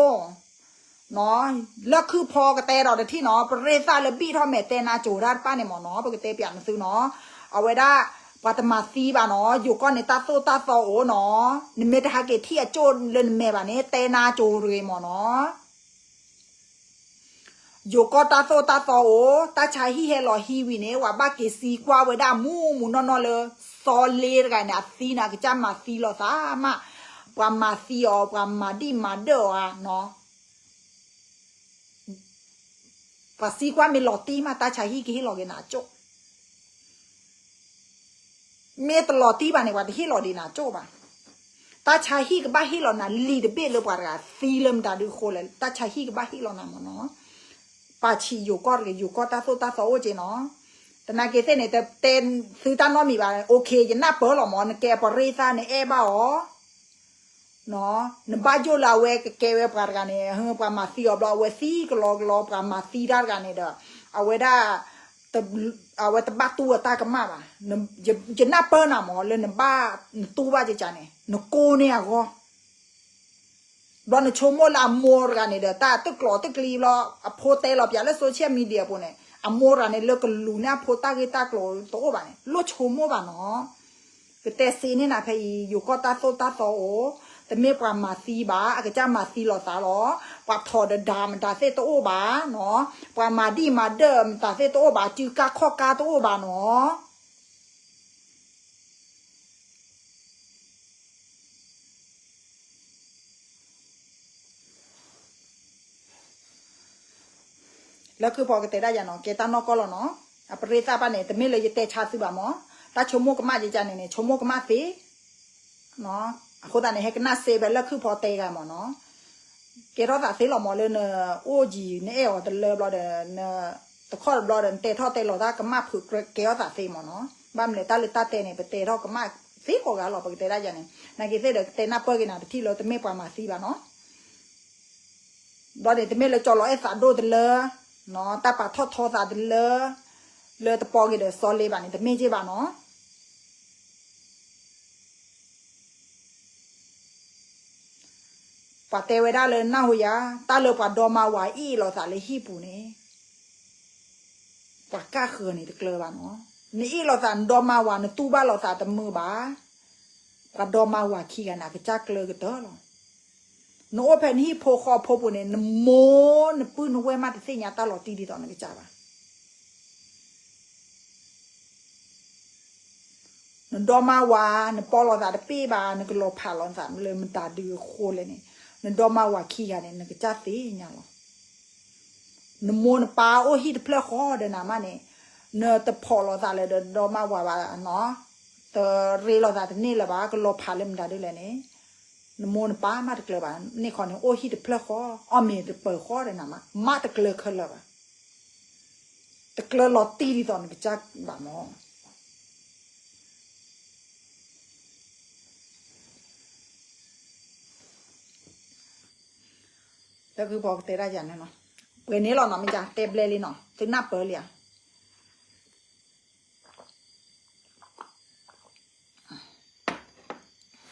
လၢၢ်ခုၣ်ဖီကတဲဒီးတထံၣ်နီၤ, ပရ့သၣ်လၢဘံၣ်ထီၣ်မဲာ်တဲနါစိၤတၢ်တဖၣ်န့ၣ်မ့ၢ်နီၤ, ပကတဲပျးနသုနီၤ, အဝဲဒၣ် ပှၤတမၤသံဘၣ်နီၤ, ယိၤကီၢ်န့ၣ် တၢ်သိၣ်တၢ်သီအိၣ်နီၤ, နမ့ၢ်တဟဲက့ၤထံၣ်အကၠိၣ်လၢနမဲာ်ဘၣ်န့ၣ် တဲနါစိၤတဂ့ၤမ့ၢ်နီၤ. ယိၤကီၢ်တၢ်သိၣ်တၢ်သီအိၣ်, တၢ်ဆါဟံၣ်ဟဲလီၤဟံးဝံၤန့ၣ် ပှၤဘၣ်က့ၤသံကွၢ်ဝဲဒၣ်မူးမူးနီၢ်နီၢ်လၢ စီၤလ့တဂၤန့ၣ် အသံန့ၣ် အကစၢ်မၤသံလိာ်သးမး, ပှၤမၤသံအီၤ ပှၤမၤဒံၣ်မၤဒၢၣ်အီၤဧါနီၤ. ပှၤသံကွၢ်မ့ၢ်လီၤတံၢ်မး တၢ်ဆါဟံၣ်ကဟ့ၣ်လီၤက့ၤနၤကၠိၣ် မ့ၢ်တလီၤတံၢ်ဘၣ်န့ၣ် ပှၤတဟ့ၣ်လီၤဒံးနၤကၠိၣ်ဘၣ်. တၢ်ဆါဟံၣ်ကဘၣ်ဟ့ၣ်လီၤနၤလံာ်တဘ့ၣ်လၢပှၤတဂၤသံလၢမတၤဒုအဃိလဲၣ်, တၢ်ဆါဟံၣ်ကဘၣ်ဟ့ၣ်လီၤနၤမ့ၢ်နီၤ. ပာ်ဆံးယိၤကီၢ်တဂ့ၤ, ယိၤကီၢ်တၢ်သိၣ်တၢ်သီအိၣ်က့ၤနီၤ. တနာ်က့ၤသ့ၣ်န့ၣ် တတဲသုတၢ်နီတမံၤဘၣ်, အိၣ်ခ့ ယနၢ်ပၢၢ်လီၤမ့ၢ်, နကဲပရ့သၣ် နအဲၣ်ဘၣ်အီၤ နဘၣ်ယိၣ်လၢအဝဲကကဲဝဲပှၤတဂၤန့ၣ်, ပှၤမၤသံအီၤဘျီ အဝဲသံကလီကလီ, ပှၤမၤသံတၢ်တဂၤန့ၣ်ဒီး အဝဲဒၣ် အဝဲတဘၣ်တူၢ်အတၢ်ကမၣ်ဘၣ်. ယနၢ်ပၢၢ်နၤမ့ၢ် လၢနဘၣ်နတူၢ်ဘၣ်ကကန့ၣ် နကိးန့ၢ်အဂီၢ် ဘျီနဆိကမိၣ်လၢအမိၢ်တဂၤန့ၣ်ဒီး တၢ်တကျိၤတကျံဘျီ အဖိတဲလီၤပျးလၢ social media ပူၤန့ၣ်, အမိၢ်တဂၤန့ၣ် လၢကလူၤန့ၢ်အဖိတၢ်ဂ့ၢ်တၢ်ကျိၤတအိၣ်ဘၣ်န့ၣ် လိၣ်ဆိကမိၣ်ဘၣ်နီၤ. ကတဲစ့န့ၢ်နၤဖဲအံၤ ယိၤကီၢ်တၢ်သိၣ်တၢ်သီအိၣ်, တမ့ၢ်ပှၤမၤသံဘၣ်, အကစၢ်မၤသံလိာ်သးလီၤ. ပှၤထီၣ်ဒီးဒၣ်မတၤသ့ၣ်တအိၣ်ဘၣ်နီၤ, ပှၤမၤဒံၣ်မၤဒၢၣ်မတၤသ့ၣ်တအိၣ်ဘၣ်, စုကါခီၣ်ကါတအိၣ်ဘၣ်နီၤ. လၢခုၣ်ဖီကတဲဒၣ်ယၤနီၤ, ကဲတၢ်နီၢ်ကီၢ်လီၤနီၤ. အပရ့သၣ်ဘၣ်န့ၣ် တမ့ၢ်လၢယတဲဆါသုဘၣ်မ့ၢ်, တၢ်ဆိကမိၣ်ကမၣ်ယကန့ၣ်န့ၣ် ဆိကမိၣ်ကမၣ်သ့. အဃိသတးန့ၣ် ဟဲကနၣ်စ့ဖဲလၢခုၣ်ဖီတဲဂၤမ့ၢ်နီၤ. ကဲထီၣ်သးသ့လီၤမ့ၢ် လၢနအိၣ်ယံၤ နအဲၣ်အီၤတလၢဘျီဒီး တခီတဘျီဒီး နတဲထီၣ်တဲလီၤတၢ်ကမၣ်ဖုးကဲအီၤသးသ့မ့ၢ်နီၤ. ဘၣ်မနုၤလဲၣ် တၢ်လၢတၢ်တဲန့ၣ် ပတဲထီၣ်ကမၣ်သ့ကိးဂၤလီၤ ပကတဲဒၣ်ယၤန့ၣ်. နာ်က့ၤသ့ၣ်ဒီး ကတဲနၢ်ပၢၢ်က့ၤနၤ ပထံၣ်လၢတမ့ၢ်ပှၤမၤသံဘၣ်နီၤ. ဘျီန့ၣ် တမ့ၢ်လၢကၠီၤလီၤအဲၣ်သးဒိၣ်တလၢ, တၢ်ပာ်ထီၣ်ထီသးတလၢ, လၢတပီက့ၤဒီးစီၤလ့ဘၣ်န့ၣ် တမ့ၢ်က့ၤဘၣ်နီၤ. ပှၤတဲဝဲဒၣ်လၢနၢ်ဟူယၤ, တၢ်လၢပှၤဒီမါဝၤအ့ၣ်လိာ်သးလၢဟံၣ်ပူၤန့ၣ် ပှၤကၣ်ဃၢၤန့ၣ်တကျၢၤဘၣ်နီၤ. နအ့ၣ်လိာ်သး နဒီမါဝၤ နတူၢ်ဘၣ်လိာ်သးတမုာ်ဘၣ်. ပှၤဒီမါဝၤခံဂၤန့ၣ် အကစၢ်ကျၢၤကတၢၢ်လီၤ. နအိၣ်ဖဲနဟံၣ်ဖိဃီဖိပူၤန့ၣ် နမိၢ်နပုၢ်နဝဲၢ်မးတသ့ၣ်ညါတၢ်လီၤတံၢ်ဒ်သိးနကစၢ်ဘၣ်. နဒီမါဝၤ နပီလိာ်သးတပ့ၢ်ဘၣ် နကလီၤဖးလိာ်သးလၢမတၤဒုအဃိလဲၣ်န့ၣ်, နဒီမါဝၤခံဂၤန့ၣ် နကစၢ်သ့ၣ်ညါလီၤ. နမိၢ်နပၢ်အိၣ်ဟံၣ်တဖျၢၣ်ဃီဒီးနၤမးန့ၣ်, နတဖီၣ်လိာ်သးလၢဒီမါဝၤဘၣ်နီၤ, တရ့လိာ်သးတန့ၢ်လၢၤဘၣ် ကလီၤဖးလၢမတၤဒုလဲၣ်န့ၣ်, နမိၢ်နပၢ်မးတကျၢၤဘၣ်. န့ၣ်ခီန့ၣ် အိၣ်ဟံၣ်တဖျၢၣ်ဃီ အီၣ်မ့ၤတပၢၤဃီဒီးနၤမး မးတကျၢၤခဲလၢာ်ဘၣ်. တကျၢၤလီၤတံၢ်ဒ်သိးနကစၢ်ဘၣ်မး. လၢခုၣ်ဖီကတဲဒၣ်ယၤန့ၣ်နီၤ, ပှဲၤန့ၣ်လီၤနီၤ မ့ၢ်ကတဲဘျဲလံနီၤ သုနၢ်ပၢၢ်လံဧါ. သုနၢ်ပၢၢ်လံဧါ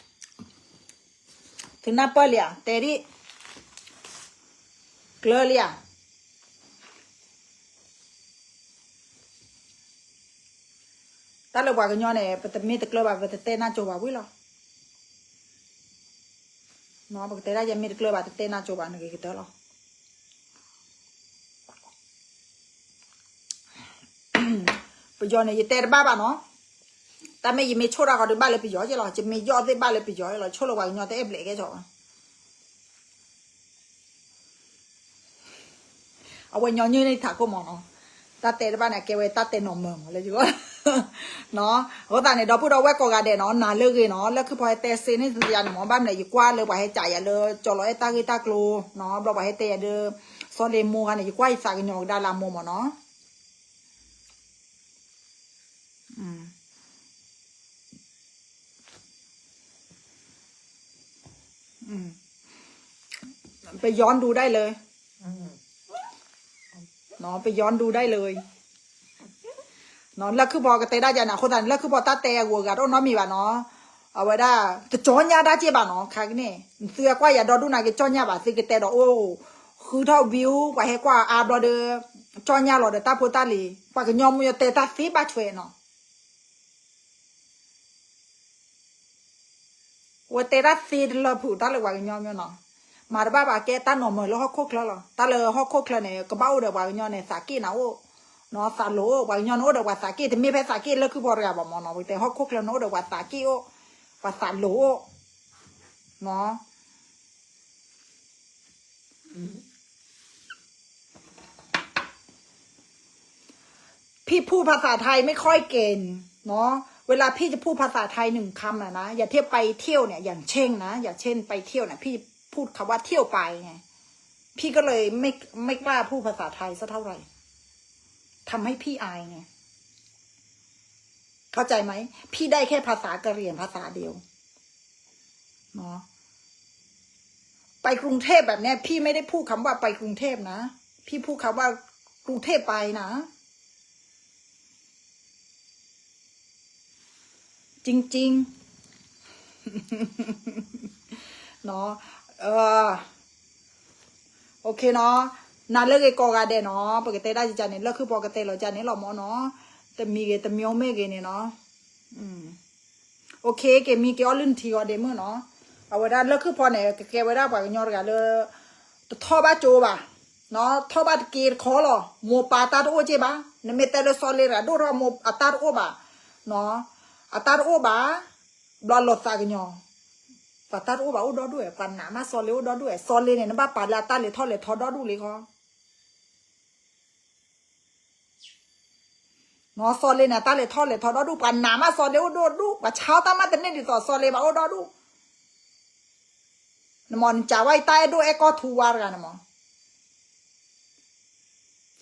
တဲဒ် ကျၢၤလံဧါ. တၢ်လၢပှၤကညီန့ၣ် ပတမ့ၢ်တကျၢၤဘၣ် ပတတဲနၢ်ကၠိဘၣ်ဝံၤလီၤ. ပကတဲဒၣ်ယမ့ၢ်တကျၢၤဘၣ် တတဲနၢ်ကၠိဘၣ် နဂ့ၤကတၢၢ်လီၤ. ပယီၤန့ၣ် ယတဲတဘၣ်ဘၣ်နီၤ, တၢ်မ့ၢ်ယမ့ၢ်ဆိၣ်တၢ်ဃီဒီးဘၣ်လၢပယီၤက့လီၤ, ယမ့ၢ်ယီၣ်သ့ၣ်ဘၣ်လၢပယီၤလီၤ, ဆိၣ်လၢပှၤကညီတအဲၣ်ဘျဲးကဲကီဘၣ်. အဝဲညီနုၢ်န့ၣ်ထးခိၣ်မးနီၤ, တၢ်တဲတဘၣ်န့ၣ် အကဲဝဲတၢ်တဲနီၢ်မၢမးလၢယဂီၢ်. အဃိသတးန့ၣ် ဒီပုၢ်ဒီဝဲၢ်ကိးဂၤဒဲးနီၤ နာ်လၢဂ့ၤနီၤ, လၢခုၣ်ဖီဟဲတဲစ့န့ၣ်တယၤန့ၣ်မး ဘၣ်မနုၤလဲၣ် ယကွၢ်လၢပှၤဟဲကးယၤလၢကၠီၤလီၤအဲၣ်တၢ်ဂ့ၢ်တၢ်ကျိၤနီၤ, ဘျီပှၤဟဲတဲယၤဒီး စီၤလ့မိၢ်ဂၤန့ၣ် ယကွၢ်ယသးကညီၤကဒါလၢအမိၢ်မးနီၤ. ပယီၤဒူဒၣ်လၢ ပယီၤဒူဒၣ်လၢ လၢခုၣ်ဖီကတဲဒၣ်ယၤန့ၣ် အဃိသတးန့ၣ် လၢခုၣ်ဖီတၢ်တဲအဂုၤအဂၤတအိၣ်နီတမံၤဘၣ်နီၤ, အဝဲဒၣ် တကၠီညါတၢ်က့ဘၣ်နီၤ, ခါကန့ၣ် သုအကွၢ်ယၤဒီဒူၣ်န့ၣ် ကၠီညါဘၣ် သုကတဲဒီးအိၣ် ဃုထီၣ် view ပှၤဟဲကွၢ်အါဘျီဒီး ကၠီညါလီၤဒီးတၢ်ဖိတၢ်လံၤ ပှၤကညီမ့ၢ်ယတဲတၢ်သ့ဘၣ်ဆွဲနီၤ. ဝဲတဲတၢ်သ့တလၢဖုးတၢ်လၢပှၤကညီမ့ၢ်နီၤ, မၤတဘၣ်ဘၣ် ကဲတၢ်နီၢ်မၢၢ်လၢဟီၣ်ခိၣ်ချၢလီၤ. တၢ်လၢဟီၣ်ခိၣ်ချၢန့ၣ် ကဘၣ်အိၣ်ဒီးပှၤကညီန့ၣ် သးက့ၣ်နၤအိၣ်, နီၤ သးလိၤအိၣ်, ပှၤကညီန့ၣ်အိၣ်ဒီးပှၤသးက့ၣ်, တမ့ၢ်ဖဲသးက့ၣ်လၢခုၣ်ဖီတဂၤဘၣ်မၢ်နီၤ, ပတဲဟီၣ်ခိၣ်ချၢန့ၣ်အိၣ်ဒီးပှၤသးက့ၣ်အိၣ်, ပှၤသးလိၤအိၣ်, နီၤ พี่พูดภาษาไทยไม่ค่อยเก่งเนาะ เวลาพี่จะพูดภาษาไทยหนึ่งคำนะนะ อย่างที่ไปเที่ยวเนี่ย อย่างเช่นนะ อย่างเช่นไปเที่ยวเนี่ย พี่จะพูดคำว่าเที่ยวไปไง พี่ก็เลยไม่ไม่กล้าพูดภาษาไทยสักเท่าไหร่ ทำให้พี่อายไง เข้าใจไหม พี่ได้แค่ภาษากะเหรี่ยงภาษาเดียวเนาะ ไปกรุงเทพฯแบบเนี้ย พี่ไม่ได้พูดคำว่าไปกรุงเทพฯนะ พี่พูดคำว่ากรุงเทพฯไปนะ จริงๆ เนาะ เออ โอเคเนาะ နၤလၢဂ့ၤကိးဂၤဒဲးနီၤ ပကတဲဒၣ်ယကန့ၣ် လၢခုၣ်ဖီကတဲလီၤကန့ၣ်လီၤမၢ်နီၤ တမံၤဂ့ၤ တမံၤမ့ၢ်ဂ့ၤန့ၣ်နီၤ โอเค က့ၤမံက့ၤအီၣ်လုၢ်နထံဂီၤဒဲးမုၢ်နီၤ အဝဲဒၣ်လၢခုၣ်ဖီန့ၣ် ကကဲဝဲဒၣ်ပှၤကညီတဂၤလၢ တထီၣ်ဘၣ်ကၠိဘၣ် နီၤ ထီၣ်ဘၣ်တက့တခီလီၤ မိၢ်ပၢ်တၢ်တအိၣ်က့ဘၣ် နမ့ၢ်တဲလၢစီၤလ့တဂၤဒိၣ်ထီၣ်မိၢ်အတၢ်တအိၣ်ဘၣ် နီၤ အတၢ်တအိၣ်ဘၣ် ဘျီလီၤသးကညီၤ ပှၤတၢ်တအိၣ်ဘၣ်အိၣ်ဒီဒူၣ်ဝဲ ပှၤနာ်မးစီၤလ့အိၣ်ဒီဒူၣ်ဝဲ စီၤလ့န့ၣ် နဘၣ်ပာ်လၢအတၢ်လဲၤထီၣ်လဲၤထီဒီဒူၣ်လံခီ နီၤ စီၤလ့န့ၣ် အတၢ်လဲၤထီၣ်လဲၤထီဒီဒူၣ် ပှၤနာ်မးစီၤလ့အိၣ်ဒီဒူၣ် ပှၤဆါတၢ်မးတန့ၢ်ဒ်သိးစီၤလ့ဘၣ်အိၣ်ဒီဒူၣ် နမ့ၢ်နကးဝဲတၢ်အဲၣ်ဒိၣ်အဲၣ်ကီၢ်ထူဝါတဂၤန့ၣ်မး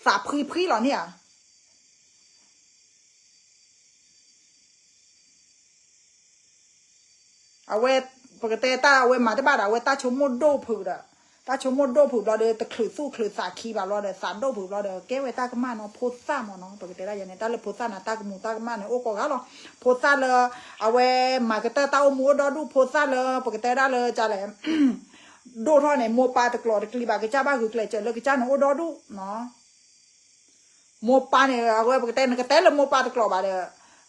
သးဖှံဖှံလီၤန့ၣ်ဧါ အဝဲ ပကတဲတၢ်အဝဲမၤတဘၣ်ဒီး အဝဲတၢ်ဆိကမိၣ်ဒိၣ်ဖုးဒီး တၢ်ဆိကမိၣ်ဒိၣ်ဖုးဘျီဒီး တချုးသူၣ်ချုးသးခံဘၣ်ဘျီဒီး သးဒိၣ်ဖုးဘျီဒီး ကဲဝဲတၢ်ကမၣ်နီၤ ဖိသၣ်မးနီၤ ပကတဲဒၣ်ယၤန့ၣ် တၢ်လၢဖိသၣ်န့ၣ် တၢ်ကမူၤတၢ်ကမၣ်န့ၣ် အိၣ်ကိးဂၤလီၤ ဖိသၣ်လၢ အဝဲမၤကတၢၢ်တၢ်အိၣ်မူအိၣ်ဒီဒူၣ် ဖိသၣ်လၢ ပကတဲဒၣ်လၢကလဲၣ် ဒိၣ်ထီၣ်န့ၣ် မိၢ်ပၢ်တကျိးတကျံဘၣ် ကစၢ်ဘၣ်ဂုာ်ကျဲးစၢးလၢကစၢ်န့ၣ်အိၣ်ဒီဒူၣ်နီၤ မိၢ်ပၢ်န့ၣ် အဝဲပကတဲ နကတဲလၢမိၢ်ပၢ်တကျိးဘၣ်ဒီး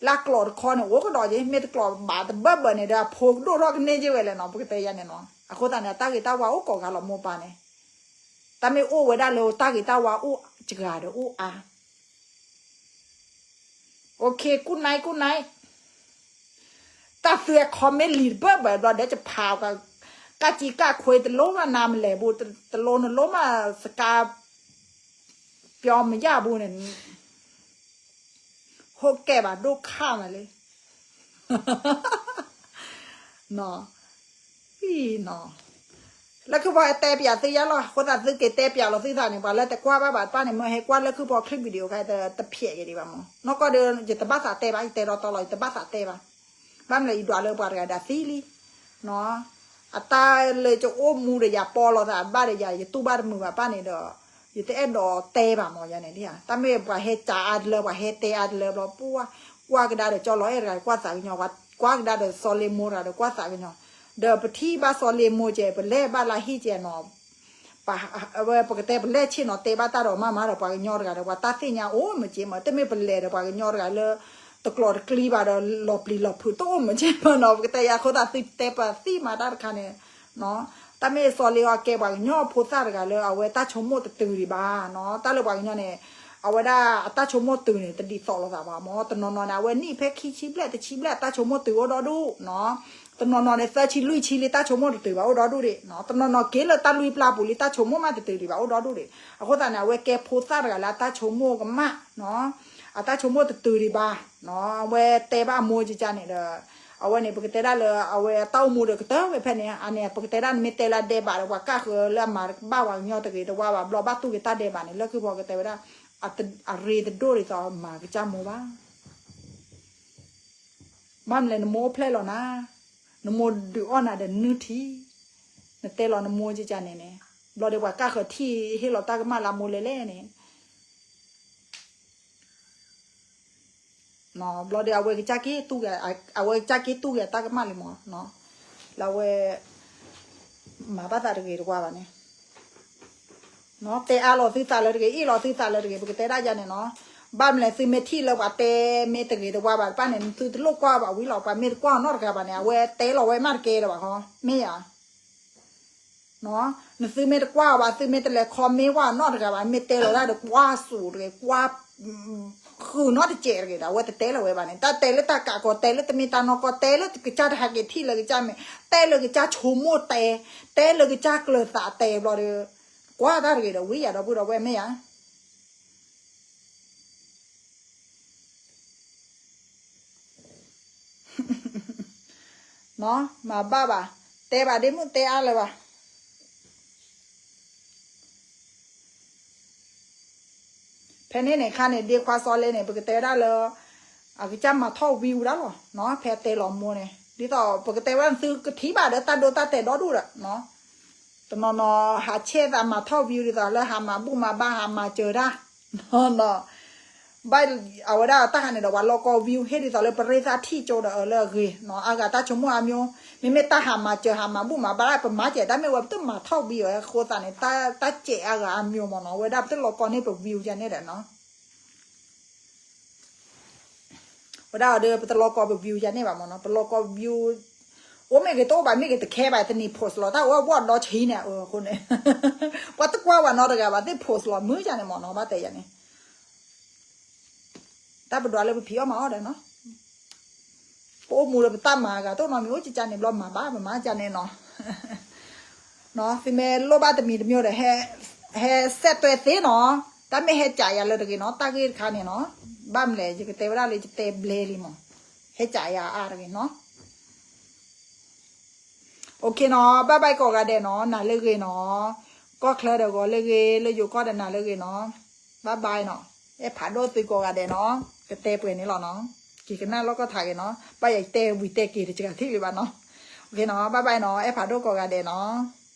လၢကျိးတခီန့ၣ် အိၣ်ကဒီးက့ မ့ၢ်တကျိးဘၣ်တဘၢဘၢန့ၣ်ဒီး အဖိကဒိၣ်ထီၣ်ကန့ၢ်က့ဝဲလဲၣ်နီၤ ပကတဲယၤန့ၣ်နီၤ အဃိသတးန့ၣ် အတၢ်ဂ့ၤတၢ်ဝါအိၣ်ကိးဂၤလီၤ မိၢ်ပၢ်န့ၣ် တၢ်မ့ၢ်အိၣ်ဝဲဒၣ်လၢတၢ်ဂ့ၤတၢ်ဝါအိၣ်စှၤဒီးအိၣ်အါ OK good night good night တၢ်သုအဲ comment လံာ်တဘၢဘၢဘျီဒီး ယဖးက ကၢ်ကံကၢ်ခွ့တလိမးနၤမလဲၣ်ဘူး တလိနလိမးစကါ ပျီမယၣ်ဘူးန့ၣ် ဟိကဲဘၣ်ဒိၣ်ခါမးလံ နီၤ နီၤ လၢခုၣ်ဖီတဲပၠးသုယါလီၤ အဃိသတးသုက့ၤတဲပၠးလီၤသုသးန့ၣ် ပှၤလၢတကွၢ်ဘၣ်ဘၣ်တဖၣ်န့ၣ် မ့ၢ်ဟဲကွၢ်လၢခုၣ်ဖီ clip video ခါ တဖျဲးက့ၤဒံးဘၣ်မး နီၢ်ကီၢ်ဒီး ယတဘၣ်သးတဲဘၣ် ယတဲဒီးတီလီၤ ယတဘၣ်သးတဲဘၣ် ဘၣ်မနုၤလဲၣ် ယဒွးလၢပှၤတဂၤဒီးသံလံ နီၤ အတၢ်လၢယအိၣ်မူဒီးယၤပီလီၤသးဘၣ်ဒီးယၤ ယတူၢ်ဘၣ်တမုာ်ဘၣ်ဘၣ်န့ၣ်ဒီး ယတအဲၣ်ဒိးတဲဘၣ်မး ယၤန့ၣ် တၢ်မ့ၢ်ပှၤဟဲကးအါတလၢ ပှၤဟဲတဲအါတလၢဘျီ ပှၤ ကွၢ်ကဒါဒီးကၠီလီၤအဲၣ်တဂၤ ကွၢ်သးကညီၤ ကွၢ်ကဒါဒီးစီၤလ့မိၢ်တဂၤဒီးကွၢ်သးကညီၤ ဒီးပထံၣ်ဘၣ်စီၤလ့မိၢ်ကဲ ပလဲၤဘၣ်လၢဟံၣ်ကဲနီၤ ဝဲပကတဲပလဲၤဆ့ၣ်နီၤ တဲဘၣ်တၢ်ဒီးမါမါဒီးပှၤကညီတဂၤဒီး ပှၤတၢ်သ့ၣ်ညါအိၣ်မးက့မး တမ့ၢ်ပလဲၤဒီးပှၤကညီတဂၤလၢ တကျိးတကျံဘၣ်ဒီး လီၤပျံၤလီၤဖုးတအိၣ်မးက့မးနီၤ ပကတဲယၤအဃိသတးသုတဲပသံမးတၢ်တခါန့ၣ် တၢ်မ့ၢ်စီၤလ့အီၤကဲပှၤကညီဖိသၣ်တဂၤလၢအဝဲတၢ်ဆိကမိၣ်တတုၤဒံးဘၣ်နီၤ တၢ်လၢပှၤကညီန့ၣ် အဝဲဒၣ်အတၢ်ဆိကမိၣ်တုၤန့ၣ် တဒ်သိးလိာ်သးဘၣ်မး တနီၤနီၤန့ၣ် အဝဲနံၣ်ဖဲခံဆံဘျဲၣ်တဆံဘျဲၣ် တၢ်ဆိကမိၣ်တုၤအိၣ်ဒီဒူၣ်နီၤ တနီၤနီၤန့ၣ် သၢဆံလွံၢ်ဆံလံ တၢ်ဆိကမိၣ်တတုၤဘၣ်အိၣ်ဒီဒူၣ်ဒံးနီၤ တနီၤနီၤက့ၤလၢတၢ်လွံၢ်ပျၢ်ပူၤလံ တၢ်ဆိကမိၣ်မးတတုၤဒံးဘၣ်အိၣ်ဒီဒူၣ်ဒံး အဃိသတးန့ၣ် အဝဲကဲဖိသၣ်တဂၤလၢအတၢ်ဆိကမိၣ်ကမၣ်နီၤ အတၢ်ဆိကမိၣ်တတုၤဒံးဘၣ်နီၤ အဝဲတဲဘၣ်အမိၢ်ကကန့ၣ်ဒီး အဝဲန့ၣ် ပကတဲဒၣ်လၢ အဝဲအတၢ်အိၣ်မူဒီးကတၢၢ်ဝဲဖဲန့ၣ် အန့ၣ် ပကတဲဒၣ်နမ့ၢ်တဲလၢအဒဲးဘးဒီး ပှၤကၢ်ဃၢၤလၢအမၤဘၣ်ပှၤကညီတဂ့ၤတဝါဘၣ် ဘျီဘၣ်တူၢ်က့ၤတၢ်ဒဲးဘးန့ၣ် လၢခုၣ်ဖီကတဲဝဲဒၣ် အရ့တဒိၣ်ဒ်သိးမၤကစၢ်မိၢ်ဘၣ် ဘၣ်မနုၤလဲၣ် နမိၢ်အိၣ်ဖျဲၣ်လီၤနၤ နမိၢ်ဒုးအီၣ်နၤဒီးနုၢ်ထံ နတဲလီၤနမိၢ်ကကန့ၣ်န့ၣ် ဘျီဒီးပှၤကၢ်ဃၢၤထံၣ်ဟ့ၣ်လီၤတၢ်ကမၣ်လၢအမိၢ်လဲၣ်လဲၣ်န့ၣ် ဘျီဒီး အဝဲကစၢ်က့ၤတူၢ်က့ၤ အဝဲကစၢ်က့ၤတူၢ်က့ၤအတၢ်ကမၣ်လံမး လၢအဝဲ မၤဘၣ်သးတဂ့ၤတဝါဘၣ်န့ၣ် တဲအါလီၤသုသးလၢတဂ့ၤ အ့ၣ်လီၤသုသးလၢတဂ့ၤ ပကတဲဒၣ်ယၤန့ၣ်နီၤ ဘၣ်မနုၤလဲၣ် သုမ့ၢ်ထံၣ်လၢပှၤတဲမ့ၢ်တဂ့ၤတဝါဘၣ်တဖၣ်န့ၣ် သုတလိၣ်ကွၢ်ဘၣ်ဝံၤလီၤ ပှၤမ့ၢ်တကွၢ်နီတဂၤဘၣ်န့ၣ် အဝဲတဲလီၤဝဲမးတကဲလၢၤဘၣ်ဃီ မ့ၢ်ဧါ နသုမ့ၢ်တကွၢ်အီၤဘၣ် သုမ့ၢ်တလဲၤ comment ဝဲနီတဂၤဘၣ် မ့ၢ်တဲလီၤတၢ်ဒီး ကွၢ်စိၤတဂ့ၤ ကွၢ် ဃုာ်နီတစဲးတဂ့ၤဒီး အဝဲတတဲလၢၤဝဲဘၣ်န့ၣ် တၢ်တဲလၢတၢ်ကးကီး တဲလၢတမ့ၢ်တၢ်နီၢ်ကီၢ် တဲလၢကစၢ်တဟဲက့ၤထံၣ်လၢကစၢ်မဲာ် တဲလၢကစၢ်ဆိကမိၣ်တဲ တဲလၢကစၢ်ကျၢၤသးတဲဘျီဒီး ကွၢ်တၢ်တဂ့ၤဒီး ဝံယၤဒီပုၢ်ဒီဝဲၢ်မ့ၢ်ယၤ နီၤ မၤဘၣ်ဘၣ်, တဲဘၣ်ဒ့မုၣ်တဲအါလၢၤဘၣ်. ဖဲန့ၣ်န့ၣ်ခါန့ၣ် ဒ့ခွါစီၤလဲန့ၣ် ပကတဲဝဲဒၣ်လၢ အကစၢ်မၤထီၣ် view ဒၣ်လီၤ. ဖဲတဲလီၤမိၢ်န့ၣ် ဒ်သိးပကတဲဝဲဒၣ်သုကထံၣ်ဘၣ်ဒီးတၢ်ဒိတၢ်တဲာ်ဒီဒူၣ်ဒီး တနီၤနီၤ ဟးဆဲးသးမၤထီၣ် view ဒ်သိးလၢဟးမၤဘူၣ်မၤဘါ ဟးမၤစၢၤတၢ် နီၤ ဘၣ်အဝဲဒၣ်တၢ်ဟးန့ၣ်ဒီး ပှၤလီၤကီ view ဟ့ၣ်ဒ်သိးလၢပရ့သၣ်ထံၣ်ကၠိဒီးအၢလၢအဂ့ၤနီၤ အါဂၤတၢ်ဆိကမိၣ်အါမံၤ မ့မ့ၢ်တၢ်ဟးမၤစၢၤဟးမၤဘူၣ်မၤဘါ ပမၤစဲးတၢ်မ့ၢ်ဝဲ ပတမၤထီၣ် view အဃိသတးန့ၣ် တၢ်စဲးအါဂၤအါမံၤမ့ၢ်နီၤ ဝဲဒၣ်ပတလီၤကီန့ၢ်ပ view ယၤန့ၣ်ဒီးနီၤ ဝဲဒၣ်အီၤဒီး ပတလီၤကီပ view ယၤန့ၣ်ဘၣ်မ့ၢ်နီၤ ပလီၤကီ view အိၣ်မ့ၢ်ဂ့ၤတအိၣ်ဘၣ်မ့ၢ်ဂ့ၤ တခဲဘၣ် တနံၤ post လီၤ တၢ်အိၣ်ဝဲဒီးဆံးန့ၣ် အဃိန့ၣ် ပှၤတကွၢ်ဝဲနီတဂၤဘၣ် သ့ၣ် post လီၤမုာ်ယၤန့ၣ်မ့ၢ်နီၤ ဘၣ်တဲယၤန့ၣ် တၢ်ပဒွးလၢပဖံးအီၣ်မၤအီၣ်ဒီးနီၤ ပအိၣ်မူဒီးပတၢ်မၤအဂၤ တအိၣ်နီတမံၤ အိၣ်ကကန့ၣ်ဘျီ မၤဘၣ် ပမၤကန့ၣ်နီၤ သုမ့ၢ်လိၣ်ဘၣ်တမံၤတမံၤဒီး ဟဲ ဟဲစဲးတွဲသ့နီၤ တၢ်မ့ၢ်ဟဲကးယၤလၢတဂ့ၤနီၤ တၢ်ဂ့ၢ်တခါန့ၣ်နီၤ ဘၣ်မလဲၣ် ယကတဲဝဲဒၣ်လၢယတဲဘျဲလံမး ဟဲကးယၤအါတဂ့ၤနီၤ OK နီၤ bye bye ကိးဂၤဒဲးနီၤ နၤလၢဂ့ၤနီၤ ကီၢ်ချၢဒီးဂီၤလၢဂ့ၤ လၢယိၤကီၢ်ဒီးနၤလၢဂ့ၤနီၤ bye bye နီၤ အဲၣ်ဖးဒိၣ်သုကိးဂၤဒဲးနီၤ ကတဲပှဲၤန့ၣ်လီၤနီၤ က့ၤကနၣ်လီၢ်ကီၢ်ထးဂ့ၤနီၤ ဘၣ်ယတဲဝံၤတဲက့ၤတစှၤထံၣ်လံဘၣ်နီၤ OK နီၤ bye bye နီၤ အဲၣ်ဖးဒိၣ်ကိးဂၤဒဲးနီၤ